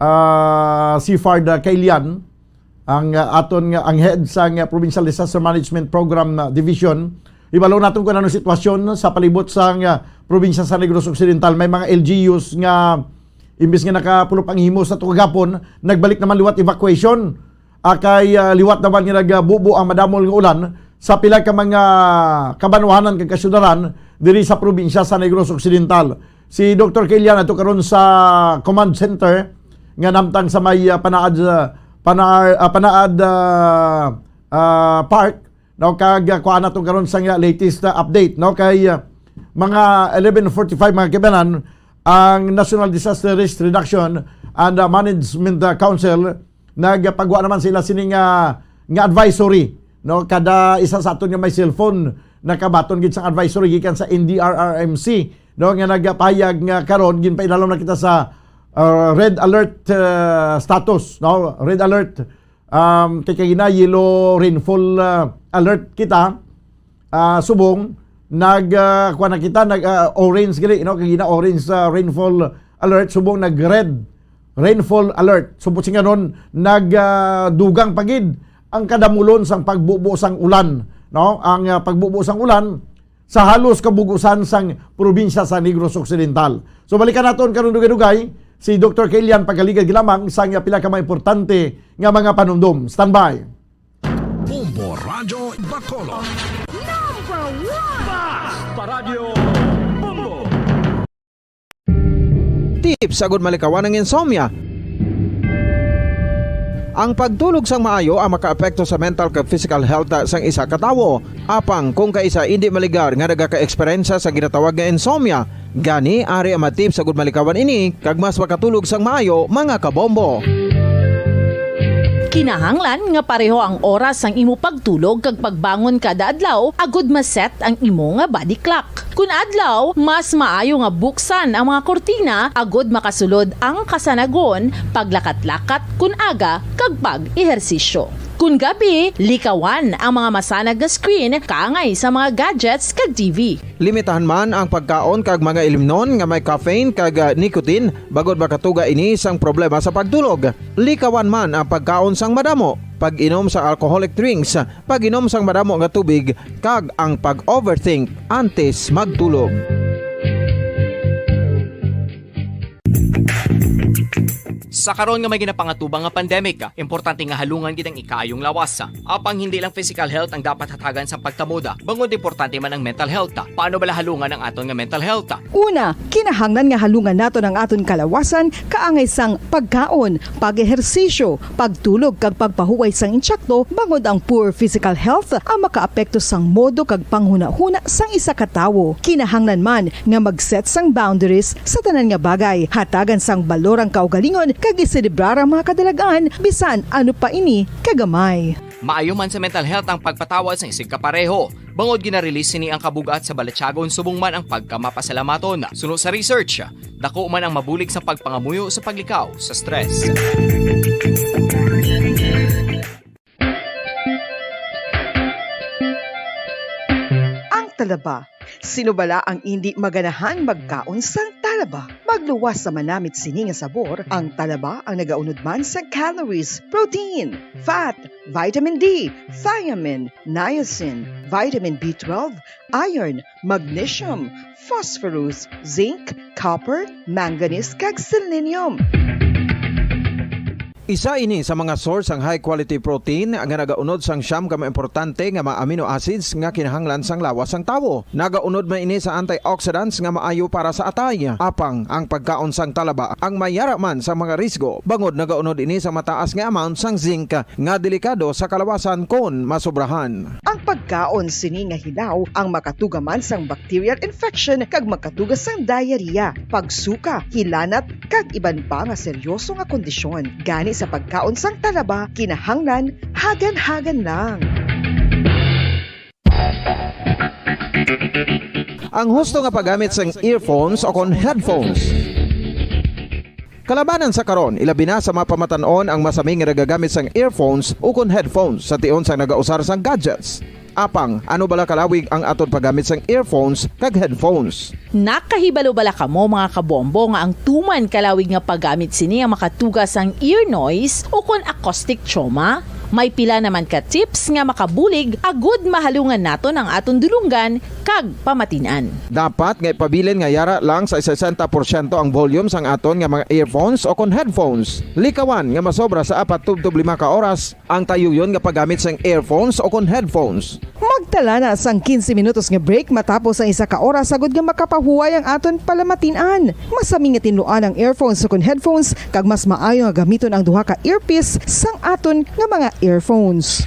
ah, Sifard, ah, Kailian, ang, ah, aton nga, ang head sa, ah, Provincial Disaster Management Program, ah, Division. Ibalo naton kung ano sitwasyon sa palibot sa, ah, probinsya sa Negros Occidental. May mga L G Us nga imbis nga nakapulop ang himos nato kagapon, nagbalik naman liwat evacuation. Ah, kay, ah, liwat naman nga nagabubo ang madamol nga ulan sa pila ka mga kabanwahanan kag kasyudaran diri sa probinsya sa Negros Occidental. Si Doktor Kilian ato karon sa command center nga namtang sa may, ah, Panaad, ah, Panaad, ah, Panaad, ah, ah, Park, no, kag, ah, kuhaan nato karon sa nga latest, ah, update, no, kay, ah, mga eleven forty-five, mga kaabyanan, ang National Disaster Risk Reduction and, ah, Management, ah, Council, nagpagwa naman sila sini nga, nga advisory, no? Kada isa sa aton nga may cellphone nakabaton gid sang advisory gikan sa N D R R M C, no, nga nagapahayag nga karon ginpailalom na kita sa, ah, red alert, ah, status, no? Red alert, um, kay kagina yellow rainfall, ah, alert kita. Ah, subong nag, ah, kuwan na kita, nag, ah, orange gali, no? Kagina orange, ah, rainfall alert, subong nag red rainfall alert. Subong sing karon nag, ah, dugang pa gid ang kadamulon sang pagbubo sang ulan, no? Ang, ah, pagbubo sang ulan sa halos kabugusan sang probinsya sa Negros Occidental. So, balikan naton karon dugay-dugay si Doktor Kilian pagaligad lamang sa nga pila ka mga importante nga mga panumdom. Standby. Bombo Radyo Bacolod. Number one! Fast Paradyo Bombo! Tips agud malikawan ang insomnia. Ang pagtulog sang maayo ang makaapekto sa mental kag physical health sang isa ka tawo. Apang kung kaisa indi maligar nga nagaka-eksperyensya sa ginatawag nga insomnia, gani ari ang mga tips agud malikawan ini kag mas makatulog sang maayo, mga kabombo. Kinahanglan nga pareho ang oras sang imo pagtulog kag pagbangon kada adlaw agud ma-set ang imo nga body clock. Kun adlaw, mas maayo nga buksan ang mga kurtina agud makasulod ang kasanagon, paglakat-lakat kun aga, kag pag-ehersisyo. Kun gabi, likawan ang mga masanag nga screen kaangay sa mga gadgets kag T V. Limitahan man ang pagkaon kag mga ilimnon nga may caffeine kag, ah, nicotine, bangod makatuga ini sang problema sa pagtulog. Likawan man ang pagkaon sang madamo, pag-inom sa alcoholic drinks, pag-inom sang madamo nga tubig, kag ang pag-overthink antes magtulog. Sa karon nga may ginapangatubang nga pandemic, importante nga halungan gid ang ikaayong lawas. Apang hindi lang physical health ang dapat hatagan sa pagkamoda, bangod importante man ang mental health. Paano bala halungan ang aton nga mental health? Una, kinahanglan nga halungan naton ang aton kalawasan kaangay sang pagkaon, pag-ehersisyo, pagtulog kag pagpahuway sang insakto, bangod ang poor physical health ang makaapekto sang modo kag panghunahuna sang isa ka tawo. Kinahanglan man nga mag-set sang boundaries sa tanan nga bagay, hatagan sang balor ang kaugalingon kag iselebrar ang mga kadalag-an, bisan ano pa ini kagamay. Maayo man sa mental health ang pagpatawad sang isigkapareho, bangod gina-release sini ang kabug-at sa balatyagon subong man ang pagkamapasalamaton. Suno sa research, dako man ang mabulig sa pagpangamuyo sa paglikaw sa stress. Ang talaba. Sino bala ang indi maganahang magkaon sang talaba? Magluwas sa manamit sini nga sabor, ang talaba ang nagaunod man sa calories, protein, fat, vitamin D, thiamine, niacin, vitamin B twelve, iron, magnesium, phosphorus, zinc, copper, manganese, kag selenium. Isa ini sa mga source sang high quality protein nga nagaunod sang siyam ka mga importante nga mga amino acids nga kinahanglan sang lawas sang tawo. Nagaunod man ini sa antioxidants nga maayo para sa atay. Apang ang pagkaon sang talaba ang mayara man sa mga risgo, bangod nagaunod ini sa mataas nga amount sang zinc nga delikado sa kalawasan kon masobrahan. Ang Pagkaon sini nga hilaw ang makatuga man sang bacterial infection kag makatuga sang diarrhea, pagsuka, hilanat, kag iban pa nga seryoso nga kondisyon. Gani sa pagkaon sang talaba, kinahanglan hagan-hagan lang. Ang husto nga paggamit sang earphones o kon headphones. Kalabanan sa karon, ilabi na sa mga pamatan-on ang masami nga nagagamit sang earphones o kon headphones sa tion sang nagausar sang gadgets. Apang, ano bala kalawig ang aton paggamit sang earphones kag headphones? Nakahibalo bala kamo, mga kabombo, nga ang tuman kalawig nga paggamit sini ang makatuga sang ear noise o kon acoustic trauma? May pila naman ka tips nga makabulig agud mahalungan naton ang aton dulonggan kag pamatin-an. Dapat nga ipabilin nga yara lang sa sesenta porsyento ang volume sang aton nga mga earphones o kon headphones. Likawan nga masobra sa apat tubtob lima ka oras ang tayuyon nga paggamit sang earphones o kon headphones. Magtala na sang quince minutos nga break matapos ang isa ka oras agud nga makapahuway ang aton palamatin-an. Masami nga tinluan ang earphones o kon headphones kag mas maayo nga gamiton ang duha ka earpiece sang aton nga mga earphones.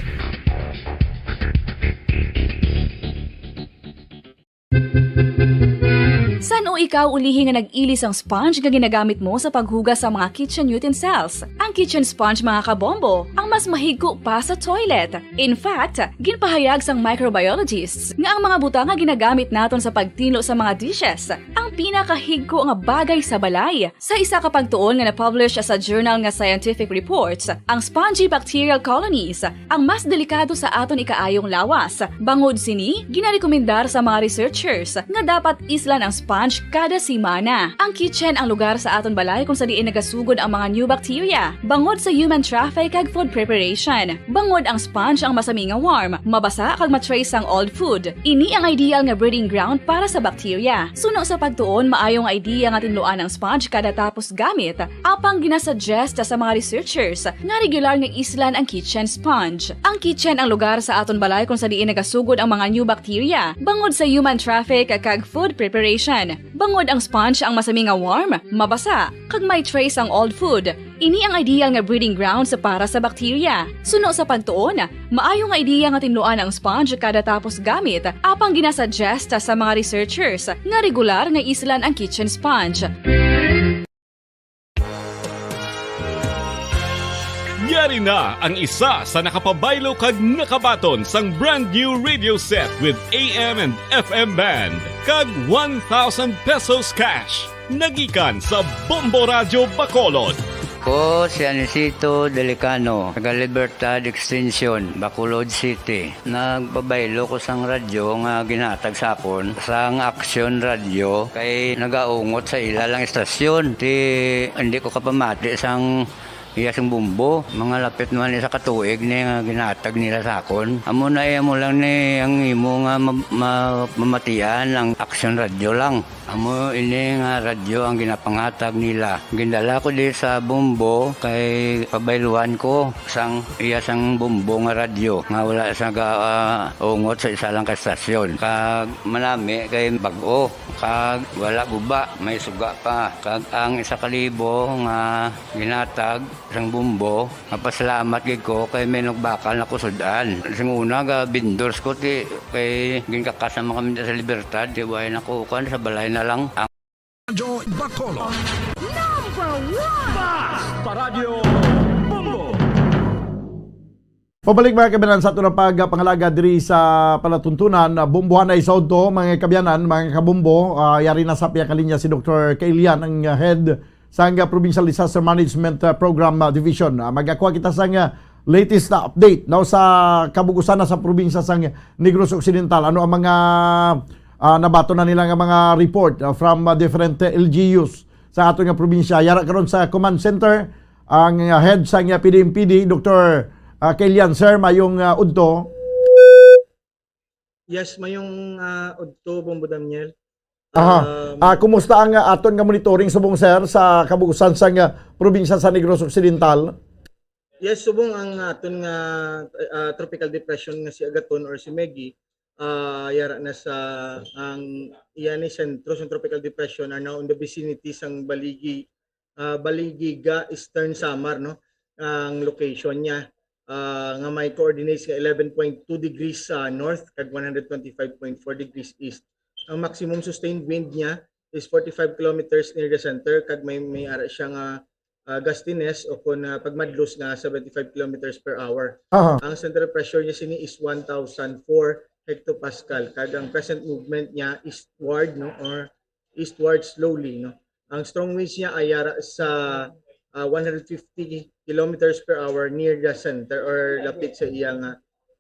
San-o ikaw ulihi nga nag-ili sang sponge nga ginagamit mo sa paghugas sa mga kitchen utensils? Ang kitchen sponge, mga kabombo, ang mas mahigko pa sa toilet. In fact, ginpahayag sang microbiologists nga ang mga butang nga ginagamit naton sa pagtinlo sa mga dishes ang pinakahigko nga bagay sa balay. Sa isa ka pagtuon nga na-publish sa journal nga Scientific Reports, ang spongy bacterial colonies ang mas delikado sa aton ikaayong lawas. Bangod sini, ginarekomendar sa mga researchers nga dapat islan ang sponge kada semana. Ang kitchen ang lugar sa aton balay kung sa diin nagasugod ang mga new bacteria, bangod sa human traffic kag food preparation. Bangod ang sponge ang masami nga warm, mabasa kag ma-trace sang old food. Ini ang ideal nga breeding ground para sa bacteria. Suno sa pagtuon, maayo nga idea nga tinluan ang sponge kada tapos gamit, apang ginasuggest sa mga researchers nga regular nga islan ang kitchen sponge. Ang kitchen ang lugar sa aton balay kung sa diin nagasugod ang mga new bacteria, bangod sa human traffic kag food preparation. Bangod ang sponge ang masami nga warm, mabasa, kag may trace ang old food. Ini ang ideal nga breeding grounds para sa bacteria. Suno sa pagtuon, maayo nga ideya nga tinluan ang sponge kada tapos gamit, apang ginasuggest sa mga researchers nga regular nga islan ang kitchen sponge. Yari na ang isa sa nakapabaylo kag nakabaton sang brand new radio set with A M and F M band kag one thousand pesos cash. Nagikan sa Bombo Radyo Bacolod. Ko si Anisito Delicano, taga Libertad Extension, Bacolod City. Nagpabaylo ko sang radyo nga ginhatag sa akon sang Action Radio kay nagaungot sa ila lang istasyon. Ti hindi ko kapamati sang iya sing bumbo. Mga lapit naman isa ka tuig ni nga ginhatag nila sa akon. Amo na iya mo lang ni ang imo nga ma- ma- mamatian ang Action Radio lang. Amo ini nga radyo ang ginapanghatag nila. Gindala ko di sa Bombo kay pabayluan ko sang iya sang Bombo nga radyo nga wala sa ga ah, ungot sa isa lang ka estasyon. Kag manami kay bag-o, kag wala guba, may suga pa. Kag ang isa ka libo nga ginatag sang Bombo, mapasalamat gid ko kay may nagbakal na ko sud-an. Sing una ga vendors ko ti kay ginkakas naman kami sa Libertad, ti way na ko kuan sa balay na lang. Ang Radyo Bacolod. Number one! Basta Radyo Bombo! Pabalik mga kabanan sa aton pagpangalaga diri sa palatuntunan, ah, bombohan na isaw to, mga kabayanan, mga kabombo. Ah, yari na sa pia ka linya si Doktor Kailian, ang, ah, head sang, ah, Provincial Disaster Management, ah, Program, ah, Division. Ah, magakuha kita sang, ah, latest na update, no, sa kabug-usan na sa probinsya sang Negros Occidental. Ano ang mga, ah, nabaton na nila nga mga report, ah, from, ah, different, ah, L G Us sa aton nga probinsya? Yara karon sa command center ang, ah, head sang, ah, P D M P D, Doktor, ah, Kailian. Sir, mayong, ah, udto. Yes, mayong, ah, udto, Bombo Daniel. Aha. Um, Ah, kumusta ang, ah, aton nga monitoring subong, sir, sa kabug-usan sang, ah, probinsya sa Negros Occidental? Yes, subong ang aton nga, ah, tropical depression nga si Agaton or si Megi, ah, yara na sa ang iya ni sentro sa tropical depression are now in the vicinity sang Baligi, ah, Baligi ga Eastern Samar, no? Ang location niya. ah, nga may coordinates nga eleven point two degrees sa north kag one hundred twenty-five point four degrees east. Ang maximum sustained wind niya is forty-five kilometers near the center, kag may, may ara siya nga, ah, gustiness o kon, ah, pagmadlos nga seventy-five kilometers per hour. Aha. Ang central pressure niya sini is one thousand four hectopascal, kag ang present movement niya eastward, no, or eastward slowly, no. Ang strong winds niya ay ara sa, ah, one hundred fifty kilometers per hour near the center or lapit sa iya nga,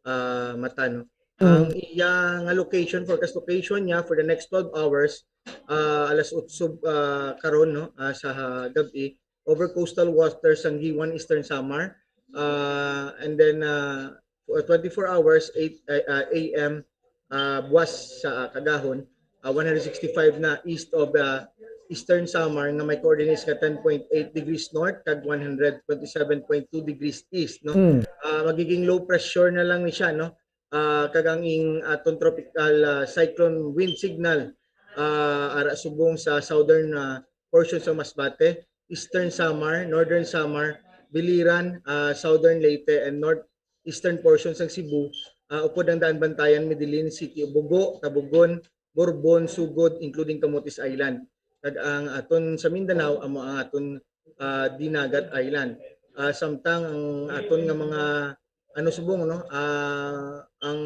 ah, mata, no. Mm. Ang iya nga location, forecast location niya for the next twelve hours, ah, alas otso, ah, karon, no, ah, sa gab-i, over coastal waters sang Guiuan, Eastern Samar, ah, and then, ah, for twenty-four hours, eight, ah, ah, A M, ah, buwas sa, ah, kagahon, ah, one hundred sixty-five na east of, ah, Eastern Samar nga may coordinates nga ten point eight degrees north kag one hundred twenty-seven point two degrees east, no? Mm. Ah, magiging low pressure na lang ni siya, no? Ah, kag ang ing aton tropical, ah, cyclone wind signal, ah, ara subong sa southern, ah, portion sa Masbate, Eastern Samar, Northern Samar, Biliran, ah, Southern Leyte, and North Eastern portion sang Cebu, ah, upod ang Daanbantayan, Medellin City, Bogo, Tabogon, Borbon, Sogod, including Camotes Island. Kag ang aton sa Mindanao, amo ang aton, ah, Dinagat Island. Ah, samtang ang aton nga mga, ano, subong, no, ah, ang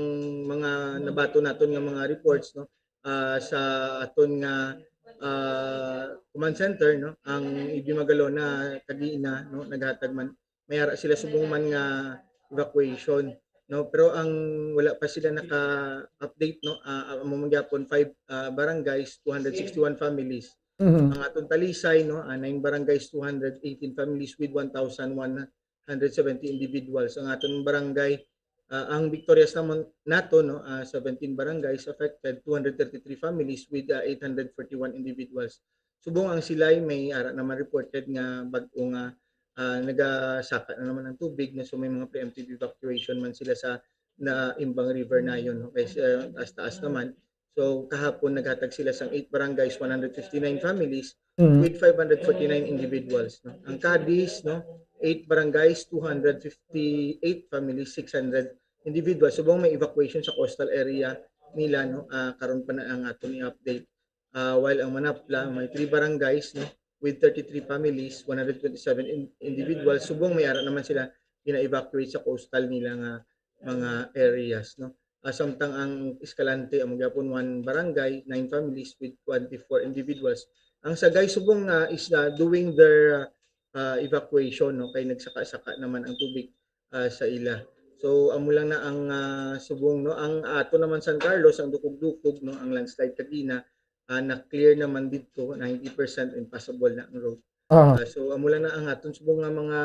mga nabaton naton nga mga reports, no, ah, sa aton nga, ah, command center, no, ang E B Magalona kagina, no, naghatag man, may ara sila subong man nga evacuation, no, pero ang wala pa sila naka-update, no, ah, amo man gyapon five, ah, barangays, two hundred sixty-one families. Mhm. Ang aton Talisay, no, ah, nine barangays, two hundred eighteen families with one thousand one hundred seventy individuals. Ang aton barangay, ah, ang Victorias naman nato, no, ah, seventeen barangays affected, two hundred thirty-three families with, ah, eight hundred forty-one individuals. Subong ang Silay, may ara naman reported nga bag-o nga, ah, nagasaka na naman ang tubig, na so may mga preemptive evacuation man sila sa na Imbang River nayon, no? Kay sa taas-taas naman. So, kahapon naghatag sila sang eight barangays, one hundred fifty-nine families, Mm. with five hundred forty-nine individuals, no? Ang Cadiz, no, eight barangays, two hundred fifty-eight families, six hundred individuals. Subong may evacuation sa coastal area nila, no? Ah, karon pa na ang aton i-update. Ah, while ang Manapla may three barangays, no, with thirty-three families, one hundred twenty-seven in-, individuals. Subong may ara naman sila gina-evacuate sa coastal nila nga mga areas, no. Ah, samtang ang Escalante, amo gyapon one barangay, nine families with twenty-four individuals. Ang Sagay subong, ah, is, ah, doing their, ah, evacuation, no, kay nagsaka-saka naman ang tubig, ah, sa ila. So, amo lang na ang, ah, subong, no. Ang ato naman San Carlos, ang Dukog-Dukog, no, ang landslide kagina, ah, na-clear naman didto, ninety percent impassable na ang road. Ah. Ah, so, amo lang na ang aton subong nga mga,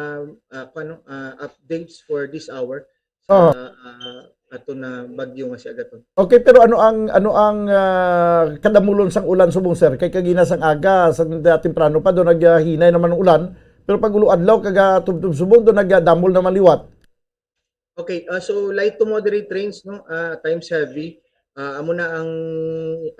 ah, kuwan, no, ah, updates for this hour sa, ah, aton na bagyo nga si Agaton. Okay, pero ano ang, ano ang, ah, kadamulon sang ulan subong, sir? Kay kagina sang aga, sa temprano pa, do naghinay naman ang ulan, pero pag ulo adlaw, kag, ah, tubtob subong, do nagdamol naman liwat. Okay, ah, so light to moderate rains, no, ah, times heavy. Ah, amo na ang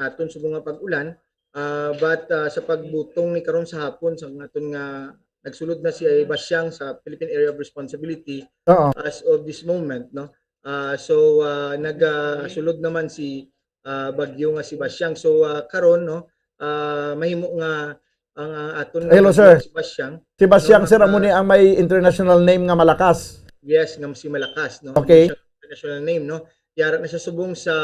aton subong nga pag-ulan. Ah, but, ah, sa pagbutong ni karon sa hapon, sa aton nga nagsulod na si Basyang sa Philippine Area of Responsibility Oo. as of this moment, no. Ah, so, ah, nagasulod naman si, ah, bagyo nga si Basyang. So, ah, karon, no, ah, mahimo nga ang, ah, aton Hello, nga sir. Si Basyang, Si Basyang, no, sir, amo ah, ni ang may international name nga Malakas. Yes, nga si Malakas, no? Okay. Siya international name, no? Yara na siya subong sa,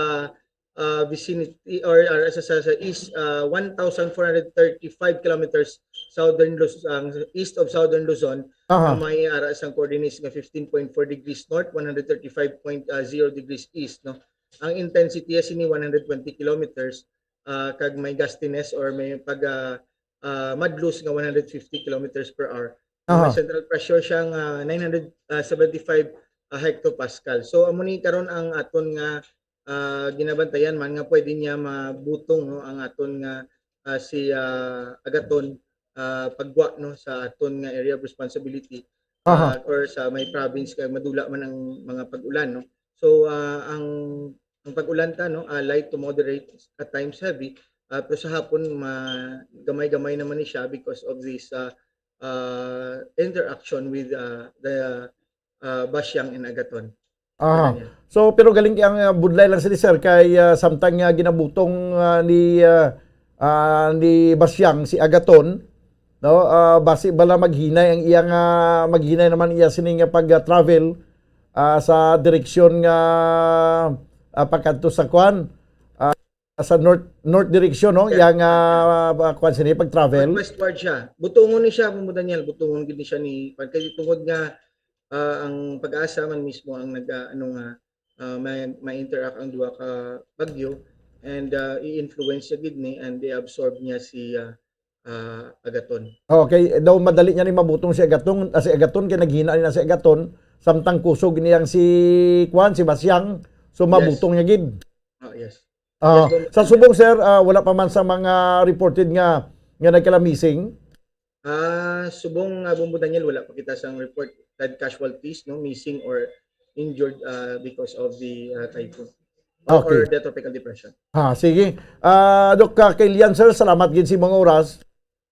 ah, vicinity or, or sa, sa, sa east, ah, one thousand four hundred thirty-five kilometers southern Luz-, ang east of southern Luzon, Aha. na may ara sang coordinates nga fifteen point four degrees north, one hundred thirty-five point zero degrees east, no? Ang intensity niya sini one hundred twenty kilometers, ah, kag may gustiness or may pag, ah, ah, madlos nga one hundred fifty kilometers per hour. Aha. May central pressure siya nga nine hundred seventy-five, ah, hectopascal. So, amo ni karon ang aton nga, ah, ginabantayan man nga pwede niya mabutong, no, ang aton nga, ah, si, ah, Agaton, ah, paggwa, no, sa aton nga area of responsibility, Aha. ah, or sa may province kay madula man ang mga pag-ulan, no. So, ah, ang, ang pag-ulan ta, no, ah, light to moderate, at times heavy, ah, pero sa hapon ma-, gamay-gamay naman ni siya because of this, ah, ah, interaction with, ah, the, uh, Basiang and Agaton. Aha. So, pero galing ang uh, budlay lang sila, sir, kay uh, samtang nga ginabutong uh, ni uh, uh, ni Basiang si Agaton, no? Uh, basi bala maghinay ang iyang uh, maghinay naman iya sini nga pag-travel uh, sa direksyon nga uh, pagkadto sa kwan, uh, sa north north direction, no? Yang uh, uh, kwan sini pag-travel. Westward siya. Butungon ni siya, Bombo Daniel, butungon gid ni siya ni kay tungod nga uh, ang pag-asa man mismo ang nag uh, ano nga uh, may, may interact ang duha ka bagyo and uh, i-influence siya gid ni and i-absorb niya si uh, uh, Agaton. Okay, daw madali niya ni mabutong si Agaton, ah, si Agaton kay naghina na si Agaton, samtang kusog niyang si kuan si Basyang, so mabutong yes. niya gid. Oh, yes. Uh, yes, sa Subong sir, uh, wala pa man sa mga reported nga nga nagkala missing. Ah, subong nga Bombo Daniel, wala pa kita sang report dead casualties, no, missing or injured uh, because of the uh, typhoon or, okay. or the tropical depression. Ha, sige. Ah, Doc uh, Kilian, sir, salamat gid sa mga oras.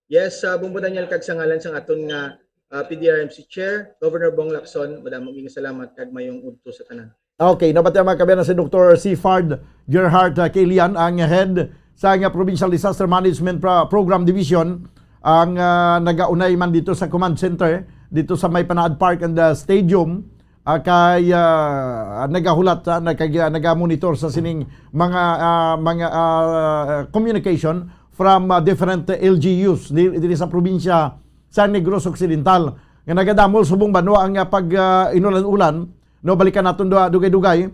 Yes, uh, Bombo Daniel, kag sa ngalan sang aton nga uh, P D R M C Chair, Governor Bong Lacson, madamo gid salamat kag mayong udto sa tanan. Okay, nabati ang mga kabayan si Doktor Seafard Gerhard uh, Kilian, ang head sa nga Provincial Disaster Management Pro- Program Division, ang uh, nagaunay man dito sa command center dito sa may Panaad Park and uh, Stadium uh, kay uh, nagahulat uh, nagag, uh, nagamonitor sa sining mga uh, mga uh, communication from uh, different L G Us di, diri sa probinsya sa Negros Occidental nga nagadamol subong banwa ang uh, pag uh, inulan-ulan. No, balikan naton dugay-dugay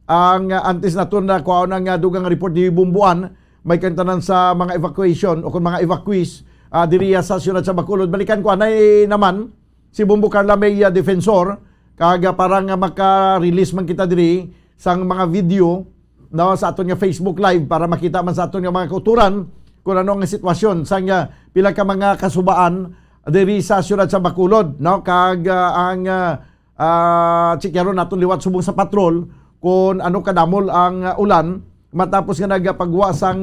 ang uh, antes naton na kuhaon ang uh, dugang report ni Bumbuan may kantanan sa mga evacuation o kung mga evacuees uh, diri sa siyudad sa Bacolod. Balikan ko anay naman si Bumbo Carla May uh, Defensor kag uh, para nga maka-release man kita diri sang mga video no sa aton nga Facebook Live para makita man sa aton nga mga kauturan kung ano ang sitwasyon sang uh, pila ka mga kasubaan diri sa siyudad sa Bacolod no kag uh, ang uh, uh, checkeron naton liwat subong sa patrol kung ano kadamol ang uh, ulan matapos nga nagapagwa sang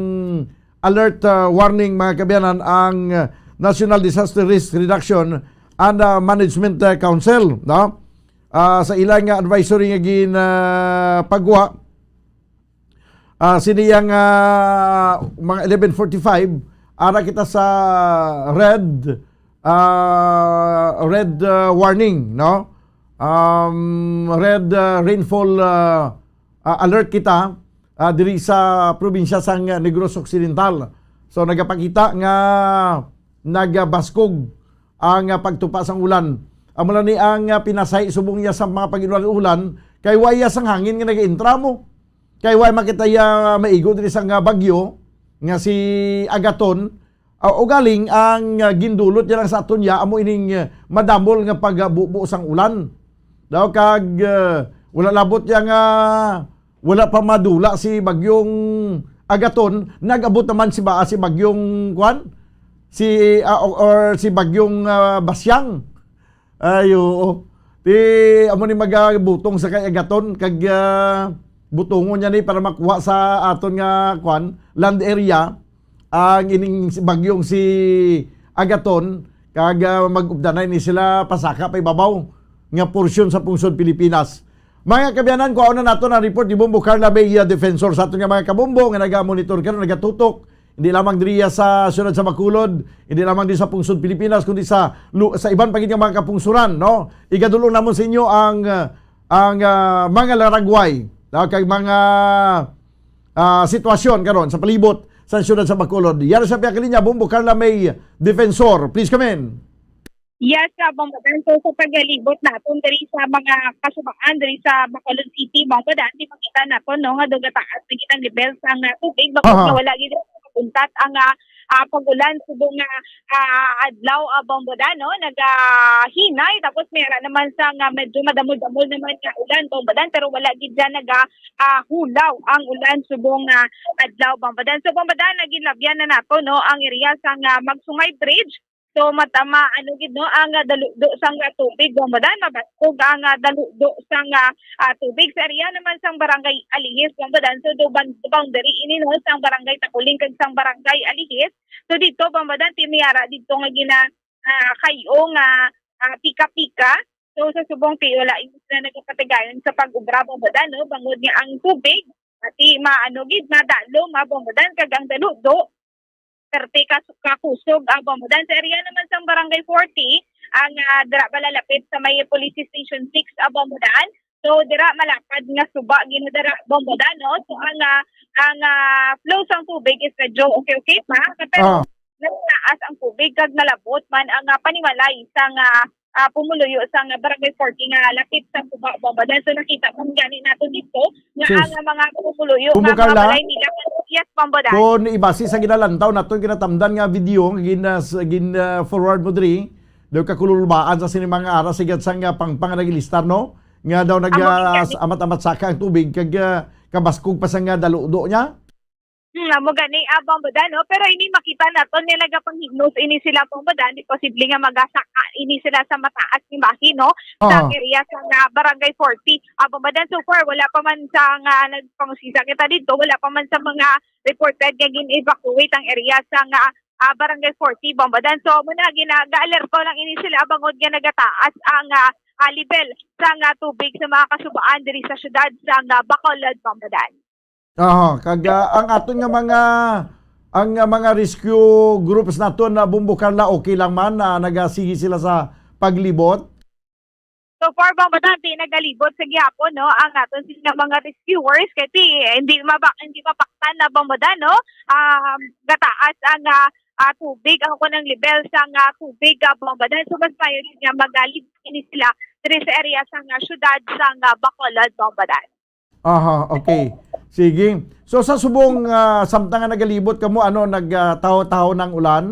alert uh, warning mga kabayanan ang uh, National Disaster Risk Reduction and uh, Management uh, Council no uh, sa ilang uh, advisory nga gin uh, pagwa uh, sini yang uh, mga eleven forty-five ara kita sa red uh, red uh, warning no um, red uh, rainfall uh, uh, alert kita uh, diri sa probinsya sang Negros Occidental. So nagapakita nga nagabaskog ang uh, pagtupa sang ulan. Amo lang ni ang uh, pinasay subong niya sa mga pag-inulan-ulan kay wa iya sang hangin nga nagaintra mo. Kay wa makita iya maigo diri sang uh, bagyo nga si Agaton. Uh, ugaling ang uh, gindulot niya lang sa aton ya amo ining uh, madamol nga pagbubo sang ulan. Daw kag uh, wala labot ya nga wala pa madula si bagyong Agaton, nag-abot naman si ba si bagyong kwan si uh, or, or si bagyong uh, Basyang. Ay oo. Ti amo ni magabutong sa kay Agaton kag uh, butongon niya ni para makuha sa aton nga kwan land area ang ining bagyong si Agaton kag uh, mag-updanay ni sila pasaka pa ibabaw nga porsyon sa pungsod Pilipinas. Mga kabiyanan, kuhaon na nato ang report ni Bombo Carla Bella, defensor sa aton nga mga kabombo nga naga-monitor karon, nagatutok hindi lamang diriya sa siyudad sa Bacolod, hindi lamang di sa pungsod Pilipinas kundi sa sa iban pa gid nga mga kapungsuran, no? Igadulong namon sa inyo ang uh, ang uh, mga laragway, no? Kag mga uh, sitwasyon karon sa palibot sa siyudad sa Bacolod. Yara sa piyakalinya, Bombo Carla May Defensor. Please come in. Yes, uh, Bombo Dan. So, sa pagalibot naton diri sa mga kasubaan diri sa Bacolod City, Bombo Dan, di makita naton no nga dugataas na gid ang level sang uh, tubig bakod nga wala gid untat ang uh, uh, pag-ulan subong nga uh, adlaw uh, Bombo Dan, no? Nagahinay tapos may ara naman sa nga medyo madamol-damol naman nga ulan Bombo Dan pero wala gid dyan naga uh, hulaw ang ulan subong uh, adlaw Bombo Dan. So Bombo Dan, naginlabyan na nato no ang area sa nga Magsungay Bridge. So matama ano gid no ang uh, daludo sang uh, tubig Bombo Dan, mabaskog ang uh, daludo sang uh, uh, tubig sa area naman sang barangay Alihis Bombo Dan. So do boundary ini no sang barangay Takuling kag sang barangay Alihis. So dito Bombo Dan, ti may ara dito nga gina uh, kayo nga uh, pika-pika So, sa subong ti wala ini sila nagapatigayon sa pag-ubra, Bombo Dan, no? Bangod nga ang tubig, ati maano gid, madalo, Bombo Dan, kag ang daludo, perte ka, kakusog, ah, Bombo Dan. Sa area naman sang Barangay forty, ang, ah, dira bala lapit sa may Police Station six, ah, Bombo Dan. So, dira malapad nga suba gid na dira, Bombo Dan, no? So, ang, ah, ang, ah, flow sang tubig is medyo okay-okay pa. Pero Ah. nataas ang tubig kag nalabot man ang, ah, panimalay sang, ah, ah, pumuluyo sang Barangay forty nga lapit sa suba, Bombo Dan. So, nakita man gani nato dito nga Sis. ang, ah, mga pumuluyo Bombo nga mga Carla? balay nila, yes, Bombo Dan. Kung ibase sa ginalantaw nato, ginatamdan nga video nga gin-, ah, s-, gin, ah, forward mo diri, daw kakululbaan sa sini mga aras, sigat sang, ah, pangpang nga nagilistar, no? Nga daw nag, Amo ah, gid. s-, amat-amat saka ang tubig, kag, ah, kabaskog pa sa nga daludo niya. Hmm, amo gani, ah, Bombo Dan, no? Pero ini makita naton nga nagapanghignos ini sila, Bombo Dan, di posible nga magasaka ini sila sa mataas nga bahin, no? Sa Ah. area sa nga Barangay forty. Ah, Bombo Dan, so far, wala pa man sa nga nagpangusisa kita dito, wala pa man sa mga reported nga gin-evacuate ang area sa nga, ah, Barangay forty, Bombo Dan. So, muna, gina-, ga-alerto lang ini sila bangod nga nagataas ang, ah, ah, level sa nga tubig sa mga kasubaan diri sa syudad sa nga Bacolod, Bombo Dan. Aha, kag, ah, ang aton nga mga, ang, ah, mga rescue groups naton na, Bombo Carla, okay lang man na nagasigi sila sa paglibot? So far, Bombo Dan, ti nagalibot sa gihapon, no, ang aton sila mga rescuers kay ti, eh, hindi mabak-, hindi mapaktan na, Bombo Dan, no? Um, gataas ang, ah, ah, tubig, ang kunang level sa nga tubig, ah, Bombo Dan. So, mas maayo gid nga magalibot ini sila diri sa area sa nga syudad sa nga Bacolod, Bombo Dan. Aha, okay. Sige. So, sa subong, ah, samtang nga nagalibot kamo, ano, nag, ah, tahaw-tahaw ng ulan?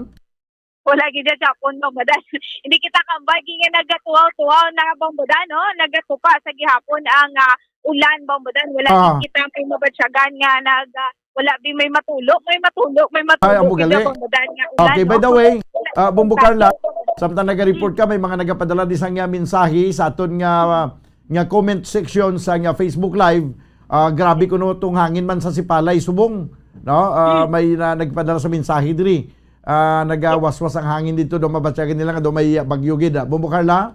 Wala gid siya Japon, Bombo Dan. Hindi kita kambal, gid nga nagatuaw-tuaw na, Bombo Dan, no? Nagatupa sa gihapon ang, ah, ulan, Bombo Dan. Wala Ah. gid kita may mabatyagan nga nag, ah, wala bi may matulo, may matulo, may matulo Ay, ang gid bugali. Bombo Dan nga ulan, Okay, no? by the way, Wala ah, Bombo gid Carla, Bombo Dan. samtang naga-report ka, may mga nagapadala di sa nga mensahe sa aton nga, ah, nga comment section sa nga Facebook Live. Ah, grabe kuno tong hangin man sa Sipalay, subong, no? Ah, Hmm. may na, nagpadala sa mensahe diri. Ah, nagawaswas ang hangin dito, do mabatyagan nila nga do may bagyo gid, ah. Bombo Carla?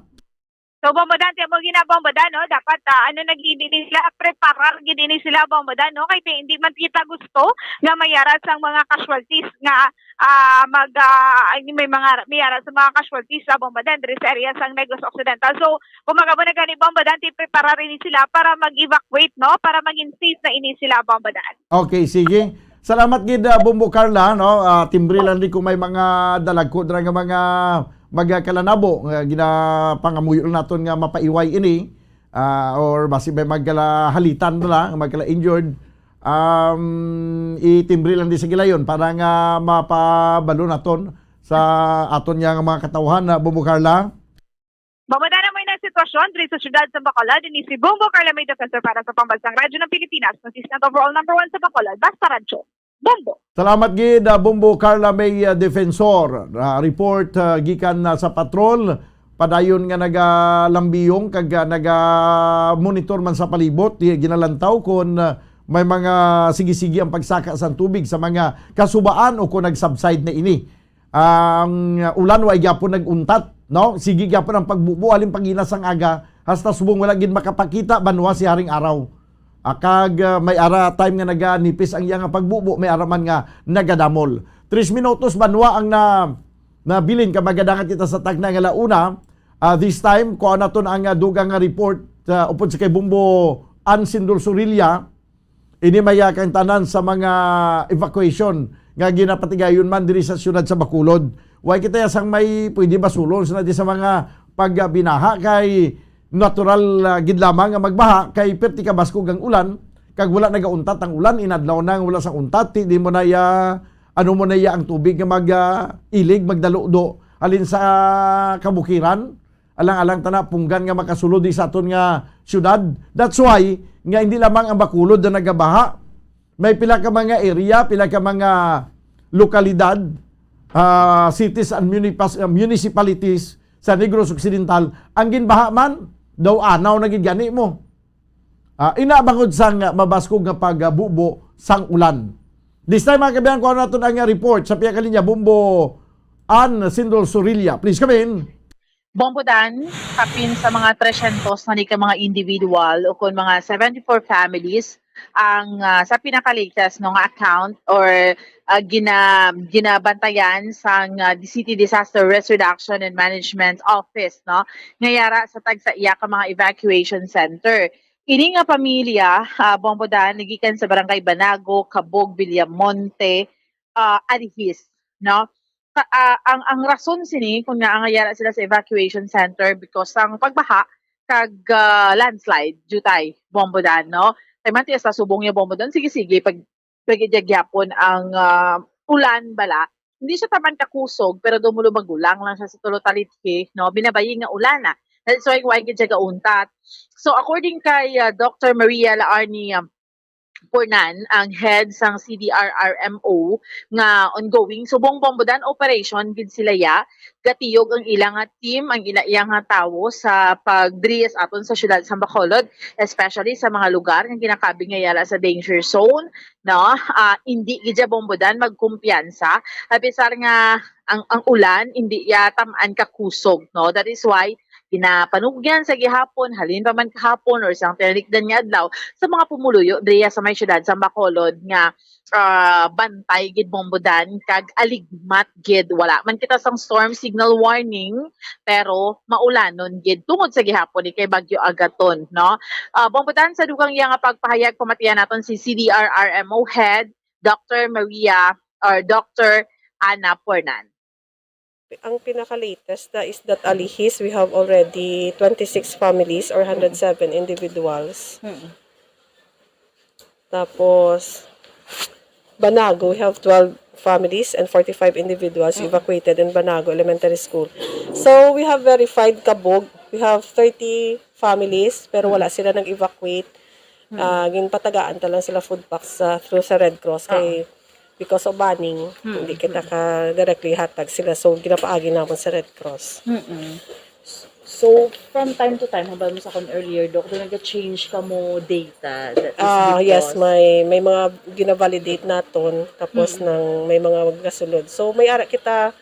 So, Bombo Dan, ti amo gid na, Bombo Dan, no? Dapat, ah, ano na gid ini sila, preparar gid ini sila, Bombo Dan, no? Kay ti-, hindi man kita gusto nga mayara sang mga casualties nga, ah, mag, ah, I mean, may mga mayara sa mga casualties sa, Bombo Dan, diri sa area sang Negros Occidental. So, kung magabo na gani, Bombo Dan, ti preparar ini sila para mag-evacuate, no? Para maging safe na ini sila, Bombo Dan. Okay, sige. Salamat gid, ah, Bombo Carla, no? Ah, timbre lang di kung may mga dalagko dira nga mga magkalanabo nga ginapangamuyo naton nga mapaiway ini, ah, or basi may magkalahalitan na lang, magkala-injured. Um, itimbre lang di sa gilayon para nga mapabalo naton sa aton nga mga katawhan na, Bombo Carla. Bombo Dan, amo na sitwasyon diri sa siyudad sa Bacolod, ini si Bombo Carla, may defensor para sa Pambansang Radyo ng Pilipinas, consistent overall number one sa Bacolod, basta radyo. Bombo. Salamat gid, ah, Bombo Carla, may, ah, defensor. Ah, report, ah, gikan na sa patrol. Padayon nga nagalambiyong kag, ah, naga-monitor man sa palibot, di ginalantaw kon, ah, may mga sige-sige ang pagsaka sang tubig sa mga kasubaan o kon nag-subside na ini. Ang ulan way gyapon nag-untat, no? Sige gyapon ang pagbubo halin pagina sang aga, hasta subong wala gid makapakita banwa si Haring Araw. Ah, kag, ah, may ara time nga naganipis ang iya nga pagbubo, may ara man nga nagadamol. Tres minutos banwa ang na, nabilin ka, magadangat kita sa tagna nga launa. Ah, this time, kuha naton ang, ah, dugang nga report, ah, upod sa kay Bombo Ansindol Sorilla. Ini may, ah, kang tanan sa mga evacuation nga ginapatigayon man diri sa siyudad sa Bacolod. Way kita sang may pwede basulon sa, di sa mga pagbinaha kay natural, ah, gid lamang nga magbaha kay perti ka baskog ang ulan kag wala nagauntat ang ulan, inadlaw na nga wala sang untat, ti di mo na ya, ano mo na ya ang tubig nga mag, ah, ilig, magdaludo halin sa kabukiran. Alang-alang ta na punggan nga makasulod di sa aton nga siyudad. That's why nga hindi lamang ang Bacolod na nagabaha. May pila ka mga area, pila ka mga lokalidad, ah, cities and munipas-, ah, municipalities sa Negros Occidental ang ginbaha man. Daw anaw na gid gani mo. Ah, ina bangod sang mabaskog nga pagbubo sang ulan. This time, mga kabayan, kuha naton ang report sa pihak linya, Bombo Ansindol Sorilla. Please come in. Bombodan, kapin sa mga tresyentos na ni ka mga individual o kon mga seventy-four families ang, ah, sa pinaka-latest, no, nga account or, ah, gina-, ginabantayan sang, ah, City Disaster Risk Reduction and Management Office, no, nga yara sa tagsa iya ka mga evacuation center. Ini nga pamilya, ah, Bombodan, nagikan sa Barangay Banago, Cabog, Villamonte, ah, Alihis, no? Ka-, ah, ang, ang rason sini kung nga ang yara sila sa evacuation center because sang pagbaha kag, ah, landslide, jutay, Bombodan, no? Kay manti sa subong niya Bombodan, sige-sige, pag, pag iya gyapon ang, ah, ulan bala, hindi siya taman kakusog, pero dumulo magulang lang siya sa tulo talithi, no? Binabayi nga ulan na. That's why, why gid siya gauntat. So, according kay, ah, Doctor Maria Laarni, um, Pornan, ang head sang C D R R M O, nga ongoing subong Bombodan operation gid sila ya. Gatiyog ang ila nga team, ang ila iya nga tawo sa pagdriyes aton sa siyudad sa Bacolod, especially sa mga lugar nga ginakabig nga yara sa danger zone, no? Ah, indi gid siya Bombodan magkumpiyansa, abisar nga ang, ang ulan indi ya tam-an kakusog, no? That is why ginapanugyan sa gihapon, halin pa man kahapon or sang tinalikdan nga adlaw, sa mga pumuluyo diriya sa may siyudad sa Bacolod nga, ah, bantay gid Bombodan kag aligmat gid. Wala man kita sang storm signal warning, pero maulanon gid tungod sa gihapon ni kay Bagyo Agaton, no? Ah, Bombodan, sa dugang iya nga pagpahayag, pamatian naton si C D R R M O head, Doctor Maria or Doctor Ana Pornan. Ang pinaka-latest na is that Alihis, we have already twenty-six families or hundred seven individuals. Mm. Tapos, Banago, we have twelve families and forty-five individuals Mm. evacuated in Banago Elementary School. So, we have verified Cabog. We have thirty families, pero Mm. wala sila nag-evacuate. Mm. Ah, ginpatagaan ta lang sila food packs sa, through sa Red Cross kay Oo. because of banning, Mm, hindi kita mm. ka directly hatag sila. So, ginapaagi namon sa Red Cross. Mm-mm. So, from time to time, hambal mo sa akon earlier, Doc, do naga-change kamo data that is Ah, yes, because may, may mga gina-validate naton, tapos Mm. nang may mga magasulod. So, may ara kita,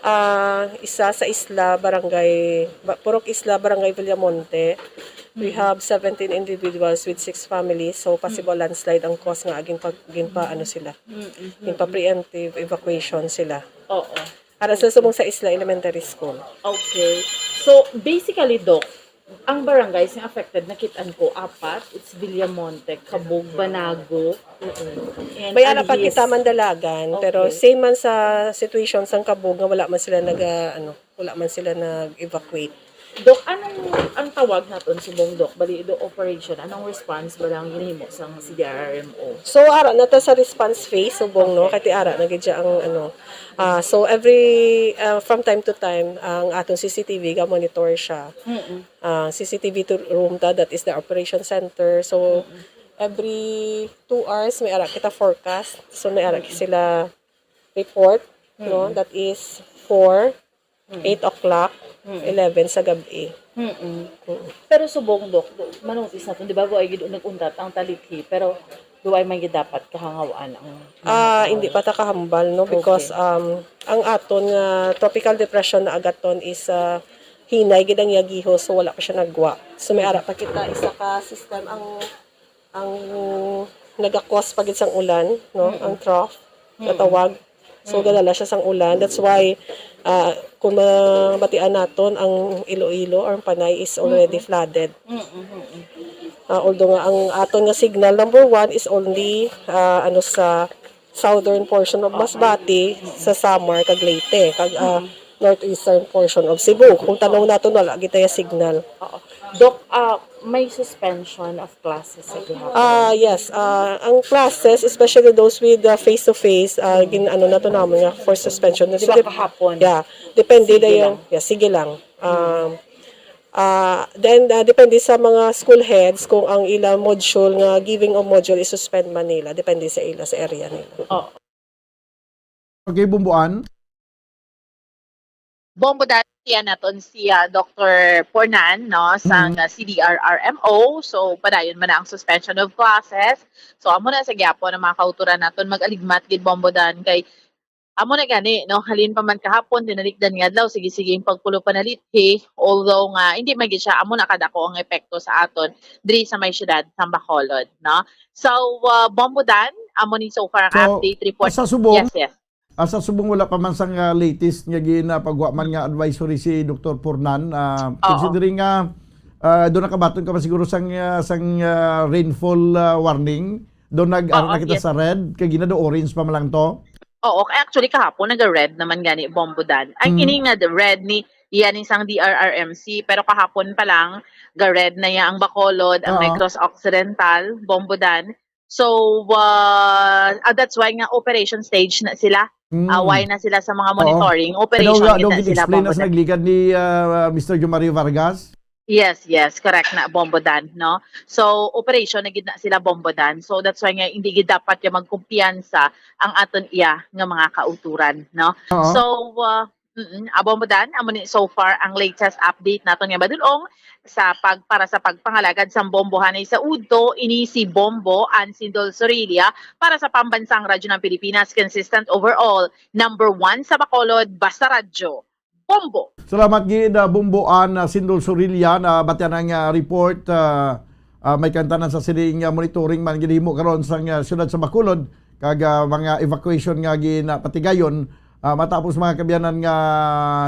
ah, isa sa isla, barangay, ba-, Purok Isla, Barangay Villamonte. We Mm. have seventeen individuals with six families. So, possible Mm. landslide ang cause nga aging pag-, ginpa-, ano sila, Mm, mm, mm, mm. ginpa-preemptive evacuation sila. Oo. Para sa subong sa Isla Elementary School. Okay. So, basically, Doc, ang barangays nga affected, nakit-an ko, apat. It's Villamonte, Cabog, Banago, Mm-mm. and May ara pa Alihis. Kita Mandalagan, pero Okay. same man sa situation sang Cabog nga wala man sila nag, ah, ano, wala man sila nag-evacuate. Doc, anong ang tawag naton subong, Doc? Bali, do operation, anong response ba lang ginahimo sang C D R R M O? So, ara na ta sa response phase, subong, no? Okay. Kay ti ara na gid siya ang, ano. Ah, so, every, ah, from time to time, ang aton C C T V, ga-monitor siya. Mm-mm. Ah, C C T V to room ta, that is the operation center. So, Mm-mm. every two hours, may ara kita forecast. So, may ara Mm-mm. sila report, no? Mm-mm. That is four, Mm. eight o'clock, Mm. eleven sa gab-i. Mm-mm. Mm. Pero subong, Doc, do-, manotice naton, di ba, buhay gid nag-untat ang talithi, pero duay man gid dapat kahangawan ang Ah, mga hindi tao? pa ta kahambal, no? Because, Okay. um, ang aton nga tropical depression na agaton is, ah, hinay gid ang iya gihos, so wala pa siya nagwa. So, may ara pa kita isa ka system ang ang naga-cause pa gid sang ulan, no? Mm-mm. Ang trough, Mm-mm. natawag. So, Mm-mm. gadala siya sang ulan. That's why, ah, kung mabatian naton, ang Iloilo or ang Panay is already Mm-mm. flooded. Mm-mm, mm-mm. Ah, although nga ang aton nga signal number one is only, ah, ano, sa southern portion of Oo. Masbate, Mm-mm. sa Samar, kag Leyte, kag, ah, Mm-mm. northeastern portion of Cebu. Kung tanong Oo. naton, wala gid tayo signal. Oo. Doc, ah, may suspension of classes sa gihapon? Ah, yes. Ah, ang classes, especially those with, ah, face-to-face, ah, Mm. gin-, ano na to naman nga for suspension. Di So, ba dep-, kahapon? Yeah. Depende Sige na yung, lang. yeah, sige lang. Mm. Um, ah, then, ah, depende sa mga school heads kung ang ilang module nga giving of module is suspend man nila. Depende sa ila, sa area nila. Oo. Okay, Bomboan? Bombodan, tiyan naton si, ah, Doctor Pornan, no, sang, Mm. ah, C D R R M O. So, padayon man na ang suspension of classes. So, amo na sa gyapon ang mga kauturan naton, mag-aligmat gid, Bombodan, kay Amo na gani, no? Halin pa man kahapon, tinalikdan nga adlaw, sige-sige ang pagpulo panalithi, although nga hindi man gid siya amo na kadako ang epekto sa aton diri sa may siyudad sa Bacolod, no? So, ah, Bombo Dan, amo ni so far ang So, update report. sa Subong, Yes, yes. ah, sa Subong, wala pa man sang, ah, latest nga ginapagwa man nga advisory si Doktor Pornan. Ah, Oo. considering nga, ah, doon nakabaton ka pa siguro sang, ah, sang, ah, rainfall, ah, warning, doon nag, ano Oo, na kita yes. sa red, kay gina do orange pa man lang to. Oo, kay actually kahapon naga-red naman gani, Bombo Dan. Ay, Mm. ini nga the red ni, yan isang D R R M C, pero kahapon pa lang, ga-red na ya ang Bacolod, ang Oo. Negros Occidental, Bombo Dan. So, ah, ah, that's why nga operation stage na sila. Mm. Ah, why na sila sa mga Oo. monitoring? Ano Operation nga, gid ano na gid sila, explain na Bombo sa Dan. nagligad ni, ah, Mister Jomario Vargas? Yes, yes, correct na, Bombo Dan, no? So, operation na gid na sila, Bombo Dan. So, that's why nga hindi gid dapat ya magkumpiyansa ang aton iya nga mga kauturan, no? Oo. So, ah, mm, ah, Bombo Dan, amo ni so far ang latest update naton nga madulong sa pag-, para sa pagpangalagad sang bombohanay sa udto, ini si Bombo Ann Sindol Sorilla para sa Pambansang Radyo ng Pilipinas, consistent overall, number one sa Bacolod, basta radyo. Bombo. Salamat gid, ah, Bombo Ann, ah, Sindol Sorilla, na batian ang, ah, report, ah, ah, may kantanan sa sining, ah, monitoring man ginhimo karon sa, ah, siyudad sa Bacolod, kag, ah, mga evacuation nga ginapatigayon, ah, matapos, mga kaabyanan, nga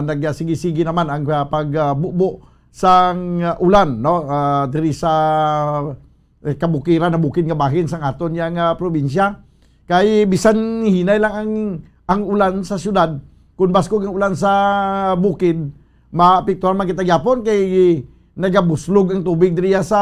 nagasigi-sigi naman ang, ah, pagbubo sang, ah, ulan, no? Ah, diri sa eh, kabukiran, nabukid nga bahin sang aton yang, ah, probinsya. Kay bisan hinay lang ang, ang ulan sa syudad, kung baskog ang ulan sa bukid, maapektuhan man kita gyapon kay nagabuslog ang tubig diriya sa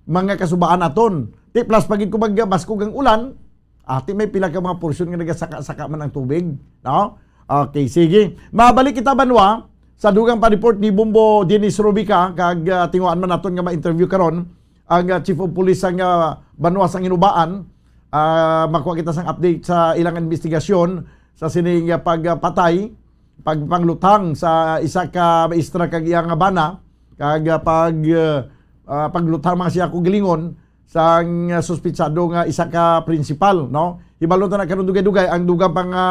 mga kasubaan naton. Ti plus pa gid kung magbaskog ang ulan, ati may pila ka mga porsyon nga nagasaka-saka man ang tubig, no? Okay, sige. Mabalik kita, banwa, sa dugang pa report ni Bombo Dennis Rubica, kag, ah, tinguhaan man naton nga ma-interview karon ang, ah, Chief of Police sang, ah, banwa sang Inubaan. Ah, makuha kita sang update sa ilang investigasyon sa sining, ah, pagpatay, pagpangluthang sa isa ka maestra kag iya nga bana, kag, ah, pag, ah, ah, pagluthang man siya, kaugalingon sang, ah, suspitsado nga isa ka principal, no? Hibaluon ta na karon dugay-dugay ang dugang pa nga,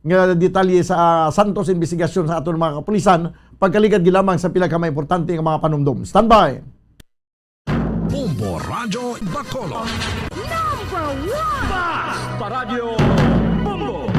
nga detalye sa, ah, santos investigasyon sa aton mga kapulisan, pagkaligad gid lamang sa pila ka mga importante nga mga panumdom. Standby! Bombo Radyo Bacolod. Number one! Basta Radyo Bombo!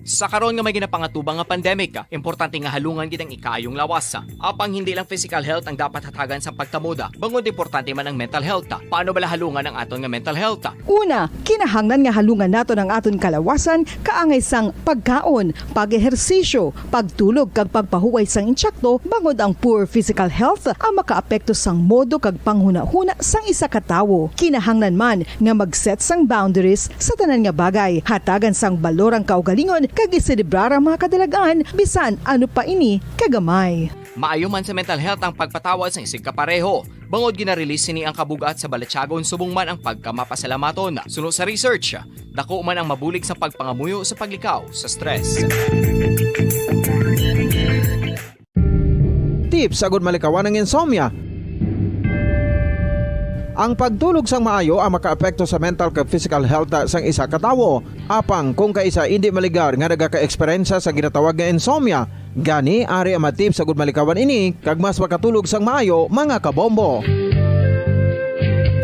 Sa karon nga may ginapangatubang nga pandemic, importante nga halungan gid ang ikaayong lawas. Apang hindi lang physical health ang dapat hatagan sa pagkamoda, bangod importante man ang mental health. Paano bala halungan ang aton nga mental health? Una, kinahanglan nga halungan naton ang aton kalawasan kaangay sang pagkaon, pag-ehersisyo, pagtulog kag pagpahuway sang insakto, bangod ang poor physical health ang makaapekto sang modo kag panghunahuna sang isa ka tawo. Kinahanglan man nga mag-set sang boundaries sa tanan nga bagay, hatagan sang balor ang kaugalingon, kag iselebrar ang mga kadalag-an, bisan ano pa ini kagamay. Maayo man sa mental health ang pagpatawad sang isigkapareho, bangod gina-release sini ang kabug-at sa balatyagon subong man ang pagkamapasalamaton. Suno sa research, dako man ang mabulig sa pagpangamuyo sa paglikaw sa stress. Tips agud malikawan ang insomnia. Ang pagtulog sang maayo ang makaapekto sa mental kag physical health sang isa ka tawo. Apang kung kaisa indi maligar nga nagaka-eksperyensya sa ginatawag nga insomnia, gani ari ang mga tips agud malikawan ini kag mas makatulog sang maayo, mga kabombo.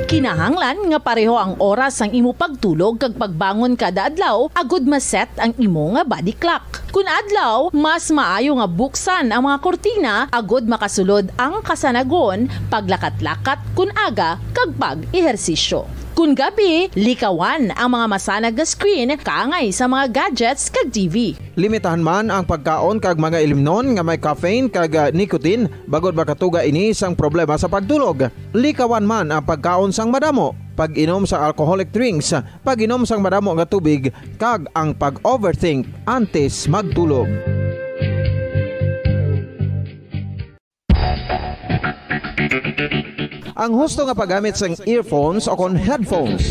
Kinahanglan nga pareho ang oras sang imo pagtulog kag pagbangon kada adlaw agud ma-set ang imo nga body clock. Kun adlaw, mas maayo nga buksan ang mga kurtina agud makasulod ang kasanagon, paglakat-lakat kun aga, kag pag-ehersisyo. Kun gabi, likawan ang mga masanag nga screen kaangay sa mga gadgets kag T V. Limitahan man ang pagkaon kag mga ilimnon nga may caffeine kag, ah, nicotine, bangod makatuga ini sang problema sa pagtulog. Likawan man ang pagkaon sang madamo, pag-inom sa alcoholic drinks, pag-inom sang madamo nga tubig, kag ang pag-overthink antes magtulog. Ang husto nga paggamit sang earphones o kon headphones.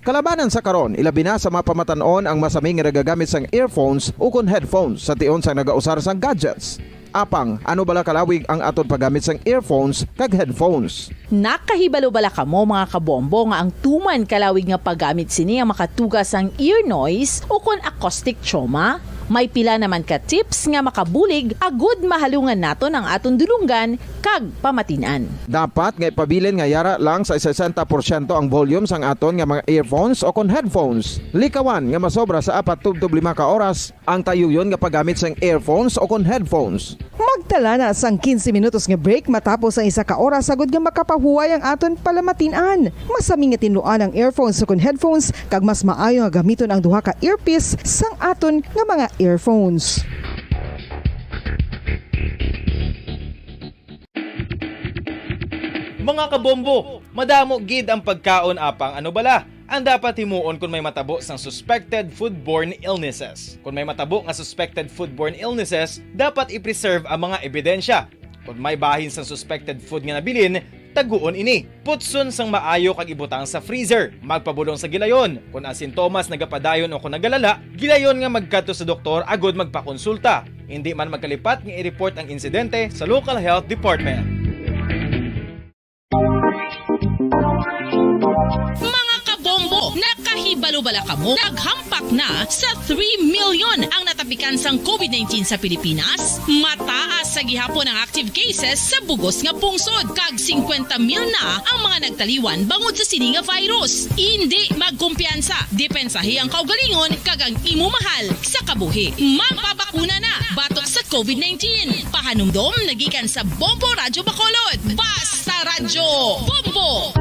Kalabanan sa karon, ilabi na sa mga pamatan-on ang masami nga nagagamit sang earphones o kon headphones sa tion sang nagausar sang gadgets. Apang, ano bala kalawig ang aton paggamit sang earphones kag headphones? Nakahibalo bala kamo, mga kabombo, nga ang tuman kalawig nga paggamit sini ang makatuga sang ear noise ukon acoustic trauma? May pila naman ka tips nga makabulig agud mahalungan naton ang aton dulonggan kag pamatin-an. Dapat nga ipabilin nga yara lang sa sesenta porsyento ang volume sang aton nga mga earphones o kon headphones. Likawan nga masobra sa apat tubtob lima ka oras ang tayuyon nga paggamit sang earphones o kon headphones. Magtala na sang quince minutos nga break matapos ang isa ka oras, agud nga makapahuway ang aton palamatin-an. Masami nga tinluan ang earphones o kon headphones, kag mas maayo nga gamiton ang duha ka earpiece sang aton nga mga earphones. Mga kabombo, madamo gid ang pagkaon, apang ano bala ang dapat himuon kon may matabo sang suspected foodborne illnesses? Kon may matabo nga suspected foodborne illnesses, dapat i-preserve ang mga ebidensya. Kon may bahin sang suspected food nga nabilin, taguon ini. Putson sang maayo kag ibutang sa freezer. Magpabulong sa gilayon. Kon ang sintomas nagapadayon o kon nagalala, gilayon nga magkadto sa doktor agud magpakonsulta. Indi man magkalipat nga i-report ang insidente sa local health department. Mga kabombo, nakahibalo bala kamo? Naghampak na sa three million ang natapikan sang covid nineteen sa Pilipinas. Mataas sa gihapon ang active cases sa bug-os nga pungsod, kag singkwenta mil na ang mga nagtaliwan bangod sa sini nga virus. Indi magkumpiyansa. Depensahi ang kaugalingon kag ang imo mahal sa kabuhi. Magpabakuna na batok sa covid nineteen. Pahanumdom nagikan sa Bombo Radyo Bacolod. Basta Radyo Bombo!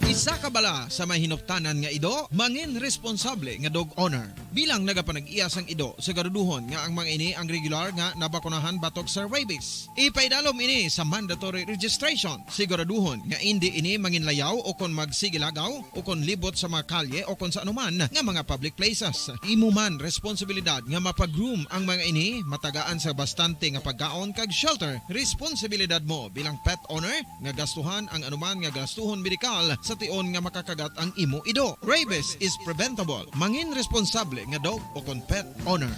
Isa ka bala sa may hinuptanan nga ido, mangin responsable nga dog owner. Bilang nagapanag-iya sang ido, siguraduhon nga ang mga ini ang regular nga nabakunahan batok sa rabies. Ipaidalom ini sa mandatory registration. Siguraduhon nga indi ini manginlayaw o kon magsigilagaw o kon libot sa mga kalye o kon sa anuman nga mga public places. Imo man responsibilidad nga mapa-groom ang mga ini, matagaan sa bastante nga pagkaon kag shelter. Responsibilidad mo bilang pet owner nga gastuhan ang anuman nga gastuhon medikal sa tion nga makakagat ang imo ido. Rabies is preventable. Mangin responsable nga dog o kon pet owner.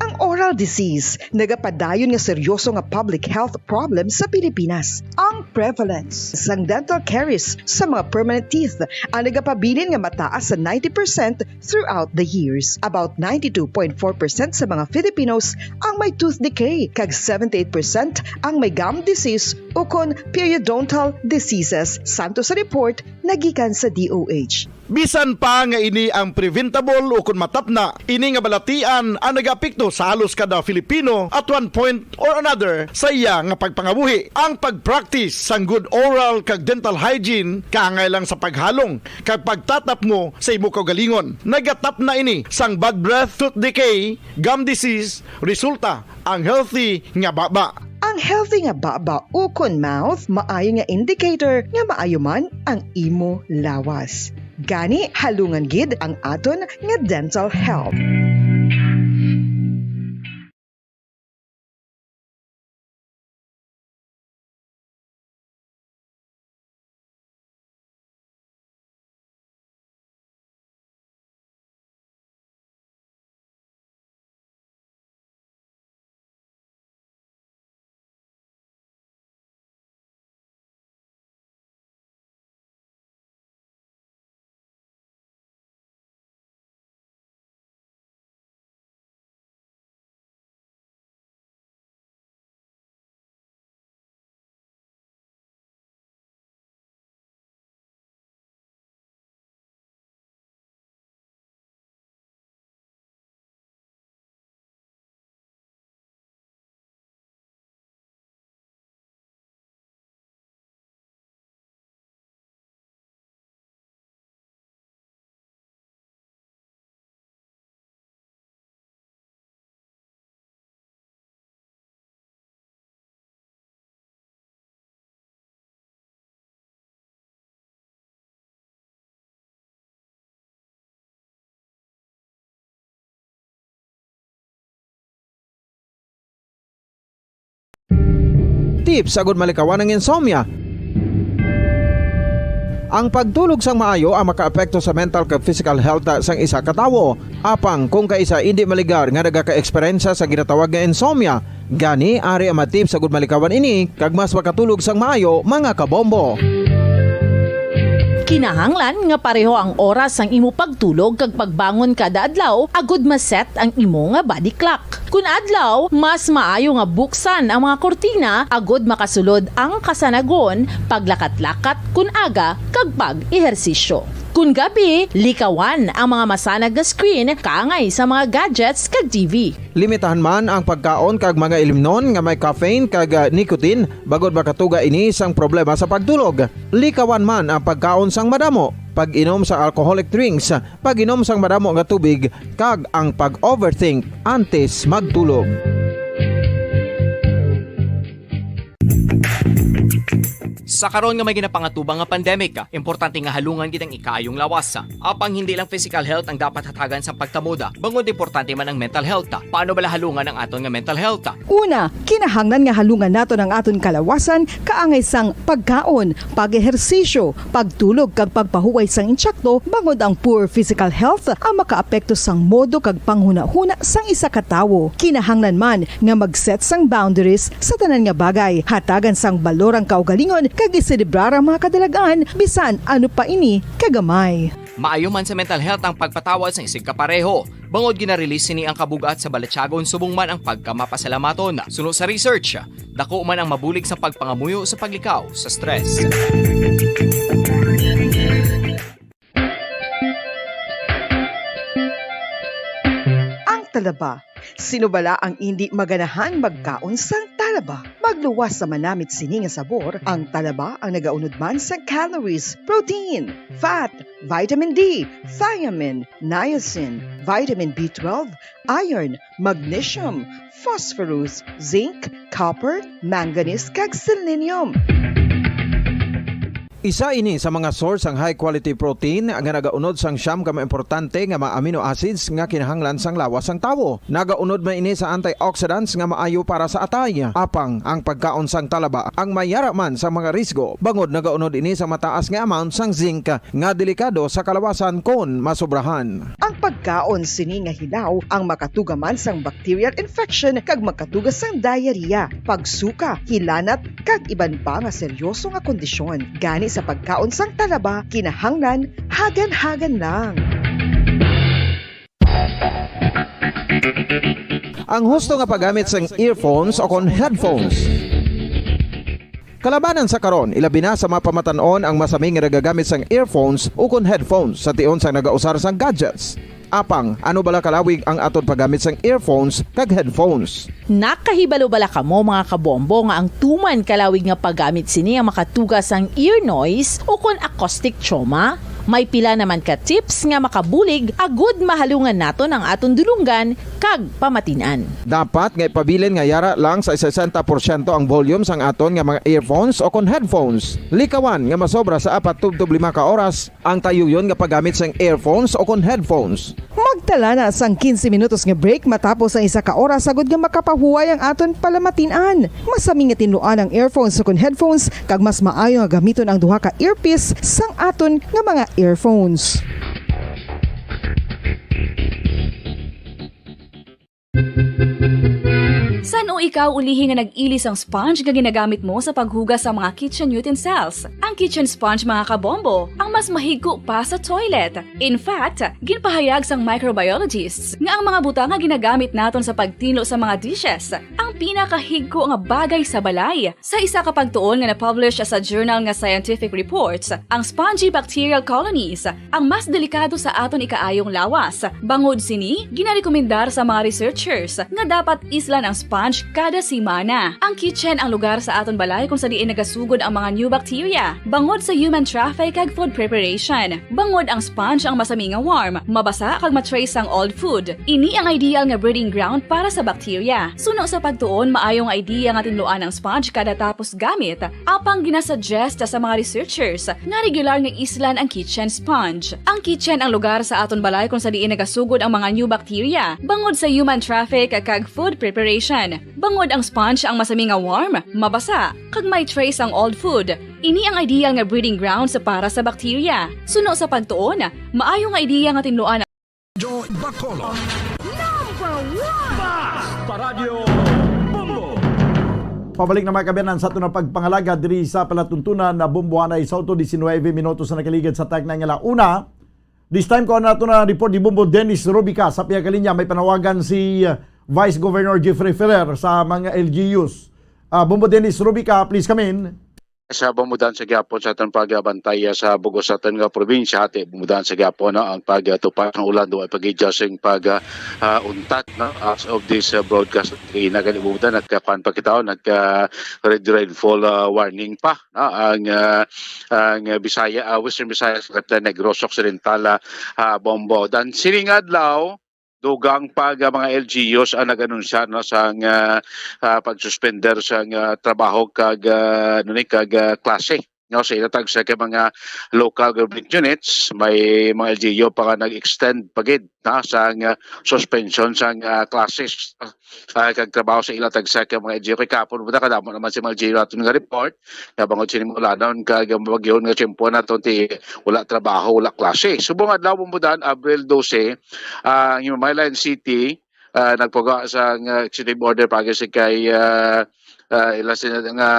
Ang oral disease nagapadayon nga seryoso nga public health problem sa Pilipinas. Ang prevalence sang dental caries sa mga permanent teeth ang nagapabilin nga mataas sa ninety percent throughout the years. About ninety-two point four percent sa mga Filipinos ang may tooth decay, kag seventy-eight percent ang may gum disease ukon periodontal diseases, santo sa report nagikan sa D O H. Bisan pa nga ini ang preventable ukon matapna, ini nga balatian ang nagaapekto sa halos kada Filipino at one point or another sa iya nga pagpangabuhi. Ang pag-practice sang good oral kag dental hygiene kaangay lang sa paghalong kag pagtatapngo sa imo kaugalingon. Nagatapna ini sang bad breath, tooth decay, gum disease, resulta ang healthy nga baba. Ang healthy nga baba ukon mouth maayo nga indicator nga maayo man ang imo lawas. Gani, halungan gid ang aton nga dental health. Tips agud malikawan ang insomnia. Ang pagtulog sang maayo ang makaapekto sa mental kag physical health sang isa ka tawo. Apang kung kaisa indi maligar nga nagaka-eksperyensya sa ginatawag nga insomnia, gani ari ang mga tips agud malikawan ini kag mas makatulog sang maayo, mga kabombo. Kinahanglan nga pareho ang oras sang imo pagtulog kag pagbangon kada adlaw agud ma-set ang imo nga body clock. Kun adlaw, mas maayo nga buksan ang mga kurtina agud makasulod ang kasanagon, paglakat-lakat kun aga, kag pag-ehersisyo. Kun gabi, likawan ang mga masanag nga screen kaangay sa mga gadgets kag T V. Limitahan man ang pagkaon kag mga ilimnon nga may caffeine kag, ah, nicotine, bangod makatuga ini sang problema sa pagtulog. Likawan man ang pagkaon sang madamo, pag-inom sa alcoholic drinks, pag-inom sang madamo nga tubig, kag ang pag-overthink antes magtulog. Sa karon nga may ginapangatubang nga pandemic, importante nga halungan gid ang ikaayong lawas. Apang hindi lang physical health ang dapat hatagan sa pagtamod, bangod importante man ang mental health. Paano bala halungan ang aton nga mental health? Una, kinahanglan nga halungan naton ang aton kalawasan kaangay sang pagkaon, pag-ehersisyo, pagtulog kag pagpahuway sang insakto, bangod ang poor physical health ang makaapekto sang modo kag panghunahuna sang isa ka tawo. Kinahanglan man nga mag-set sang boundaries sa tanan nga bagay, hatagan sang balor ang kaugalingon kag iselebrar ang mga kadalag-an, bisan ano pa ini kagamay. Maayo man sa mental health ang pagpatawad sang isigkapareho, bangod gina-release sini ang kabug-at sa balatyagon subong man ang pagkamapasalamaton. Suno sa research, dako man ang mabulig sa pagpangamuyo sa paglikaw sa stress. Ang talaba. Sino bala ang indi maganahang magkaon sang talaba? Magluwas sa manamit sini nga sabor, ang talaba ang nagaunod man sang calories, protein, fat, vitamin D, thiamine, niacin, vitamin B twelve, iron, magnesium, phosphorus, zinc, copper, manganese, kag selenium. Isa ini sa mga source sang high quality protein nga nagaunod sang siyam ka mga importante nga mga amino acids nga kinahanglan sang lawas sang tawo. Nagaunod man ini sa antioxidants nga maayo para sa atay. Apang ang pagkaon sang talaba ang may yara man sa mga risgo, bangod nagaunod ini sa mataas nga amount sang zinc nga delikado sa kalawasan kon masobrahan. Ang pagkaon sini nga hilaw ang makatuga man sang bacterial infection kag makatuga sang diarrhea, pagsuka, hilanat, kag iban pa nga seryoso nga kondisyon. Gani sa pagkaon sang talaba, kinahanglan hagan-hagan lang. Ang husto nga paggamit sang earphones o kon headphones. Kalabanan sa karon, ilabi na sa mga pamatan-on ang masami nga nagagamit sang earphones ukon headphones sa tion sang nagausar sang gadgets. Apang, ano bala kalawig ang aton paggamit sang earphones kag headphones? Nakahibalo bala kamo, mga kabombo, nga ang tuman kalawig nga paggamit sini ang makatuga sang ear noise ukon acoustic trauma? May pila naman ka tips nga makabulig agud mahalungan naton ang aton dulonggan kag pamatin-an. Dapat nga ipabilin nga yara lang sa sesenta porsyento ang volume sang aton nga mga earphones o kon headphones. Likawan nga masobra sa apat tubtob lima ka oras ang tayuyon nga paggamit sang earphones o kon headphones. Magtala na sang quince minutos nga break matapos ang isa ka oras, agud nga makapahuway ang aton palamatin-an. Masami nga tinluan ang earphones o kon headphones, kag mas maayo nga gamiton ang duha ka earpiece sang aton nga mga earphones. San-o ikaw ulihi nga nag-ili sang sponge nga ginagamit mo sa paghugas sa mga kitchen utensils? Ang kitchen sponge, mga kabombo, ang mas mahigko pa sa toilet. In fact, ginpahayag sang microbiologists nga ang mga butang nga ginagamit naton sa pagtinlo sa mga dishes ang pinakahigko nga bagay sa balay. Sa isa ka pagtuon nga na-publish sa journal nga Scientific Reports, ang spongy bacterial colonies ang mas delikado sa aton ikaayong lawas. Bangod sini, ginarekomendar sa mga researchers nga dapat islan ang sponge kada semana. Ang kitchen ang lugar sa aton balay kung sa diin nagasugod ang mga new bacteria, bangod sa human traffic kag food preparation. Bangod ang sponge ang masami nga warm, mabasa kag ma-trace sang old food. Ini ang ideal nga breeding ground para sa bacteria. Suno sa pagtuon Tuon, maayo nga idea nga tinluan ang sponge kada tapos gamit. Apang ginasuggest sa mga researchers nga regular nga islan ang kitchen sponge. Ang kitchen ang lugar sa aton balay kung sa diin nagasugod ang mga new bacteria bangod sa human traffic kag food preparation. Bangod ang sponge ang masami nga warm, mabasa, kag may trace ang old food. Ini ang ideal nga breeding grounds para sa bacteria. Suno sa pagtuon, maayo nga idea nga tinluan Joy Bacolod. Number one! Basta Radyo Bombo! Pabalik na, mga kaabyanan, sa aton nga pagpangalagad diri sa palatuntunan na Bombo anay sa auto, diecinuebe minutos na nakaligad sa takna nga ala una. This time, kuha nato na report ni Bombo Dennis Rubica. Sa pihak linya, may panawagan si, uh, Vice Governor Jeffrey Ferrer sa mga L G Us. Uh, Bombo Dennis Rubica, please come in. Sa bumudan sa gyapon sa aton pagbantay, ah, sa bug-os sa aton nga probinsya, ati bumudan sa gyapon, no, ang pagtupa sang ulan, duwa pa gid sing pag, ah, ah, untat, no, as of this, ah, broadcast. Ina gani bumudan, nagkakuan pa kita, oh, nagka red rainfall, ah, warning pa, no, ang, ah, ang, ah, Bisaya, ah, Western Visayas, Negros Occidental, ah, ah, Bombo. Dan sining adlaw, dugang pa nga mga L G Us ang nag-anunsya, no, sang, ah, ah, pagsuspender sang, ah, trabaho kag, ah, ano ni, kag, ah, klase, no, sa ila tagsa ka mga local government units. May mga L G U pa nga nag-extend pa gid, no, sang, ah, suspension sang, ah, classes, ah, kag trabaho sa ila tagsa ka mga L G U. Kay kahapon, buta, kadamo naman si mga L G U naton nga report nga bangod sini maulanon kag mabagyuhon nga tiyempo naton, ti wala trabaho, wala klase. Subong adlaw, bumudan, Abril dose, ah, ang Himamaylan City, ah, nagpagawa sang, ah, executive order paagi sa kay, ah, ah, ila sina nga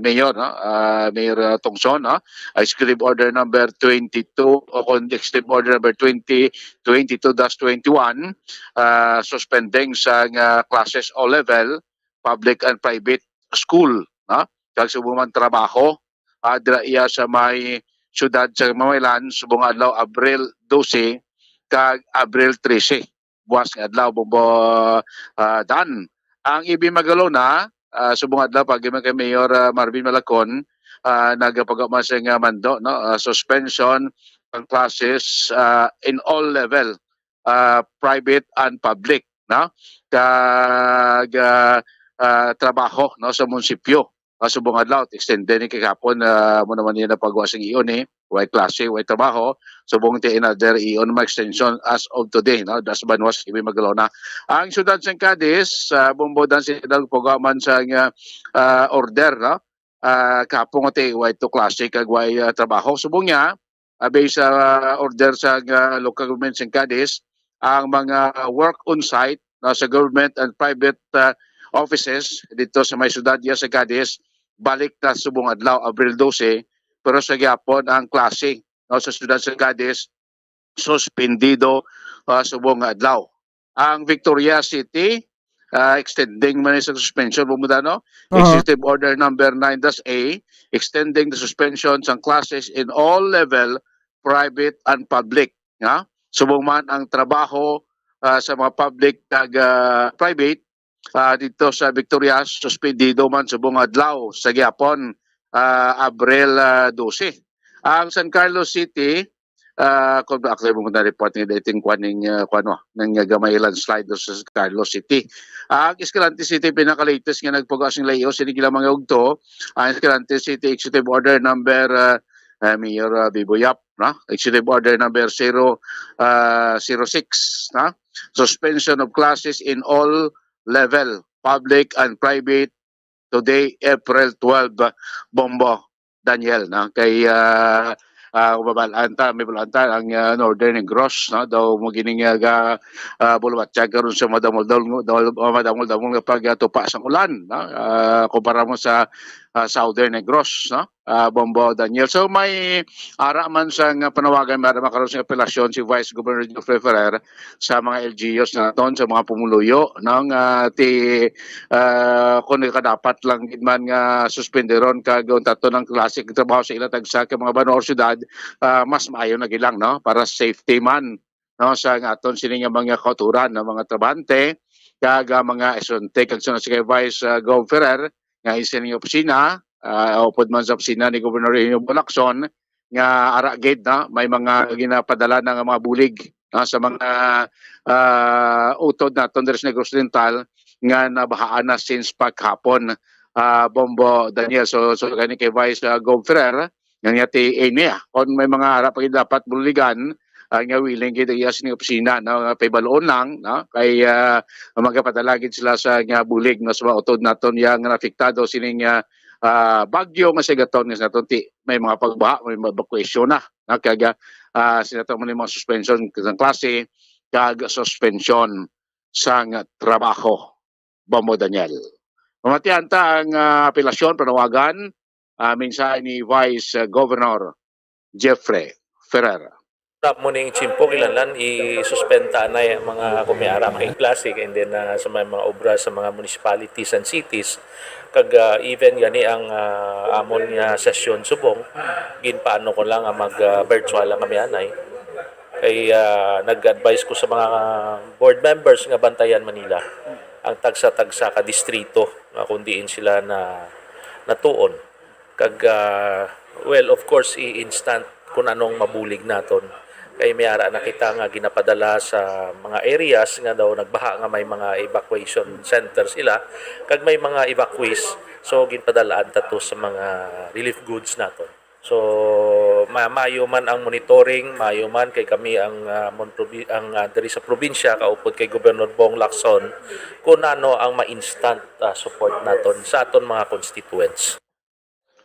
mayor, no? Ah, Mayor, ah, Tongson, no? Executive Order number twenty-two o kon executive order number twenty twenty-two dash twenty-one, ah, suspending sang, ah, classes all level, public and private school, no? Kag subong man trabaho, ah, dira iya sa may siyudad sa Himamaylan, subong adlaw, Abril dose kag Abril trese. Buwas nga adlaw, Bombo, ah, Dan. Ang E B Magalona, ah, subong adlaw, paagi man kay Mayor, ah, Marvin Malacon, ah, nagapagawa man sing mando, no, ah, suspension ang classes, ah, in all level, ah, private and public, no? Kag, ah, ah, trabaho, no, sa munisipyo. Ah, subong adlaw, extend ni kagahapon, ah, amo naman iya napagawa sing iyon, eh. Way klase, way trabaho. Subong ti another iyon, mga extension as of today, no? Das Banwas, Ibi Magalona. Ang siyudad sang Cadiz, ah, Bombo, Dan, sila nagpagawa man sang, ah, ah, order, no? Ah, kahapon nga ti way to klase kag way, ah, trabaho. Subong niya, ah, based sa order sa, ah, local government sang Cadiz, ang mga work on site, no, sa government and private, ah, offices dito sa may siyudad niya sa Cadiz, balik na subong adlaw, Abril dose, pero sa gihapon ang klase, no, sa siyudad sa Cadiz, suspendido, ah, subong nga adlaw. Ang Victoria City, ah, extending man sa suspension, bumuda, no? Aha. Executive Order number nine dash A, extending the suspension sang classes in all level, private and public, nga subong man ang trabaho, ah, sa mga public kag, ah, private, ah, dito sa Victoria, suspendido man subong adlaw sa gihapon, ah, Abril, ah, dose. Ang San Carlos City, ah, kung ako mo na report nga dating kuan ning, ah, kuan, no, ning, ah, gamay landslide sa San Carlos City. Ang Escalante City, pinaka-latest nga nagpagawa sing layout, sini gila mga ugto, ang Escalante City Executive Order number, ah, ah, Mayor, ah, Bibo Yap, no? Executive Order number zero, ah, zero six, no? Suspension of classes in all level, public and private, today, April twelve, Bombo, Daniel, no? Kay, ah, ah, mabal-an ta, may balaan ta ang, ah, Northern Negros, no? Daw mo gining, ah, ga-, ah, bulubatyag karon sa madamol-damol, dol-, ah, madamol-damol nga pagtupa sang ulan, no? Ah, kumpara mo sa, ah, Southern Negros, no? Ah, Bombo, Daniel. So, may ara man sang panawagan, may ara man karon sa apelasyon si Vice Governor Geoffrey Ferrer sa mga L G Us naton, sa mga pumuluyo, no, nga ti, ah, kung kadapat lang gid man nga suspenderon kag untaton ang klase kag trabaho sa ila tagsa ka mga banwa or syudad, ah, mas maayo na gid lang, no, para safety man, no, sa nga aton sini nga mga kauturan, no, mga trabahante kag, ah, mga estudyante. Kag sa, sige, Vice, ah, Gov Ferrer, nga isa ning opisina, ah, upod man sa opisina ni Governor Eugenio Lacson, nga ara gid na may mga ginapadala na nga mga bulig, ah, sa mga, ah, utod naton diri sa Negros Oriental, nga nabahaan na since pa kahapon, ah, Bombo Daniel. So, so gani kay Vice, ah, Gov Ferrer, nga niya ti Enya, kung may mga ara pa gid dapat buligan, ah, nga willing gid iya sining opisina, no, nga pahibaloon lang, no, kay, ah, magapadala gid sila sa nga bulig, no, sa mga utod naton yang naapektado sining, ah, ah, bagyo nga sigaton nga sa naton ti may mga pagbaha, may mga evacuation na, no, kag, ah, sila to man yung mga suspension sa klase kag suspension sang trabaho, Bombo Daniel. Mamatian ta ang, ah, apelasyon, panawagan, ah, mensahe ni Vice, ah, Governor Jeffrey Ferrer. Tap mo ning tiyempo, kinahanglan isuspenda na yung mga kumiara, mga klase, and then, ah, sa may mga obra sa mga municipalities and cities, kag, ah, even gani ang, ah, amon nga sesyon subong, ginpaano ko lang nga mag, ah, virtual lang kami anay. Kay, ah, nag-advise ko sa mga board members nga bantayan man nila ang tagsa-tagsa ka distrito nga kung diin sila na natuon. Kag, ah, well, of course, i-instant kung anong mabulig naton. Kay may ara na kita nga ginapadala sa mga areas nga daw nagbaha nga may mga evacuation center sila, kag may mga evacuees. So, ginpadalaan ta to sa mga relief goods naton. So, ma-, maayo man ang monitoring, maayo man kay kami ang, ah, mon-, probi-, ang, ah, diri sa probinsya, kaupod kay Gobernador Bong Lacson, kung ano ang ma-instant, ah, support naton sa aton mga constituents.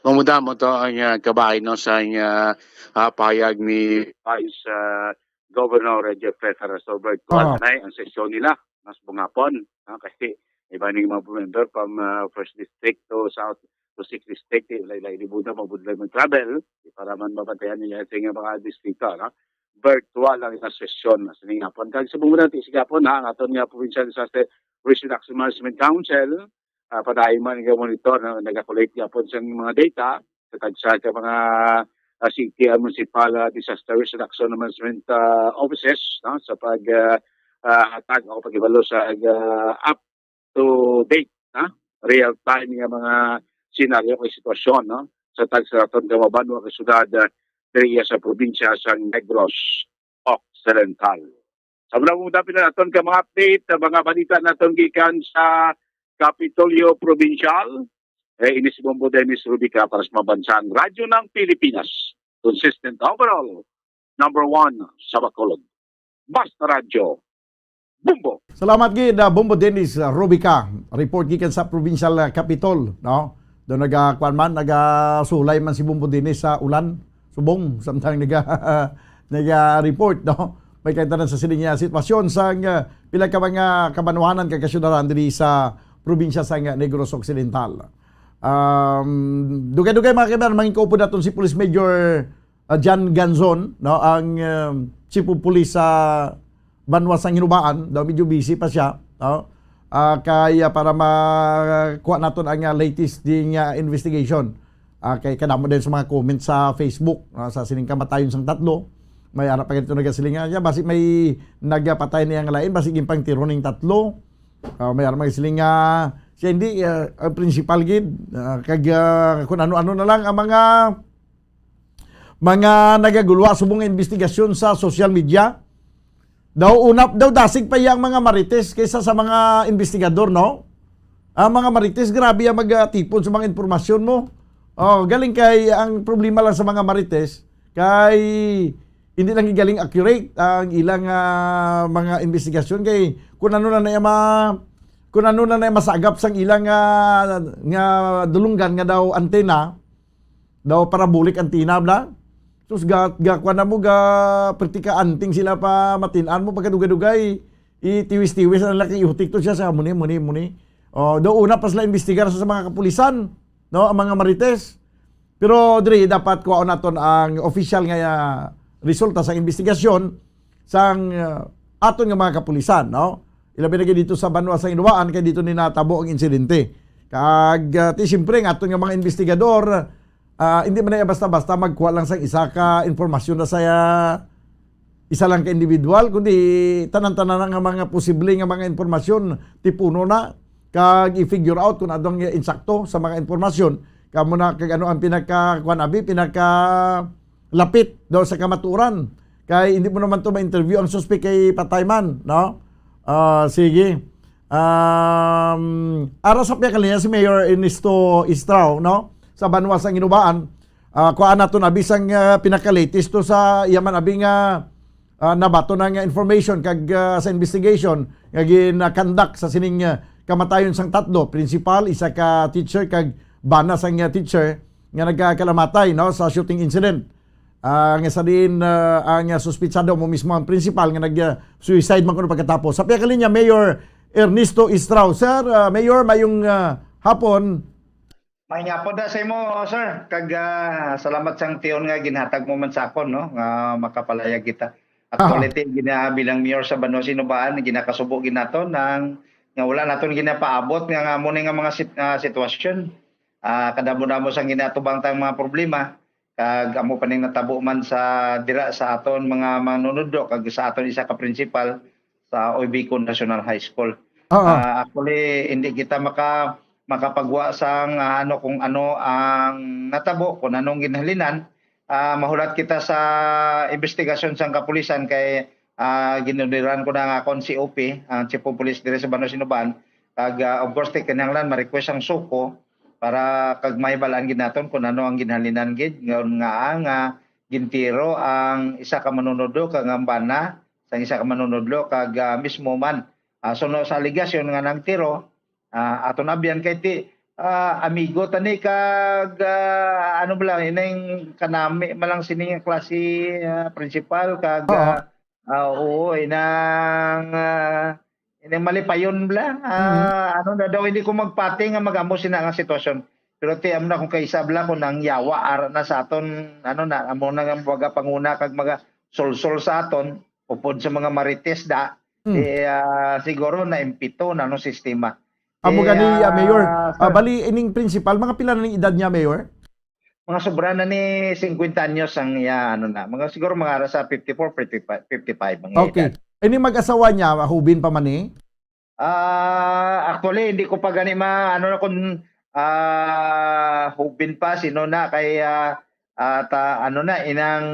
Mamudamo to ang, ah, kabahin, no, sa, ah, ah, pahayag ni Vice, ah, Governor Jeffrey Ferrer. So, virtual Ah. na ang sesyon nila, mas bungapon, no? Kasi iba ning mga member from, ah, first district to south to sixth district, eh, lain-lain ni Buda, mabudlay mag-travel, eh, para man mabantayan nila sa ilang mga distrito, no? Virtual ang ilang sesyon, mas ningapon. Kag sa mga natin, sigapon, ha, ang aton nga Provincial Disaster Risk Reduction Management Council, ah, padayon man nga monitor, no, nagakolekta gyapon sa mga data sa tagsa ka mga, ah, city and municipal, ah, disaster risk reduction management, ah, offices, no, sa pag, ah, ah, hatag o pag-ibalo sa, ah, up to date, ha, real time nga mga senaryo kay sitwasyon, no, sa tagsa naton ka mga banwa kag syudad, ah, diri sa probinsya sa Negros Occidental. Sa mga mong dapit na naton ka mga update, ah, mga balita naton gikan sa Kapitolyo Provincial, eh, ini si Bombo Dennis Rubica para sa Mabansang Radyo ng Pilipinas. Consistent overall, number one sa Bacolod. Basta Radyo, Bombo! Salamat gid, ah, Bombo Dennis, ah, Rubica. Report gikan sa Provincial, ah, Capitol, no? Do naga, kuwan man, nagasulay man si Bombo Dennis sa ulan. Subong, samtang naga, naga-report, no? May kaintanan sa sining, ah, sitwasyon sa, ah, pila ka mga kabanwanan kag kasyudaran diri sa probinsya sa, ah, Negros Occidental. Um, dugay-dugay, mga kaibigan, mangin ko po naton si Police Major, ah, John Ganzon, no, ang, um, Chief of Police sa banwa sang Hinubaan, daw medyo busy pa siya, no? Ah, kay, ah, para makuha naton ang, ah, latest ding, ah, investigation. Ah, kay kadamo din sa mga comment sa Facebook, no, sa sining kamatayon sang tatlo. May ara pa ganito nagasiling nga, "Ya, basi may nagapatay niya nga lain, basi ginpangtiro ning tatlo." Ah, may ara magasiling nga, siya hindi, ah, ang principal gid, ah, kag, ah, kung ano-ano na lang ang mga mga nagagulwa subong nga investigasyon sa social media. Daw unap, daw dasig pa iya ang mga Marites kaysa sa mga investigador, no? Ang mga Marites, grabe ang magatipon sa mga impormasyon mo. Oh, galing kay ang problema lang sa mga Marites, kay hindi lang galing accurate ang ilang, ah, mga investigasyon, kay kung ano na na ma-, kung ano na na masagap sang ilang, ah, nga dulunggan nga daw antena, daw parabolic antenna bla. Sus, ga, ga, kuwan na mo, ga, perti ka anting sila pa matin-an mo, pagkadugay-dugay, itiwis-tiwis na lang kay ihutik to siya sa muni, muni, muni. Oh, daw una pa sila imbestigar sa, sa mga kapulisan, no, ang mga Marites. Pero diri, dapat kuhaon naton ang official nga, ah, resulta sa investigasyon sang, ah, aton nga mga kapulisan, no? Ilabi na gid dito sa banwa sa Hinubaan kay dito ni natabo ang insidente. Kag, ah, ti siyempre ang aton nga mga investigador, ah, hindi man na basta-basta magkuha lang sa isa ka impormasyon na sa, ah, isa lang ka individual, kundi tanan-tanan na nga mga posible nga mga impormasyon tipuno na kag i-figure out kung ano ang insakto sa mga impormasyon. Kamo na kag ano ang pinaka, kuwan, abi, pinaka lapit daw sa kamatuoran. Kay hindi mo naman to ma-interview ang suspek kay patay man, no? Ah, sige. Um, ara sa pihak linya si Mayor Ernesto Istrao, no? Sa banwa sang Hinubaan, ah, kuan naton abi sang, ah, pinaka-latest to sa iya man abi nga, ah, nabaton na nga information kag, ah, sa investigation nga gin-conduct sa sining, ah, kamatayon sang tatlo, principal, isa ka teacher kag bana sang, ah, teacher nga nagkakalamatay, no, sa shooting incident. Ah, nga sa diin, ah, ang, ah, suspitsado mo mismo ang principal nga nag, ah, suicide man kuno pagkatapos. Sa pihak linya, Mayor Ernesto Istrao. Sir, ah, Mayor, mayong, ah, hapon. May nga po da sa imo, sir. Kag, ah, salamat sang tion nga ginhatag mo man sa akon, no, nga makapalayag kita. Actually, Aha. ti, gina-, bilang mayor sa Banwa Sinubaan, ginakasubo gid naton ang, nga wala naton ginapaabot nga, nga amo ni nga mga sit-, ah, sitwasyon. Ah, kadamo-damo sang ginatubang tang mga problema, kag amo pa ning natabo man sa, dira sa aton mga manunudlo, kag sa aton isa ka principal sa Oybico National High School. Oo. Ah, actually, hindi kita maka-, makapagwa sang, ah, ano, kung ano ang natabo, kung anong ginhalinan. Ah, mahulat kita sa investigasyon sang kapulisan kay, ah, ginuliran ko na ang akon C O P, ang Chief of Police diri sa Banwa Sinubaan. Kag, ah, of course, ti kinahanglan ma-request ang SOCO para kag mahibal-an gid naton kung ano ang ginhalinan gid nga, nga, nga gintiro ang isa ka manunudlo kag ang bana sang isa ka manunudlo kag, ah, mismo man. Ah, suno sa alegasyon nga nagtiro, ah, aton abyan kay ti, ah, amigo ta ni kag, ah, ano ba lang, ining kanami man lang sini nga klase, ah, principal kag, Oo. ah, ah, oo, inang, ah, inang malipayon bla. Mm. Ah, ano na daw, hindi ko magpati nga mag-amo sina nga sitwasyon. Pero ti, amo na kung kaisa bla, kung ang yawa, ara na sa aton, ano na, amo na nga mga panguna kag mga solsol sa aton, upod sa mga marites da, Mm. eh, ah, siguro naimpito na anong sistema. Amo Eh, gani, ah, ah, Mayor. Ah, sir. Bali, ining principal, mga pila na ning edad niya, Mayor? Mga sobra na ni singkwenta anyos ang iya, ano na. Mga siguro mga ara sa fifty-four, fifty-five, fifty-five ang iya Okay. edad. Ini mag-asawa niya, hubin pa man ni? Ah, actually, hindi ko pa gani ma-, ano na kung, ah, hubin pa, sino na, kay, ah, at, ah, ano na, inang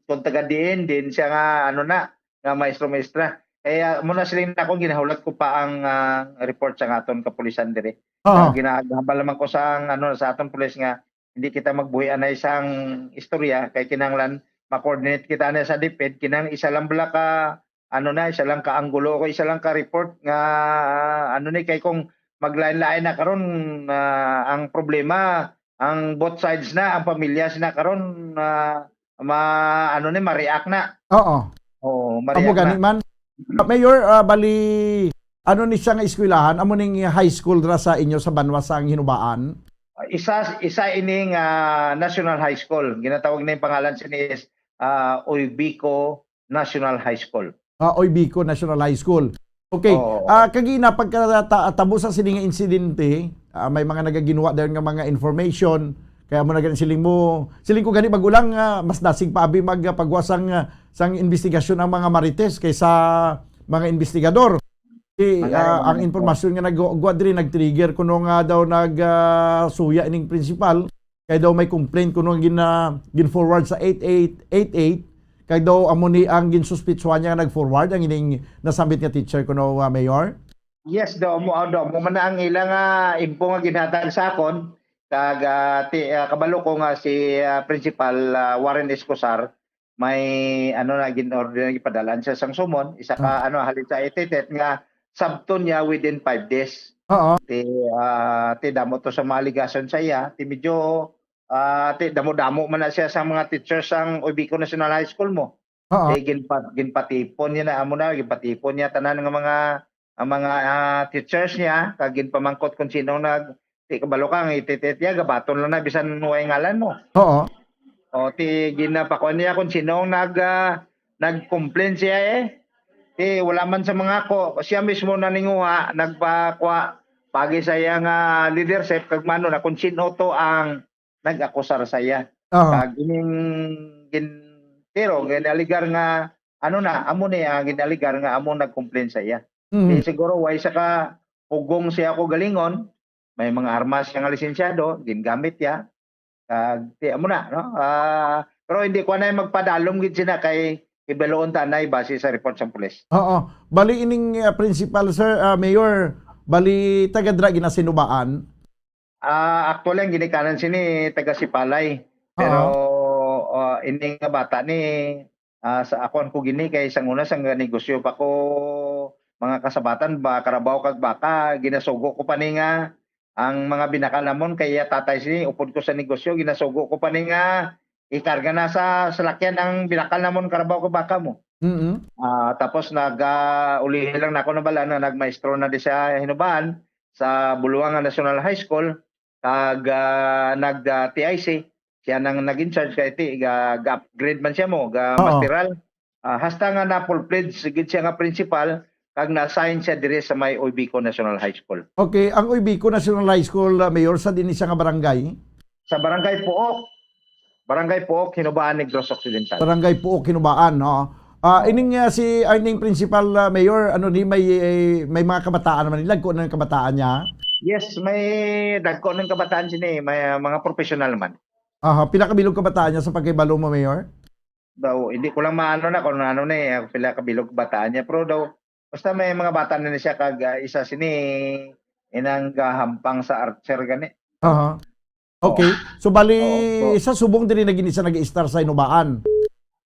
kung taga diin, din siya nga, ano na, nga maestro-maestra. Kaya muna siling na akong ginahulat ko pa ang, ah, report sa aton kapulisan diri. Oo. Ang ginahambal naman ko sa, ano, sa aton pulis nga hindi kita magbuhian na isang istorya kay kinahanglan ma-coordinate kita na sa DepEd, kinahanglan isa lang bala ka, ano na, isa lang ka anggulo ko, isa lang ka report nga, ah, ano ni, kay kung maglain-lain na karon, ah, ang problema, ang both sides na, ang pamilya sina karon, ah, ma-, ano ni, ma-react na. Oo. Oo, Amo ma-react gani na. man. Mayor, ah, bali, ano ni siya nga eskwelahan? Amo ning high school dira sa inyo sa banwa sang Hinubaan? Isa, isa ining, ah, National High School. Ginatawag na yung pangalan sini is, ah, Oybico National High School. Ah, Oybico National High School. Okay. Oo. Ah, kagina, pagkatabo sa sini nga insidente, ah, may mga nagaginwa dayon nga mga information. Kaya mo na gani siling mo, siling ko gani magulang, ah, mas dasig pa abi magpagwa sang, ah, sang investigasyon ang mga marites kaysa mga investigador. Si, Malay ah, ang naman po. Impormasyon nga nag-, gwa diri nag-trigger kuno nga daw nag, ah, suya ining principal. Kay daw may complaint kuno nga gin-, ah, gin-forward sa eight eight eight eight. Kay daw amo ni ang ginsuspitsuhan niya nga nag-forward ang ining nasambit nga teacher kuno, ah, Mayor? Yes, daw mo, ah, daw mo man na ang ila nga info nga ginhatag sa akon. Kag, ah, ti-, ah, kabalo ko nga si, ah, Principal, ah, Warren Escosar, may, ano, na gin-order, gipadalan siya sang summon, isa ka, Ah. ano, halin sa ititit nga sabton niya within five days. Oo. Ti, ah, ti damo to sa mga alegasyon sa iya, ti medyo, ah, ti damo-damo man na siya sa mga teachers sang Oybico National High School mo. Oo. Ti ginpa-, ginpatipon niya na, amo na, ginpatipon niya tanan nga mga, ang mga, ah, teachers niya, kag ginpamangkot kung sino nag-, ti kabalo ka, ang ititit niya, gabaton lang na, bisan way ngalan mo. Oo. O, ti, ginapakuan niya kung sino ang nag, ah, nag-complain siya eh. Ti, wala man sa mga ko, siya mismo naninguha, nagpakwa, pagi sa iya nga leadership, kag mano na kung sino to ang nag-akusar sa iya. Aha. Kag ining gin-, tiro, gin-alegar nga, ano na, amo ni ang gin-alegar nga amo nag-complain sa iya. Mhm. Di siguro, way sa ka, pugong siya ko galingon, may mga armas siya nga lisensyado, gingamit niya. Kag, ti, amo na, no? Ah, pero hindi ko na magpadalom gid sina kay Hibaluon ta anay base sa report sang pulis. Oo. Bali ining, ah, principal, sir, ah, Mayor, bali taga dira gina sa Hinobaan? Ah, actually, ang ginikanan sini taga Sipalay. Pero, Oo. ah, ini nga bata ni, ah, sa akon ko gini kay sang una sang negosyo pa ko, mga kasabatan ba, karabaw kag baka, ginasugo ko pa ni nga ang mga binakal namon kay iya tatay sini upod ko sa negosyo, ginasugo ko pa ni nga ikarga na sa salakyan ang binakal namon karabaw kag baka mo. Mm. Ah, tapos nag, ah, ulihi lang nako nabal-an nga nagmaestro na di sa Hinobaan sa Buluangan National High School, kag, ah, nag, ah, T I C. Siya nang nag-in-charge kay ti, ga, ga-upgrade man siya mo, ga Oo. masteral. Ah, hasta nga na full-fledged gid siya nga principal, kag na-assign siya diri sa may Oybico National High School. Okay, ang Oybico National High School, ah, Mayor, sa diin siya nga barangay? Sa Barangay Puok. Barangay Puok, Hinobaan, Negros Occidental. Barangay Puok, Hinobaan, no? Ah, ining, ah, si, ah, ining principal, ah, Mayor, ano ni, may, eh, may mga kabataan naman nila, kung ano yung kabataan niya? Yes, may dagko ng kabataan sini, may, ah, mga professional man. Aha, pila ka bilog kabataan niya sa pagkahibalo mo, Mayor? Daw, hindi ko lang maano na kung ano ni, ah, pila ka bilog kabataan niya, pero daw, basta may mga bata na ni siya kag, ah, isa sini inang gahampang sa archer gani. Aha. Oo. Okay. So, bali, Oo, so sa subong diri na gid siya nag-i-star sa Hinobaan?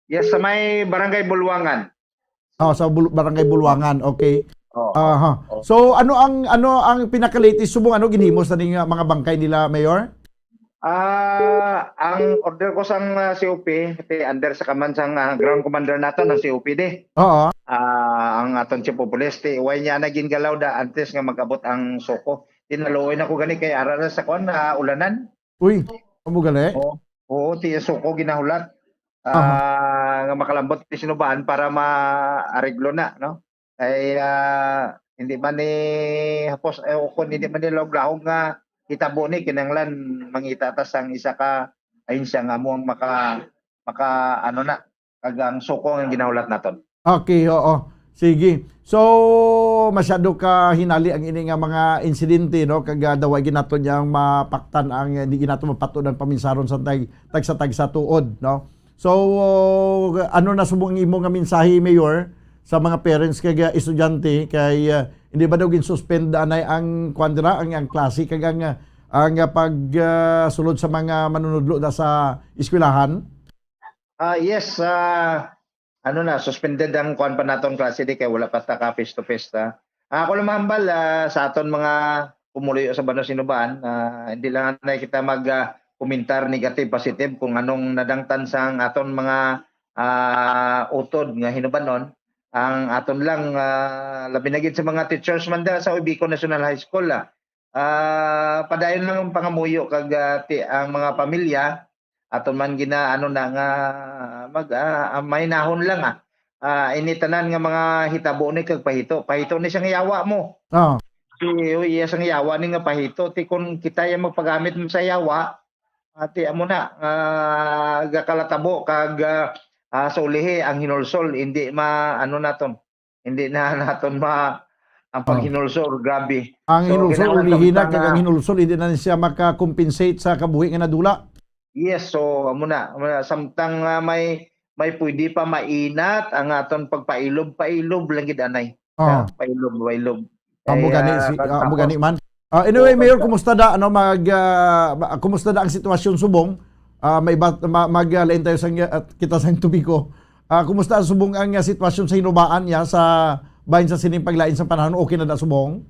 Yes, sa may Barangay Buluangan. Oh, sa Bul-, Barangay Buluangan. Okay. Oo. Aha. Oo. So, ano ang, ano ang pinaka-latest subong, ano, ginhimo sa ning, ah, mga bangkay nila, Mayor? Ah, ang order ko sang, ah, C O P, ti under sa kaman sang, ah, ground commander naton ang C O P di. Oo. Ah, ang aton chief of police, ti way niya na gingalaw da antes nga mag-abot ang suko. Tinaluoy na ko gani kay ara na sa kuan, ah, ulanan. Uy, amo gali? Oo. Oo, ti suko ginahulat. Aha. Ah, nga makalambot ti Hinobaan para maareglo na, no? Ay, ah, hindi man ni hapos, eh, o kung hindi man ni lahog-lahog nga hitabo ni, kinahanglan mangita ta sang isa ka ahensya nga amo ang maka, maka, ano na, kag ang suko nga ginahulat naton. Okay, oo. Sige. So, masyado ka hinali ang ini nga mga insidente, no? Kag, ah, daw ay ginaton niyang mapaktan ang, hindi ginaton mapatod ang paminsaron sa tag-, tagsa-tagsa tuod, no? So, ano na subong imo nga mensahe, Mayor, sa mga parents kag, ah, estudyante kay, ah, hindi ba daw gin-suspend anay ang kuwan dira, ang, ang klase kag ang, ah, ang, ah, pag, ah, sulod sa mga manunudlo na sa eskwelahan? Ah, yes, ah, ano na, suspended ang kuwan pa naton klase di kay wala pa ta ka face to face, ah. Ah, ako lang mahambal, ah, sa aton mga pumuluyo sa Banos Hinobaan, ah, hindi lang na kita mag, ah, komentar negative, positive kung anong nadangtan sang aton mga, ah, utod nga hinubanon. Ang aton lang, ah, labi na gid sa mga teachers man da sa Ubico National High School, ah. Ah, padayon lang ang pangamuyo kag, ah, ti-, ang mga pamilya aton man gina-, ano na nga mag, ah, ah, mahinahon lang, ah. Ah, ini tanan nga mga hitabo ni kag pahito, pahito ni sang yawa mo. Ah. Ti, o, iya sang yawa ni nga pahito, ti kon kita ya magpagamit mo sa yawa, ah, ti amo na, ah, gakalatabo kag, ah, ah, sa ulihi ang hinulsol, hindi ma-, ano naton, hindi na naton ma-, ang Oh. paghinulsol, grabe. Ang So, hinulsol, kinahanglan ulihi na, kag ang kapitan na hinulsol, hindi na siya maka-compensate sa kabuhi nga nadula. Yes, so, amo na, amo na. Samtang, ah, may, may pwede pa mainat ang aton pagpailob, pailob lang gid anay. Oh. Ah, pailob, pailob. Amo Kay, gani ah, si, pag-, ah, amo tapos, gani man. Ah, anyway, oo, Mayor, pagka- kumusta da, ano, mag, ah, ma-, kumusta da ang sitwasyon subong? Ah, may iba, ma-, mag, ah, lain tayo sa, ah, kita sa tubiko. Ah, kumusta subong ang, ah, sitwasyon sa Hinobaan niya sa bahin sa sining paglain sa panahon? Okay na da subong?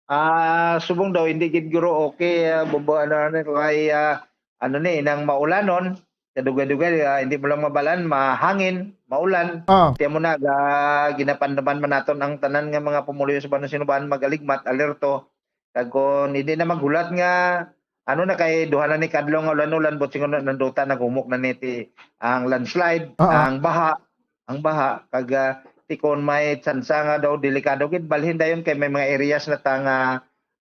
Ah, subong daw, hindi gid guro okay, ah, bubo-, ano, ano, kay, ah, ano ni, nang maulanon, kadugay-dugay, ah, hindi mo lang mabalaan, mahangin, maulan. Ah. Tiyan mo na, ga-, ginapandaman man naton ang tanan nga mga pumuluyo sa Banos Hinobaan, mag-aligmat, alerto. Kag kung hindi na maghulat nga, ano na, kay duha na ni kadlaw nga ulan-ulan, buot silingon na nanduta, naghumok na ni ti ang landslide, Ah, ah. ang baha, ang baha, kag, ah, ti kon may tsansa nga daw delikado gid, balhin dayon kay may mga areas na ta nga,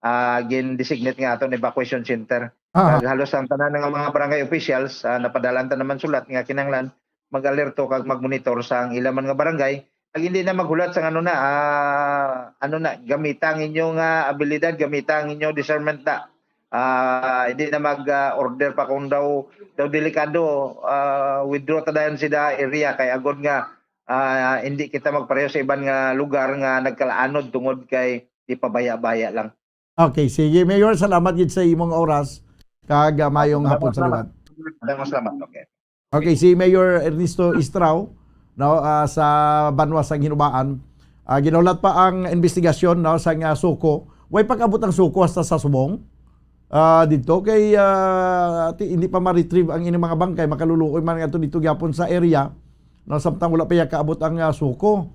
ah, gin-designate nga aton evacuation center. Ah. Kag halos ang tanan nga mga barangay officials, ah, napadala-an ta naman sulat nga kinahanglan mag-alerto kag mag-monitor sa ang ila man nga barangay. Kag hindi na maghulat sa ano na, ah, ano na, gamita ang inyo nga abilidad, gamita ang inyo discernment na. Ah, hindi na mag, ah, order pa kung daw, daw delikado, ah, withdraw ta dayon sa area kay agod nga, ah, hindi kita magpareho sa iban nga lugar nga nagkalaanod tungod kay di pabaya-baya lang. Okay, sige, Mayor, salamat gid sa imong oras, kag, ah, mayong hapon sa liwat. Daghang salamat. Okay. Okay, si Mayor Ernesto Istrao, no, ah, sa banwa sang Hinubaan. Ah, ginahulat pa ang investigasyon, no, sa nga suko. Way pag-abot ang suko hasta sa subong. Ah, dito kay, ah, ti, hindi pa ma-retrieve ang ining mga bangkay, makaluluoy man nga dito gyapon sa area, no, samtang wala pa iya kaabot ang, ah, suko.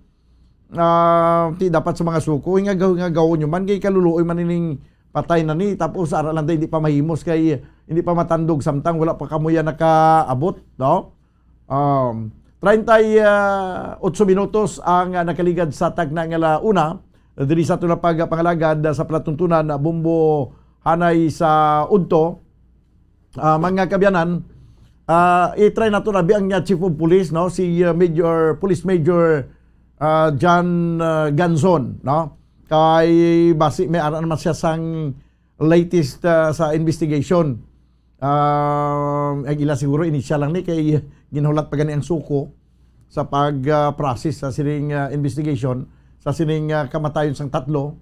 Ah, ti dapat sa mga suko, nga gaw-, nga gawon nyo man, kay kaluluoy man ining patay na ni, tapos ara lang tayo, hindi pa mahimos, kay hindi pa matandog, samtang wala pa kamuya nakaabot, no? Um, treinta y ocho minutos ang, ah, nakaligad sa tagna nga la una, diri sa aton pagpangalagad, ah, sa palatuntunan, ah, Bombo Hanay sa Udto. Ah, mga kabyanan, ah, i-try nato na ang, ah, Chief of Police, no, si, ah, Major, Police Major, ah, John, ah, Ganzon, no? Kay basi may ara naman siya sang latest, ah, sa investigation. Ah, ang ila siguro initial lang ni kay ginhulat pa gani ang suko sa pag, ah, process sa sining, ah, investigation sa sining, ah, kamatayon sang tatlo.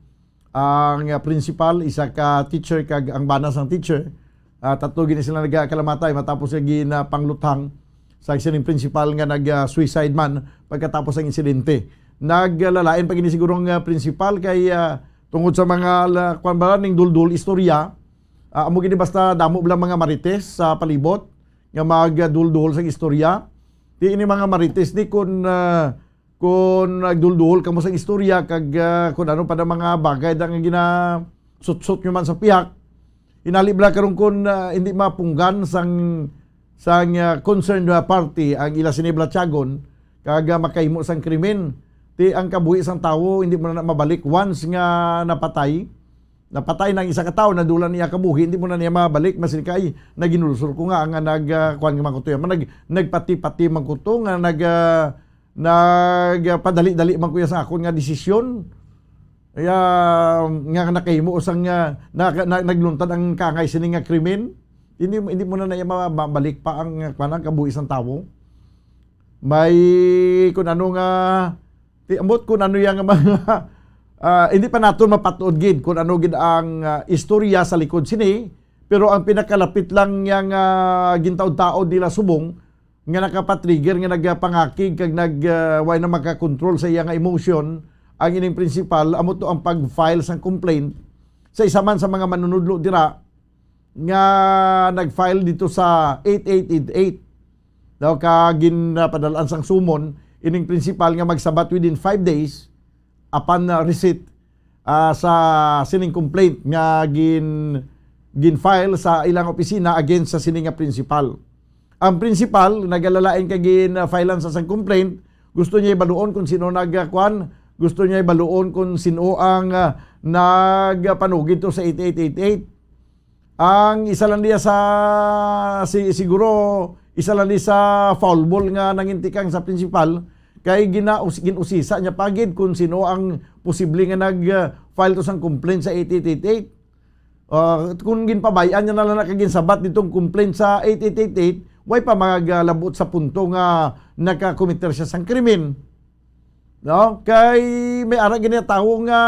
Ang, ah, principal, isa ka teacher, kag ang bana sang teacher. Ah, tatlo gini sila nagkalamatay matapos nga ginapangluthang sa sining principal nga nag, ah, suicide man pagkatapos ang insidente. Naglalain pa gini siguro ang, ah, principal kay, ah, tungod sa mga la-, kwan ba, ning duldul istorya. Ah, amo gini basta damo lang mga marites sa palibot nga magduldul sa istorya. Di ini mga marites ni kun, ah, kun nagdulduhol kamo sa istorya kag, ah, kun ano pa na mga bagay da nga ginasutsot nyo man sa pihak. Hinali bala karon kun, ah, hindi mapunggan sang, sang, ah, concerned, ah, party ang ila sini balatyagon kag, ah, makahimo sang krimen. Ti ang kabuhi sang tawo hindi mo na mabalik once nga napatay. Napatay na ang isa ka tawo, nadula niya kabuhi, hindi mo na niya mabalik. Mas kay, naginulsol ko nga, nga nag, ah, kuwan nga man ko to, man nag, nagpati-pati man ko to, nga nag, ah, nagpadali-dali man ko sa akon nga desisyon. Kaya, nga nakahimo sang, ah, na, na, nagluntad ang kaangay sini nga krimen. Hindi, hindi mo na niya ma-, mabalik pa ang, ah, kuwan, ang kabuhi sang tawo. May, kung ano nga, ti, ambot kung ano yang mga, ah, hindi pa naton mapatod gid kung ano gid ang, ah, istorya sa likod sini, pero ang pinakalapit lang yang, ah, gintaod-taod nila subong nga nakapatrigger nga nagpangakig kag nag, ah, way na makakontrol sa iya nga emotion, ang ining principal, amo to ang pag-file sang complaint sa isa man sa mga manunudlo dira nga nag-file dito sa eight eight eight eight. Daw ka ginpadal-an sang summon ining principal nga magsabat within five days upon, ah, receipt, ah, sa sining complaint nga gin, gin-file sa ilang opisina against sa sini nga principal. Ang principal nagalalain kay gin-filean sa sang complaint, gusto niya ibaluon kung sino nagkuan, gusto niya ibaluon kung sino ang, ah, nagpanugid to sa eight eight eight eight. Ang isa lang niya sa, si, siguro, isa lang niya sa foul ball nga nangintikang sa principal, kay gina-, us-, gin-usisa niya pa gid kung sino ang posible nga nag, ah, file to sang complaint sa eight eight eight eight. Ah, kung ginpabay-an niya na lang na kag ginsabat ditong complaint sa eight eight eight eight, way pa magalabot sa punto nga nakakomiter siya sang krimen. No? Kay may ara gini tawo nga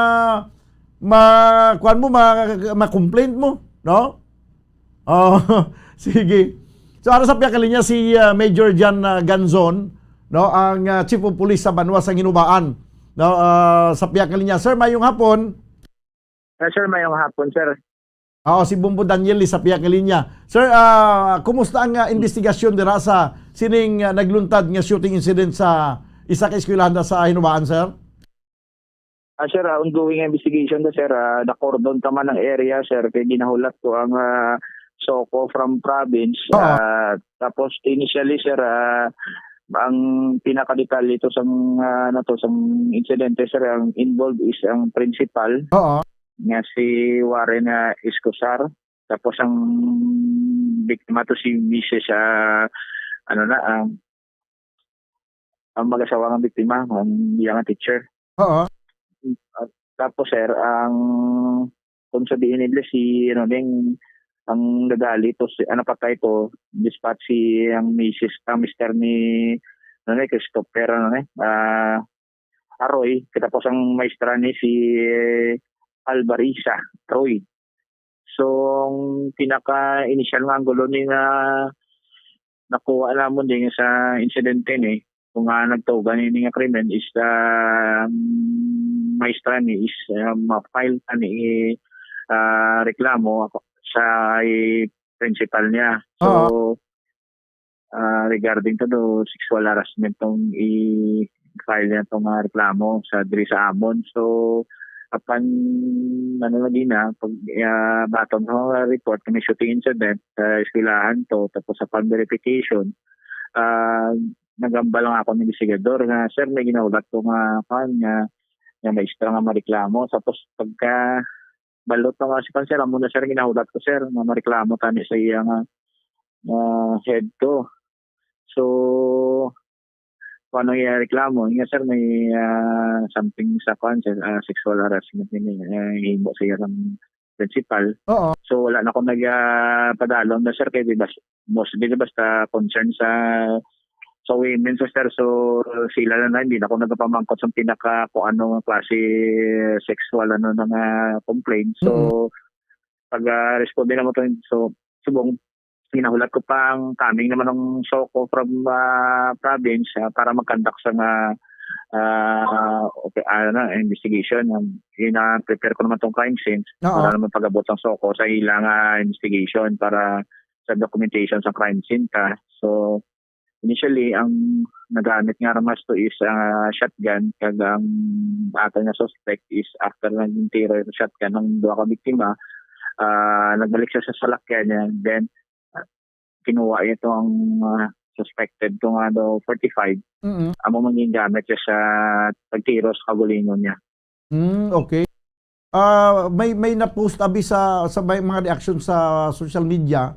ma-, kuwan mo, ma-, ma-complaint mo, no? Oh, sige. So, ara sa pihak linya si, ah, Major John, ah, Ganzon, no, ang, ah, Chief of Police sa banwa sang Hinubaan. No, ah, sa pihak linya, sir, mayong hapon. Ah, sir, mayong hapon, sir. Oo, si Bombo Daniel sa pihak linya. Sir, ah, kumusta ang, ah, investigasyon dira sa sining, ah, nagluntad nga shooting incident sa isa ka eskwelahan sa Hinubaan, sir? Ah, sir, ah, ongoing investigation na, sir. Ah, na-cordon ta man ang area, sir, kay ginahulat ko ang, ah, SOCO from province. Oo. Ah, tapos initially, sir, ah, ang pinakadetalye to sang, ah, ano to, sang insidente, sir, ang involved is ang principal Oo. nga si Warren, ah, Escosar. Tapos ang biktima to si Missus, ah, ano na, ang, ang mag-asawa ng biktima, ang iya nga teacher. Oo. At tapos, sir, ang kung sabihin nila si, ano, ding, ang nagali to, si, ano, patay to, dispatch si, ang misis, ang mister ni, ano ni, Christopher, ano ni, ah, Aroy, katapos ang maestra ni si, eh, Albarisa Roy. So, ang pinaka-initial nga anggulo ni nga nakuha namon din sa insidente ni, kung nga nagtuga ni, ni nga krimen is, ah, maestra ni is, ah, ma-file pa ni, ah, reklamo sa, eh, principal niya. So, Oo. ah, regarding to do sexual harassment tong i-file niya tong, ah, reklamo sa diri sa amon. So, apan, ano, lagi na, pag, ah, baton sa mga report kami shooting incident sa eskwelahan to, tapos sa pag-verification, ah, nagambal nga ako ng investigador nga, "Sir, may ginahulat ko nga, kuwan, nga, nga maestra nga mareklamo." Tapos pagka balot na nga si kuwan, sir, amo na, sir, ginahulat ko, sir, nga mareklamo tani sa iya nga, ah, head to. So, kung ano iya reklamo, nga, sir, may, ah, something sa kuwan, sir, ah, sexual harassment ini, ah, himo sa iya sang principal. Oo. So, wala na ko nag, ah, padalom na, sir, kay di ba, mostly di basta concern sa, sa women, sir. So, sila na, na, hindi na ako nagpamangkot sa pinaka kung ano nga klase sexual, ano, na nga complaint. So, Mm. pag, ah, responde na mo to, so, subong, ginahulat ko pang coming naman ng SOCO from, ah, province, ah, para mag-conduct sa nga, ah, okay, ano, investigation. Ang, ina-prepare ko naman tong crime scene Oo. para naman pag-abot ang SOCO sa ilang, ah, investigation para sa documentation sa crime scene ta. So, initially, ang nagamit nga armas to is, ah, shotgun, kag ang aton nga suspect is after naging tiro yung shotgun ng duha ka biktima, ah, nagbalik siya sa salakyan niya. Then, ah, kinuha niya to ang, ah, suspected to nga daw forty-five. Mm. Amo man yung gamit siya sa pagtiro sa kabulingon niya. Mm, okay. Ah, may, may na-post abi sa, sa may mga reaction sa social media